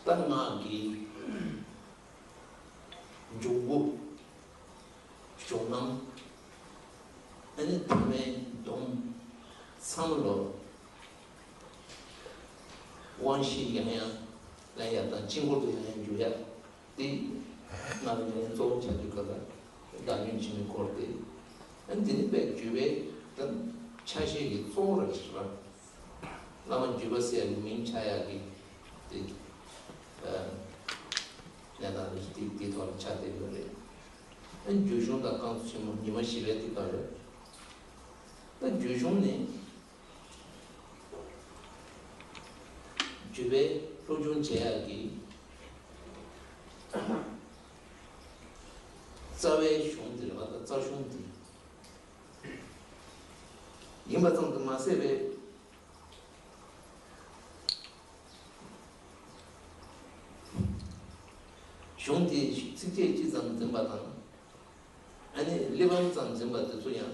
ད་སྔགས་ཀྱི་འཇུག་སྒོ། གཞུང་ལམ། ཨ་ནི་ཐ་མའི་སྡོམ་ཚང་མ་ལོ། དབང་བཞི་ཡང་ཡང་ལེན་ཡ་དང་དཀྱིལ་འཁོར་དུ་ཡང་ཡང་འཇུག་ཡ། དེ་སྔགས་ཀྱི་ལས་གཙོ་བོ་ཆགས་དུས་སྐབས་ལ་བདག་ཉིད་འཆི་མེད་འཁོར་ཏེ། ཨ་ནི་དེ་ནི་དཔེ་བརྗོད་པའི་ད་ཆ་ཤས་ཀྱི་གཙོ་བོ་ར་ཅིག་རེད་པ། བླ་མ་བརྒྱུད་པ་ཟེར་ཡག་གི་མིང་ཆགས་ཡག་གི་དེ་གནས་སྟངས་རེད། དེ་དེ་ཐོག་ལ་ཆགས་བསྡད་ཡོད་རེད། ཨ་ནི་རྒྱུད་གཞུང་དང་བསྐང་གསོ་ཆེན་མོ་ཉི་མ་བཞི་པའི་དེ་ལྟར་རེད། ད་རྒྱུད་གཞུང་ནི། བརྒྱུད་པའི་སློབ་སྦྱོང་བྱེད་ཡག་གི་རྩ་བའི་གཞུང་དེ་རེད་པ། ད་རྩ་གཞུང་དེ་ཡིན་པ་ཙམ་དུ་མ་ཟད་པའི་གཞུང་དེའི་ཚིགས་བཅད་གཅིག་ཙམ་འཛིན་པ་དང་། ཨ་ནི་གླེགས་བམ་ཙམ་འཛིན་པ་དེ་ཚོ་ཡང་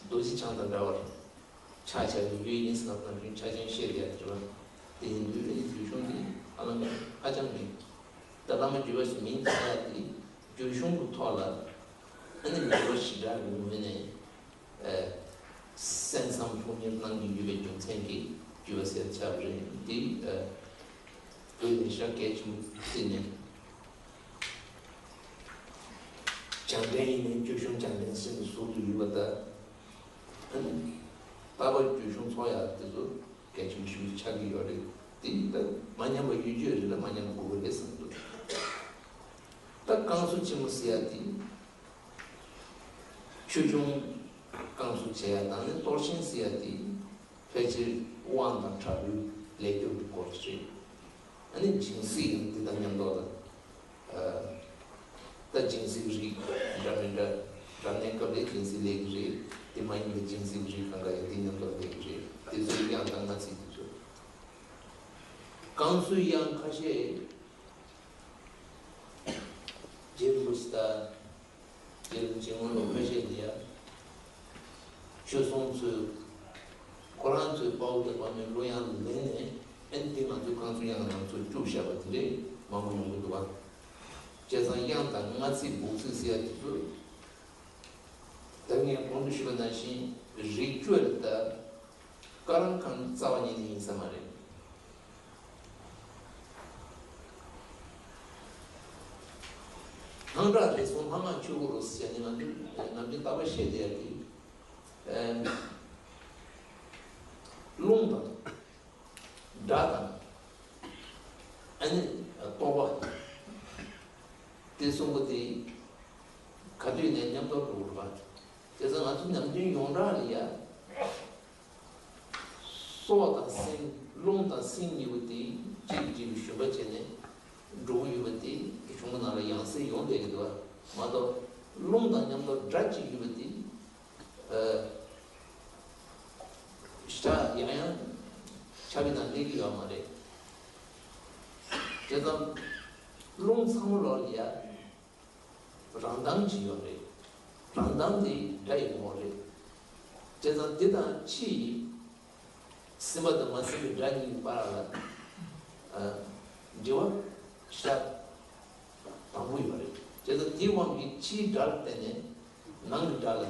རྡོ་རྗེ་འཆང་དང་འདྲ་བར་ཆགས་བཞག་གི་ཡོད་ཡིན་ཟེར་ན་ནམ་རྒྱུན་ཆ་ཅན་བཤད་བསྡད་ཡག་དེ་རེད་པ། དེ་ཡིན་དུས་ཨ་ནི་རྒྱུད་གཞུང་འདི་ཧ་ལམ་ཧ་ཅང་མེད། ད་བླ་མ་བརྒྱུད་པ་ཟེར་མིང་ཐོགས་ཡག་དེ་རྒྱུད་གཞུང་གི་ཐོག་ལ་ཨ་ནི་ངེས་པ་ཞེ་དྲག་གི་ངོས་ནས་གསན་བསམ་སློབ་གཉེར་གནང་གི་ཡོད་པའི་རྒྱུ་མཚན་གྱིས་བརྒྱུད་པ་ཟེར་ཆགས་པ་རེད། འདི་བོད་ནས་ཞེ་དྲག་གལ་ཆེན་པོ་བརྩིས་ནས། བྱང་འདྲེན་ཡིན་ནའི་རྒྱུད་གཞུང་བྱང་འདྲེན་ཟེར་ནས་ཟུར་དུ་ཡོད་པ་དང་། ཨ་ནི་རྟག་པར་རྒྱུད་གཞུང་ཚོགས་ཡག་དེ་ཚོ་གལ་ཆེན་པོ་ཞིག་ཆགས་ཀྱི་ཡོད་རེད། དེ་ཡིན་ད་མ་ཉམས་པ་ཡོད་རྒྱུ་རེད་ལ་མ་ཉམས་པ་དགོས་ཀྱི་རེད་བསམ་འདུག་ད་བསྐང་གསོ་ཆེན་མོ་ཟེར་ཡག་དེ་ཆོས་སྐྱོང་བསྐང་གསོ་བྱེད་ཡག་དང་ནི་གཏོར་ཆེན་ཟེར་ཡག་དེ་ཕལ་ཆེར་དབང་དང་དྲག་པོའི་ལས་སྐྱོབ་ཀྱི་སྐོར་རེད། ཨ་ནི་སྦྱིན་སྲེག་ཡང་འདི་དང་མཉམ་དུ་ལ། ད་སྦྱིན་སྲེག་རིགས་འདྲ་མི་འདྲ། རབ་གནས་སྐབས་ལ་སྦྱིན་སྲེག་ལས་ཀྱི་རེད། དེ་མ་ཡིན་པའི་སྦྱིན་སྲེག་རིགས་གང་ག་ཡང་འདི་མཉམ་དུ་ལ་ལས་ཀྱི་རེད། དེ་ཚོའི་དབྱངས་དང་སྔ་ཚིག་དེ་ཚོ། བསྐང་གསོའི་དབྱངས་ཁ་ཤས་རྗེ་རིན་པོ་ཆེ་དང་། རྗེ་རིན་པོ་ཆེ་སྔོན་ལ་ཁ་ཤས་དེ་ཡང་ཆོས་སྲུང་ཚོས་ཁོ་རང་ཚོའི་དཔའ་བོ་དང་དཔའ་མོའི་གླུ་དབྱངས་ལེན་ནས་ཨ་ནི་དེ་ང་ཚོའི་བསྐང་གསོའི་དབྱངས་ནང་ཚུར་བཅུག་བཞག་པ་དེ་འདྲའི་མང་པོ་ཡོང་གི་འདུག་པ། བྱས་ཙང་དབྱངས་དང་སྔ་ཚིག་སྦུག་ཚིག་ཟེར་ཡ་དེ་ཚོ་ད་ངས་གོང་དུ་ཞུས་པ་ནང་བཞིན་རིགས་བཅུ་ལ་ད། བཀའ་རམས་ཁང་རྩ་བ་ཉིད་ནས་ཡིན་ས་མ་རེད། སྔགས་གྲྭ་རེ་ཟུང་ལྷ་སྔགས་ཆོས་སྐོར་རོ་ཟེར་ནས་ང་ཚོས་ནམ་རྒྱུན་རྟག་པར་བཤད་བསྡད་ཡ་དེ། རླུང་དང་ སྒྲ་དང་། ཨ་ནི་རྟོག་པ། དེ་གསུམ་པོ་དེ་ག་དུས་ནས་མཉམ་དུ་འགྲོ་དགོས་པ། དེ་ཚོ་ང་ཚོ་ནམ་རྒྱུན་ཡོངས་གྲགས་ལ་ཡ། སྲོག་དང་སེམས། རླུང་དང་སེམས་གཉིས་པོ་དེ་གཅིག་གིས་གཅིག་ལ་ཞུམ་པ་བྱས་ནས་འགྲོ་གི་ཡོད་པ་དེ་གཞུང་གི་ནང་ལ་ཡང་སེ་ཡོང་བསྡད་ཀྱི་འདུག་པ་མ་གཏོགས། རླུང་དང་མཉམ་དུ་སྒྲ་གཅིག་ཡོད་པ་དེ། ཨ། ཤ་ཡང་ཡང་ཁྱབ་པའི་ནང་སླེབས་ཀྱི་ཡོད་མ་རེད། དེ་ཙམ། རླུང་ཚང་མ་ལོག་ལ་ཡ། རང་མདངས་ཅིག་ཡོད་རེད། རང་མདངས་དེ་སྒྲ་ཡི་ངོ་བོ་རེད། བྱས་ཙང་འདི་དང་ཕྱི་ཡི་སྲིད་པ་དང་མ་སྲིད་པའི་སྒྲ་གཉིས་ཀྱི་བར་ལ། ཨ། འབྲེལ་བ་ཤ་དང་པོ་ཡོད་རེད། བྱས་ཙང་དེའི་དབང་གིས་ཕྱིའི་སྒྲ་ལ་བརྟེན་ནས་ནང་གི་སྒྲ་ལ་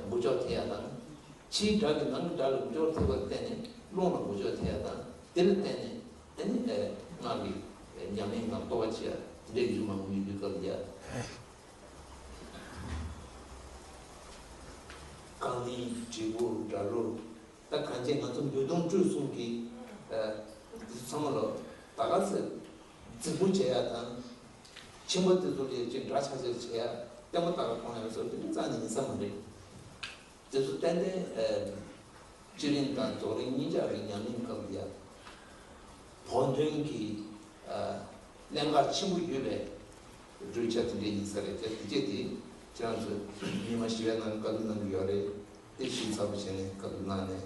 འགུལ་སྐྱོད་ཐེབས་ཡ་དང་། ཕྱིའི་སྒྲ་གིས་ནང་གི་སྒྲ་ལ་འགུལ་སྐྱོད་ཐེབས་པར་བརྟེན་ནས་རླུང་ལ་འགུལ་སྐྱོད་ཐེབས་ཡ་དང་། དེ་ལ་བརྟེན་ནས་ཨ་ནི་ཨེ་སྔགས་ཀྱི་ཉམས་ལེན་དང་རྟོགས་པ་བྱེད་ཡ་དེ་འདྲའི་རིགས་མང་པོ་ཡོད་དུས་སྐབས་ལ་ཡ། རྐང་གླིང་། དྲིལ་བུ། སྒྲ་རུ། ད་གང་ཅི་ང་ཚོ་མདོ་དོན་སྤྲོས་གསུམ་གྱི་ཨ་འདི་ཚོ་ཚང་མ་ལ་ད་ག་ཚོད་འཛིང་པོ་བྱེད་ཡ་དང་། ཕྱིན་པ་དེ་ཚོ་ལ་ཅིག་འདྲ་ཆགས་ཆགས་བྱེད་ཡ། ལྟད་མོ་ལྟ་ག་མཐོང་ཡ་ཚོ་དེ་འདྲ་རྩ་ནས་ཡིན་ས་མ་རེད། དེ་ཚོ་ཏན་ཏན་ཨ་སྤྱི་རིང་དང་རྫོགས་རིང་གཉིས་ཆར་གྱི་ཉམས་ལེན་སྐབས་ལ་ཡ། བོགས་འདོན་གྱི་ཨ་གནད་འགག་ཆེན་པོ་ཡོད་པའི་གྲོས་འཆར་དེ་འདྲ་ཡིན་ས་རེད། དེ་དེ་རྗེས་དེ་ཁྱེད་རང་ཚོས་ཉི་མ་བཞི་པའི་ནང་བཀའ་སློབ་གནང་གི་ཡོད་རེད། དེ་ཞིབ་ཚགས་པོ་བྱས་ནས་བཀའ་སློབ་གནང་ནས་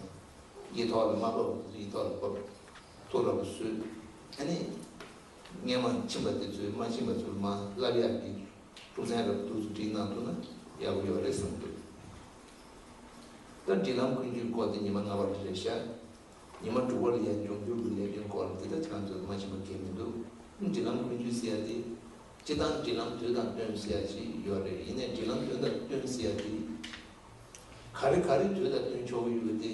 ཡིག་ཐོག་ལ་མ་ཕབ་ཡིག་ཐོག་ལ་ཕབ། ཐུགས་ལ་བཟོས། ཨ་ནི་སྔས་མ་ཕྱིན་པ་དེ་ཚོས་མ་ཕྱིན་པ་ཚོར་མ་བསླབ་ཡག་གི་ཐུགས་སེམས་རབ་ཏུ་སྒྲིག་གནང་ཐུབ་ན་ཡག་པོ་ཡོད་རེད་བསམ་འདུག་ད་སྒྲིག་ལམ་ཀུན་སྤྱོད་སྐོར་དེ་ཉི་མ་ལྔ་པ་རེད་ཤག་ཉི་མ་དྲུག་པ་ལ་ཡང་འབྱུང་འགྱུར་གྱི་ལས་དོན་སྐོར་དེ་ད་ཁྱེད་རང་ཚོས་མ་ཕྱིན་པ་གང་མི་འདུག་སྒྲིག་ལམ་ཀུན་སྤྱོད་ཟེར་ཡ་དེ། སྤྱིར་བཏང་སྒྲིག་ལམ་དུས་དང་བསྟུན་ཟེར་ཡ་ཅིག་ཡོད་རེད། ཡིན་ནའི་སྒྲིག་ལམ་དུས་དང་བསྟུན་ཟེར་ཡ་དེ། ག་རེ་ག་རེ་དུས་དང་བསྟུན་ཆོག་གི་ཡོད་པ་དེ་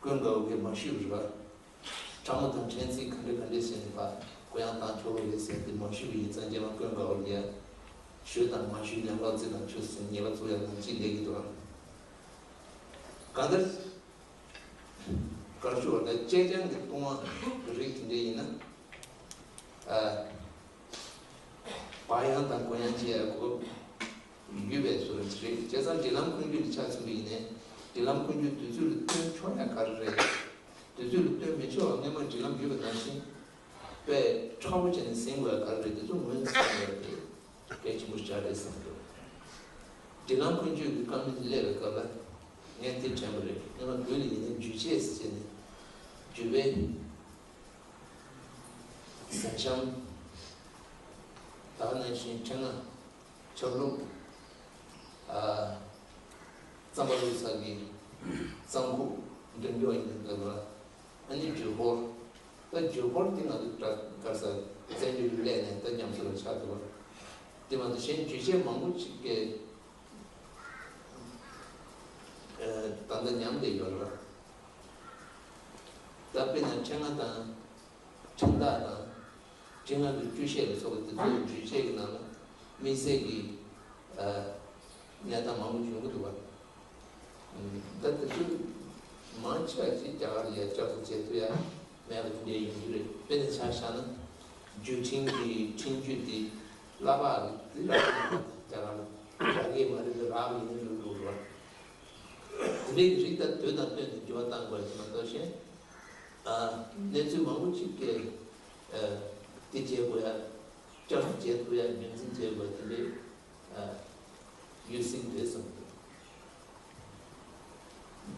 ཀུན་དགའ་བོ་གིས་མ་ཞུས་པ་རེད་པ། ཕྲ་མོ་དང་ཕྲན་ཚེགས་ག་འདྲ་ག་འདྲ་བྱས་ནས་ཕར་གུ་ཡངས་བཏང་ཆོག་གི་རེད་ཟེར་དེ་མ་ཞུས་པ་ཡིན་ཙང་རྗེས་མ་ཀུན་དགའ་བོ་ལ་ཡ། ཞུས་དང་མ་ཞུས་ལན་ལོག་རྩིས་དང་ཆུ་ཟིན་ཉེས་པ་ཚུགས་ཡ་དང་ཅི་ལས་ཀྱི་འདུག་ཨང་། གང་ལྟར། གར་ཞུ་བ་དང་གཅེས་སྤྲས་ཀྱི་སྟོང་བ་རིགས་དེ་འདྲ་ཡིན་ན། ཨ། བག་ཡངས་དང་གུ་ཡངས་བྱེད་ཡ་གོ་ཡོད་པའི་བཟོ་འདྲ་ཞིག་རེད། བྱས་ཙང་སྒྲིག་ལམ་ཀུན་སྤྱོད་ལ་ཆ་མཚོན་པ་ཡིན་ནའི་སྒྲིག་ལམ་ཀུན་སྤྱོད་དུས་ཚོད་ལ་བསྟུན་ཆོག་ཡ་ག་རེ་རེད། དུས་ཚོད་ལ་བསྟུན་མི་ཆོག་པ་སྔོན་མ་སྒྲིག་ལམ་ཡོད་པ་ནང་བཞིན་དཔེ་མཁྲེགས་པོ་བྱས་ནས་ཟིན་དགོས་ཡ་ག་རེ་རེད། དེ་ཚོ་ངོས་འཛིན་བྱེད་དགོས་ཡ་དེ་གལ་ཆེན་པོ་ཞིག་རེད་བསམ་འདུག་སྒྲིག་ལམ་ཀུན་སྤྱོད་ཀྱི་བཀའ་མོལ་དེ་སླེབས་པའི་སྐབས་ལ་ངས་དེ་དྲན་པ་རེད། སྔོན་མ་བོད་ལ་ཡིན་ན་འགྱུར་བྱེད་ཟེར་བྱས་ནས་འགྱུར་བའི། གཟན་ཤམ། ད་ག་ནང་བཞིན་ཕྲེང་ང་། ཆབ་ལུགས། ཨ། རྩམ་པ་བླུགས་ས་གི་རྩམ་ཁུག་འདོན་རྒྱུ་ཡིན་ན་འདོན་པ། ཨ་ནི་འགྱུར་འཁོར། ད་འགྱུར་འཁོར་དེ་ང་ཚོ་ག་ག་ས་བཙན་བྱོལ་སླེབས་ནས་ད་ཉམས་གསོ་ལ་ཆགས་འདུག་པ། དེ་མ་གཏོགས་གཞན་འགྱུར་བྱེད་མང་པོ་ཅིག་གི་ཨ། ད་ལྟ་ཉམས་བསྡད་ཡོད་རེད་པ། ད་དཔེར་ན་ཕྲེང་ང་དང་། ཕྲེང་ཐག་དང་། ཕྲེང་ང་གི་རྒྱུ་ཤེས་ལ་སོགས་པ་དེ་ཚོའི་འགྱུར་བྱེད་ཀྱི་ནང་ལ་དམིགས་བསལ་གྱི་ཨ་གནས་སྟངས་མང་པོ་བྱུང་གི་འདུག་པ། ད་དེ་ཚོ་མང་ཆེ་བ་ཅིག་རྒྱ་གར་ལ་ཡ་བསྐྱར་དུ་བྱེད་ཐུབ་ཡ་མེད་པ་དེ་འདྲ་ཡིན་གྱི་རེད། དཔེར་ན་ཆ་བཞག་ན་རྒྱུ་ཕྲེང་གི་ཕྲེང་རྒྱུ་དེ་གླ་ཕོགས་དེ་རག་གི་རེད། རྒྱ་གར་ལ་རག་གི་མ་རེད། རག་གི་ཡིན་ན་ལུགས་ལུགས་རེད་པ། དེ་འདྲའི་རིགས་ད་དུས་དང་བསྟུན་ནས་འགྱུར་བ་གཏང་དགོས་ཀྱི་མ་གཏོགས་གཞན། ཨ། གནས་ཚུལ་མང་པོ་ཅིག་གིས་ཨ། དེ་བྱེད་དགོས་ཡ། བསྐྱར་དུ་བྱེད་དགོས་ཡ། རྒྱུན་འཛིན་བྱེད་དགོས་ཡ་དེ་འདྲའི་ཨ། ཡོད་སྲིད་རེད་བསམ་གྱི་འདུག་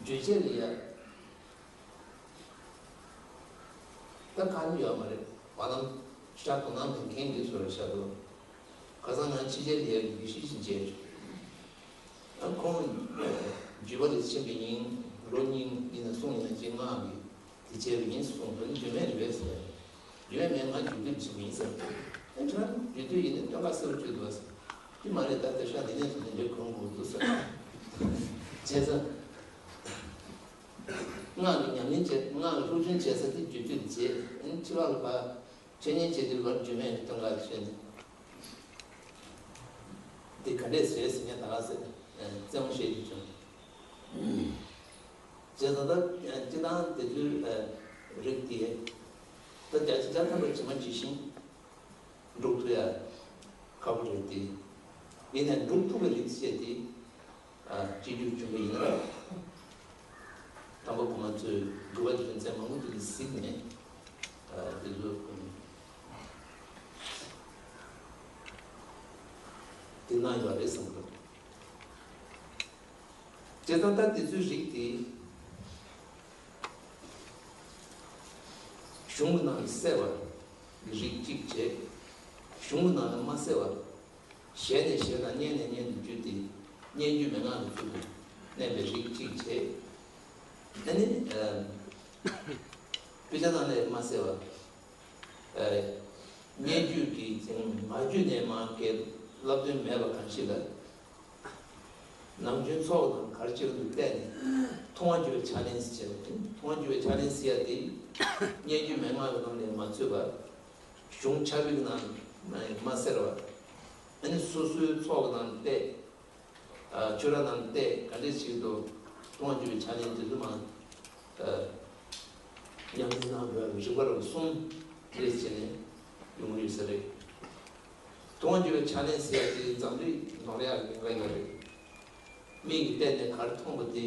རྒྱུ་ཆ་ལ་ཡ། ད་གང་ཡོད་མ་རེད། བར་ལམ་ཤར་དོ་སྣང་ལྡན་མཁན་གྱི་བཟོ་འདྲ་ཤར་དོ། ཁ་སང་ང་ཕྱི་རྒྱལ་ལ་ཡ་ཡུལ་ཤུལ་ཞིག་མཇལ་བྱུང་། ཨ། ཁོང་བརྒྱུད་པ་ལ་ཕྱིན་པ་ཡིན། ལོ་གཉིས་ཡིན་ན་གསུམ་ཡིན་ན་ཅིག་སྔགས་ཀྱི་དེ་བྱས་པ་ཡིན་གསུངས། ད་ནི་རྒྱུས་མེད་རེད་པས་ཟེར། རྒྱུས་མེད་མེད། ང་རྒྱུད་སྟོད་ཕྱིན་པ་ཡིན་ཟེར། ཨ། ཁྱེད་རང་རྒྱུད་སྟོད་ཡིན་ན་སྟོན་ཁ་གསལ་པོ་བརྗོད་འདུག་ཟེར། དེ་མ་རེད། ད་དེ་ཤ་འདི་ནས་དེ་འདྲའི་གོན་དགོས་འདུག་ཟེར། བྱས་ཙང་། སྔགས་ཀྱི་ཉམས་ལེན་བྱས། སྔགས་ཀྱི་སློབ་སྦྱོང་བྱེད་ས་དེ་རྒྱུད་སྟོད་བྱས། ཨ་ནི་ཕྱི་ལོགས་ལ་ཕར་འཁྲིད་ཉན་བྱེད་དུས་ལ་རྒྱུས་མེད་ནས་སྟོན་ཁ་བྱས་ནས། འདི་ག་འདྲས་རེད་ཟེར་ངས་ད་ག་ཟེར་རྩེད་མོ་བཤད་རྒྱུ་བྱུང་། བྱས་ཙང་ད་སྤྱིར་བཏང་དེ་ཚོའི་རིགས་དེ་ ད་བརྒྱ་ཆ་བརྒྱ་ཐམ་པ་ཇི་མ་ཇི་བཞིན་འགྲུབ་ཐུབ་ཡ་ཁག་པོ་རེད་དེ། ཡིན་ནའི་འགྲུབ་ཐུབ་པའི་རིགས་བཤད་དེ། ཨ། གཅིག་གྱུར་བྱུང་བ་ཡིན་ན་ར། དམ་པ་གོང་མ་ཚོས་དགེ་བ་དོན་ཚན་མང་པོ་དེ་ལ་གཟིགས་ནས། ཨ། དེ་ཚོ་དེ་གནང་ཡོད་རེད་བསམ་གི་འདུག་བྱས་ཙང་ད་དེ་ཚོའི་རིགས་དེ་གཞུང་གི་ནང་ནས་གསལ་བ་རིགས་གཅིག་བྱས། གཞུང་གི་ནང་ནས་མ་གསལ་བ་ཞལ་ནས་ཞལ་དང་སྙན་ནས་སྙན་དུ་བརྒྱུད་དེ་སྙན་བརྒྱུད་མན་ངག་གི་ཚུལ་དུ་གནས་པའི་རིགས་གཅིག་བྱས། ཨ་ནི། ཨ། དཔེ་ཆ་ནང་ནས་མ་གསལ་བ། ཨ། སྙན་བརྒྱུད་ཀྱི་ཅིང་མ་བརྒྱུད་ནས་མ་གའི་བསླབ་སྟོན་མེད་པ་གང་ཞིག་ལ། ནམ་རྒྱུན་ཚོགས་དང་གར་སྤྱིར་དུ་བལྟས་ནས་མཐོང་བ་བརྒྱུད་པའི་ཕྱག་ལེན་ཟེར་བྱས་པ་དེ། མཐོང་བ་བརྒྱུད་པའི་ཕྱག་ལེན་ཟེར་ཡ་དེ་སྙན་བརྒྱུད་མན་ངག་གི་ནང་ནས་མ་ཚུད་པ། གཞུང་ཕྱག་དཔེའི་ནང་མ་གསལ་བ། ཨ་ནི་སོ་སོའི་ཚོགས་ཀྱི་ནང་བལྟས། ཨ། ཆོས་ར་ནང་བལྟས་ག་འདྲས་ཞིག་ཏུ་མཐོང་བ་བརྒྱུད་པའི་ཕྱག་ལེན་དེ་ཚོ་མ། ཨ། ཉམས་ལེན་གནང་དགོས་པའི་རིམ་པ་རབ་གསུམ་རེ་བྱས་ནས་ཡོང་གི་ཡོད་ས་རེད། མཐོང་བ་བརྒྱུད་པའི་ཕྱག་ལེན་ཟེར་ཡ་དེ་འཛམ་གླིང་ནང་ལ་ཡག་གི་འགའ་ཡོད་རེད། མིག་གིས་བལྟས་ནས་གར་མཐོང་བ་དེ་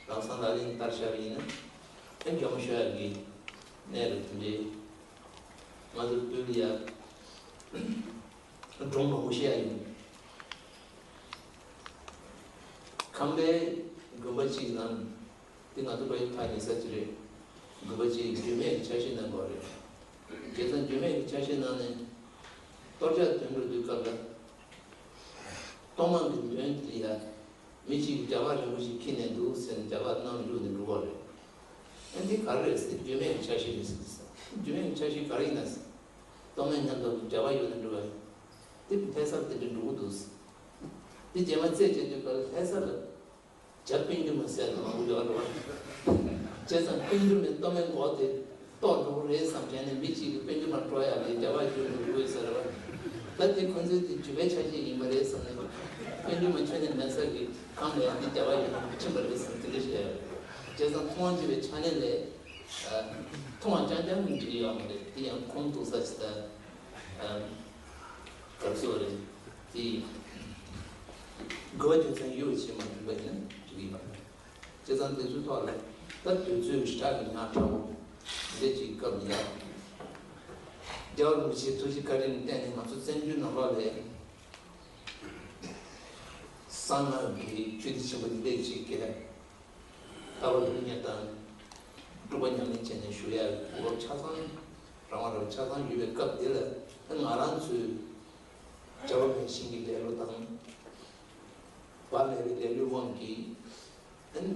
ལམ་སང་ལག་ལེན་བསྟར་བཞག་པ་ཡིན་ན། ཨ། གྱོང་ཤོར་ཡག་གི་གནས་རེད། དེ་འདྲའི་ང་ཚོ་བོད་ལ་ཡ་སྒྲུང་མང་པོ་བཤད་ཡ་ཡོད། ཁམས་པའི་དགོན་པ་གཅིག་ནང་། དེ་ང་ཚོ་ཕ་ཡུལ་ཐག་ཉེ་ས་ཅིག་རེད། དགོན་པ་གཅིག་བརྗོད་མེད་ཀྱི་ཕྱག་བཞེས་གནང་དགོས་རེད། བྱས་ཙང་བརྗོད་མེད་ཀྱི་ཕྱག་བཞེས་གནང་ནས་གཏོར་ཆག་ཐོན་འགྲོ་དུས་སྐབས་ལ། གཏོར་མ་གི་མདུན་དེ་ལ་ཡ་མི་གཅིག་གིས་སྒྲ་བག་རིང་པོ་ཞིག་འཁྱེར་ནས་འདུག་ཟེར་ནས་སྒྲ་བག་གནང་བླུགས་ནས་འགྲོ་གི་རེད། ཨ། འདི་ག་རེ་རེད་ཟེར། བརྗོད་མེད་ཀྱི་ཕྱག་བཞེས་རེད་ཟེར། བརྗོད་མེད་ཀྱི་ཕྱག་བཞེས་ག་རེ་ཡིན་ན་ཟེར། གཏོར་མའི་མཉམ་དུ་སྒྲ་བག་གཡུགས་ནས་འགྲོ་བ་ཡིན། དེ་ལྷ་སར་དེ་འདྲ་འགྲོ་གི་འདུག་ཟེར། དེ་རྗེས་མ་རྩད་བཅད་དུས་སྐབས་ལ་ལྷ་ས་ལ། བྱ་སྤུན་དཀྱུས་མ་ཟེར་དང་མང་པོ་ཡོད་རེད་བ། བྱས་ཙང་སྤུན་དཀྱུས་མའི་གཏོར་མའི་མགོ་དེ་གཏོར་འགྲོ་གི་རེད་བསམ་དྲན་ནས་མི་གཅིག་གིས་སྤུན་དཀྱུས་མ་དཀྲོག་ཡག་གི་སྒྲ་བག་གཡུགས་འགྲོ་དགོས་ཟེར་བ། ད་དེ་ཁོ་ཚོའི་དེ་བརྗོད་པའི་ཕྱག་བཞེས་ཡིན་པ་རེད་བསམ་ནས། སྤུན་དཀྱུས་མ་ཁྱོན་ནས་མེད་ས་གི་ཁམས་ལ་ཡང་འདི་སྒྲ་བག་གཡུགས་ཕྱིན་པ་རེད་བསམ་དེ་འདྲ་བཤད་ཡོད་རེད། བྱས་ཙང་མཐོང་བ་བརྒྱུད་པའི་ཕྱག་ལེན་ལས། ཨ། མཐོང་བ་རྐྱང་རྐྱང་གིས་འགྲིག་ཡོད་མ་རེད། དེ་ཡང་ཁུངས་གཏུགས་ས་ཞིག་ད། ཨ། ག་རེ་ཟེར་བ་རེད། དེ་དགོས་པ་རྒྱུ་མཚན་ཡོད་ཅེས་མ་འགྲིག་པ་ཡིན་ན་འགྲིག་གི་ཡོད་མ་རེད། བྱས་ཙང་དེ་ཚོའི་ཐོག་ལ་ད་དུས་ཚོད་ཞེ་དྲག་གི་ཉག་ཕྲ་བོ་འདི་ཅིག་སྐབས་ལ་ཡ། རྒྱལ་བ་རིན་པོ་ཆེའི་ཐུགས་རྗེ་བཀའ་དྲིན་བརྟེན་ནས་ང་ཚོ་བཙན་བྱོལ་ནང་ལོགས་ལ་གསང་སྔགས་ཀྱི་ཆོས་སྡེ་ཆེན་པོ་འདི་འདྲ་ཅིག་གི་ལྟ་བ་སློབ་གཉེར་དང་སྒྲུབ་པ་ཉམས་ལེན་བྱས་ནས་བཞུགས་ཡ་གོ་སྐབས་ཆ་ཚང་རང་དབང་རང་ཆ་ཚང་ཡོད་པའི་སྐབས་འདི་ལ་ང་རང་ཚོའི་བྱ་བ་མེད་ཤིང་གི་ལེ་ལོ་དང་། བག་མེད་པའི་ལེ་ལོའི་དབང་གིས། ཨ་ནི་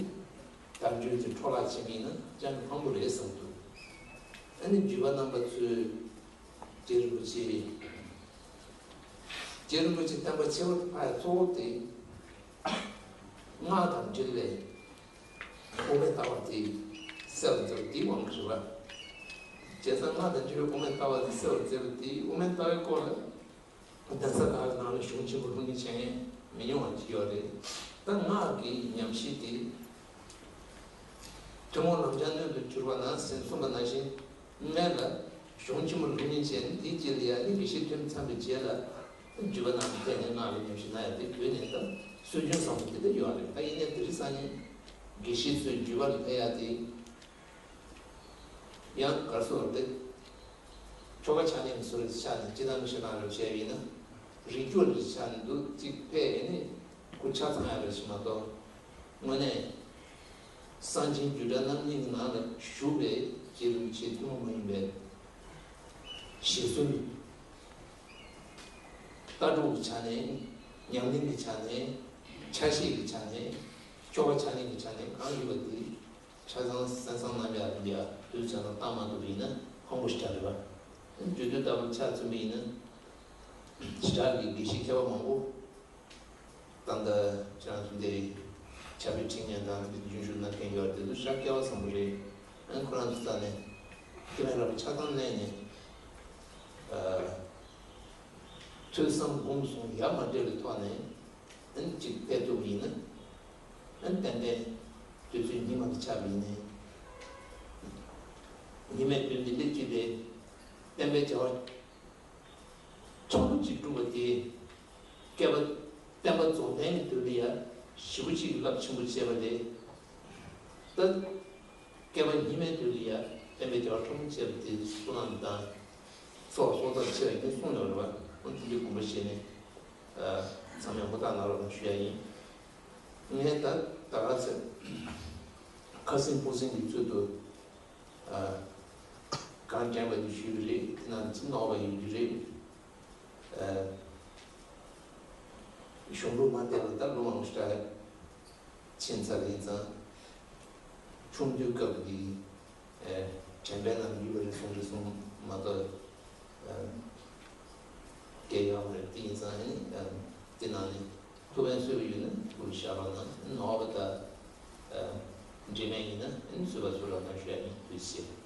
དལ་འབྱོར་གྱི་འཕྲོ་བརླག་བྱེད་མཁན་ནི་ཅང་གི་ཕངས་པོ་རེད་བསམ་འདུག་ཨ་ནི་བརྒྱུད་པ་རྣམ་པ་ཚོས་རྗེ་རིན་པོ་ཆེ། རྗེ་རིན་པོ་ཆེ་བསྟན་པ་ཆེ་བ་དུ་འཕགས་ཡ་གཙོ་བོ་དེ། སྔགས་དང་འབྲེལ་བའི་དབུ་མའི་ལྟ་བ་དེ་གསལ་བར་མཛད་པ་དེའི་དབང་གིས་རེད་པ། བྱས་ཙང་སྔགས་དང་འབྲེལ་བའི་དབུ་མའི་ལྟ་བ་དེ་གསལ་བར་མཛད་པ་དེའི་དབུ་མའི་ལྟ་བའི་སྐོར་ལ། གདན་ས་ཁག་གི་ནང་ལ་གཞུང་ཆེན་པོ་སློབ་གཉེར་བྱེད་མཁན་མི་ཉུང་བ་ཅིག་ཡོད་རེད། ད་སྔགས་ཀྱི་ཉམས་ཞིབ་དེ་ཐུན་མོང་ལམ་སྦྱངས་སྣོད་དུ་གྱུར་པ་ན་ཟེར་གསུངས་པ་ནང་བཞིན། སྔོན་ལ་གཞུང་ཆེན་པོ་སློབ་གཉེར་བྱས་ནས་དེའི་རྗེས་ལ་ཡང་ནི་དགེ་བཤེས་ཐོན་མཚམས་པའི་རྗེས་ལ་བརྒྱུད་པ་ནང་དུ་བསྡད་ནས་སྔགས་ཀྱི་ཉམས་ཞིབ་གནང་ཡ་དེ་བོད་ནས་ད་སྲོལ་རྒྱུན་བཟང་པོ་དེ་འདྲ་ཡོད་རེད། ད་ཡིན་ནའི་དེ་རིང་སང་ཉིན་དགེ་བཤེས་ཚོས་བརྒྱུད་པ་ལ་ཕེབས་ཡ་དེ། ཡང་ག་རེ་ཟེར་བ་རེད། ཆོ་ག་ཕྱག་ལེན་གྱི་སྲོལ་ཆ་ནས་སྤྱི་བཏང་གི་ཤེས་ནང་རེ་བྱས་པ་ཡིན་ན། རིགས་རྒྱུད་ལ་ཆ་ནས་འདུག་གཅིག་ཕེབས་ནས་སྐུ་ཆ་ཚང་ཡ་རེ་ཞིག་མ་གཏོགས། དངོས་གནས་གསང་ཆེན་རྒྱུད་གྲྭ་རྣམ་གཉིས་ཀྱི་ནང་ལ་བཞུགས་པའི་རྗེ་རིན་པོ་ཆེ་ཐུན་མོང་མ་ཡིན་པའི་ཞལ་གསུང་། ལྟ་གྲུབ་ཀྱི་ཆ་ནས། ཉམས་ལེན་གྱི་ཆ་ནས། ཆ་ཤས་ཀྱི་ཆ་ནས། ཆོ་ག་ཕྱག་ལེན་གྱི་ཆ་ནས་གང་ཡོད་པ་དེ། ཆ་ཚང་གསན་བསམ་གནང་ཡག་འདི་ཡ་དུས་ཚོད་ནང་བཏང་མ་ཐུབ་པ་ཡིན་ན་ཕངས་པོ་ཞེ་དྲག་རེད་པ། བརྗོད་དུས་ལྟ་བུ་ཆ་མཚོན་པ་ཡིན་ན། ཞེ་དྲག་གི་དགེ་བཤེས་མཁས་པ་མང་པོ། ད་ལྟ་ཁྱེད་རང་ཚོ་འདིར་ཕྱག་དཔེ་ཁྲིད་མཁན་དང་འདིར་རྒྱུན་ཞུགས་གནང་མཁན་ཡོད་རེད། དེ་ཚོ་ཞེ་དྲག་སྐལ་བ་བཟང་པོ་རེད། ཨ་ནི་ཁོ་རང་ཚོ་རྩ་ནས་སྐྱེ་དམན་རབ་ཆ་ཚང་གནང་ནས། ཨ། ཐོས་བསམ་སྒོམ་གསུམ་ཡ་མ་བྲལ་བའི་ཐོག་ནས། ཨ་ནི་གཅིག་ཕེབས་ཐུབ་པ་ཡིན་ན། ཨ་ནི་ཏན་ཏན་དུས་ཚོད་ཉི་མ་དེ་ཆགས་པ་ཡིན་ནའི། ཉི་མའི་དུས་འདི་སླེབས་ཀྱི་རེད། བསྟན་པའི་བྱ་བ་ཕྲ་མོ་གཅིག་བསྒྲུབས་པ་དེ། བསྐལ་པ་བསྟན་པ་རྫོགས་ལྡན་གྱི་དུས་ལ་ཡ་ཞེ་པོ་ཅིག་རླབས་ཆེན་པོ་བྱས་པ་རེད། ད་བསྐལ་པ་སྙིགས་མའི་དུས་ལ་ཡ་བསྟན་པའི་བྱ་བ་ཕྲ་མོ་བྱས་པ་དེ་བསོད་ནམས་དང་ཚོགས་གསོག་ཚར་ཆེ་བ་ཡིན་གསུངས་ཡོད་རེད་བ། འོ་དེ་འདྲའི་དགོངས་པ་བཞེས་ནས་མཚམས་ཡང་ཧུར་ཐག་གནང་རོགས་གནང་ཞུ་ཡ་ཡིན། ངས་ད་ད་ག་ཚོད་ཁ་སེང་ཕུག་སེང་གི་ཚུལ་དུ། ཨ། གང་དྲན་པ་དེ་ཞུས་པ་རེད། དེ་ནང་ཚིག་རྣོ་བ་ཡོད་ཀྱི་རེད། ཨ། གཞུང་ལུགས་མ་བལྟས་པར་ད་ལོ་མང་པོ་ཞིག་ཕྱིན་ཚར་ཡིན་ཙང་། ཆུང་དུས་སྐབས་ཀྱི་ཨ། དྲན་པའི་ནང་ཡོད་པ་རེད་གསུངས་རེད་གསུངས་མ་གཏོགས། ཨ། སྐད་ཡག་པོ་རེད། དེ་ཡིན་ཙང་ཨ་ནི། ཨ། དེ་ནང་ནས་ཐུགས་ཕན་གསོས་པ་ཡོད་ན་ཐུགས་ལ་བཞག་རོགས་གནང་། རྣོ་བ་དང་། ཨ། འབྲེལ་མེད་ཡིན་ན་ཨ་ནི་བཟོད་པ་བཟོད་རོགས་གནང་ཞུ་ཡ་ཡིན། ཐུགས་རྗེ་ཆེ།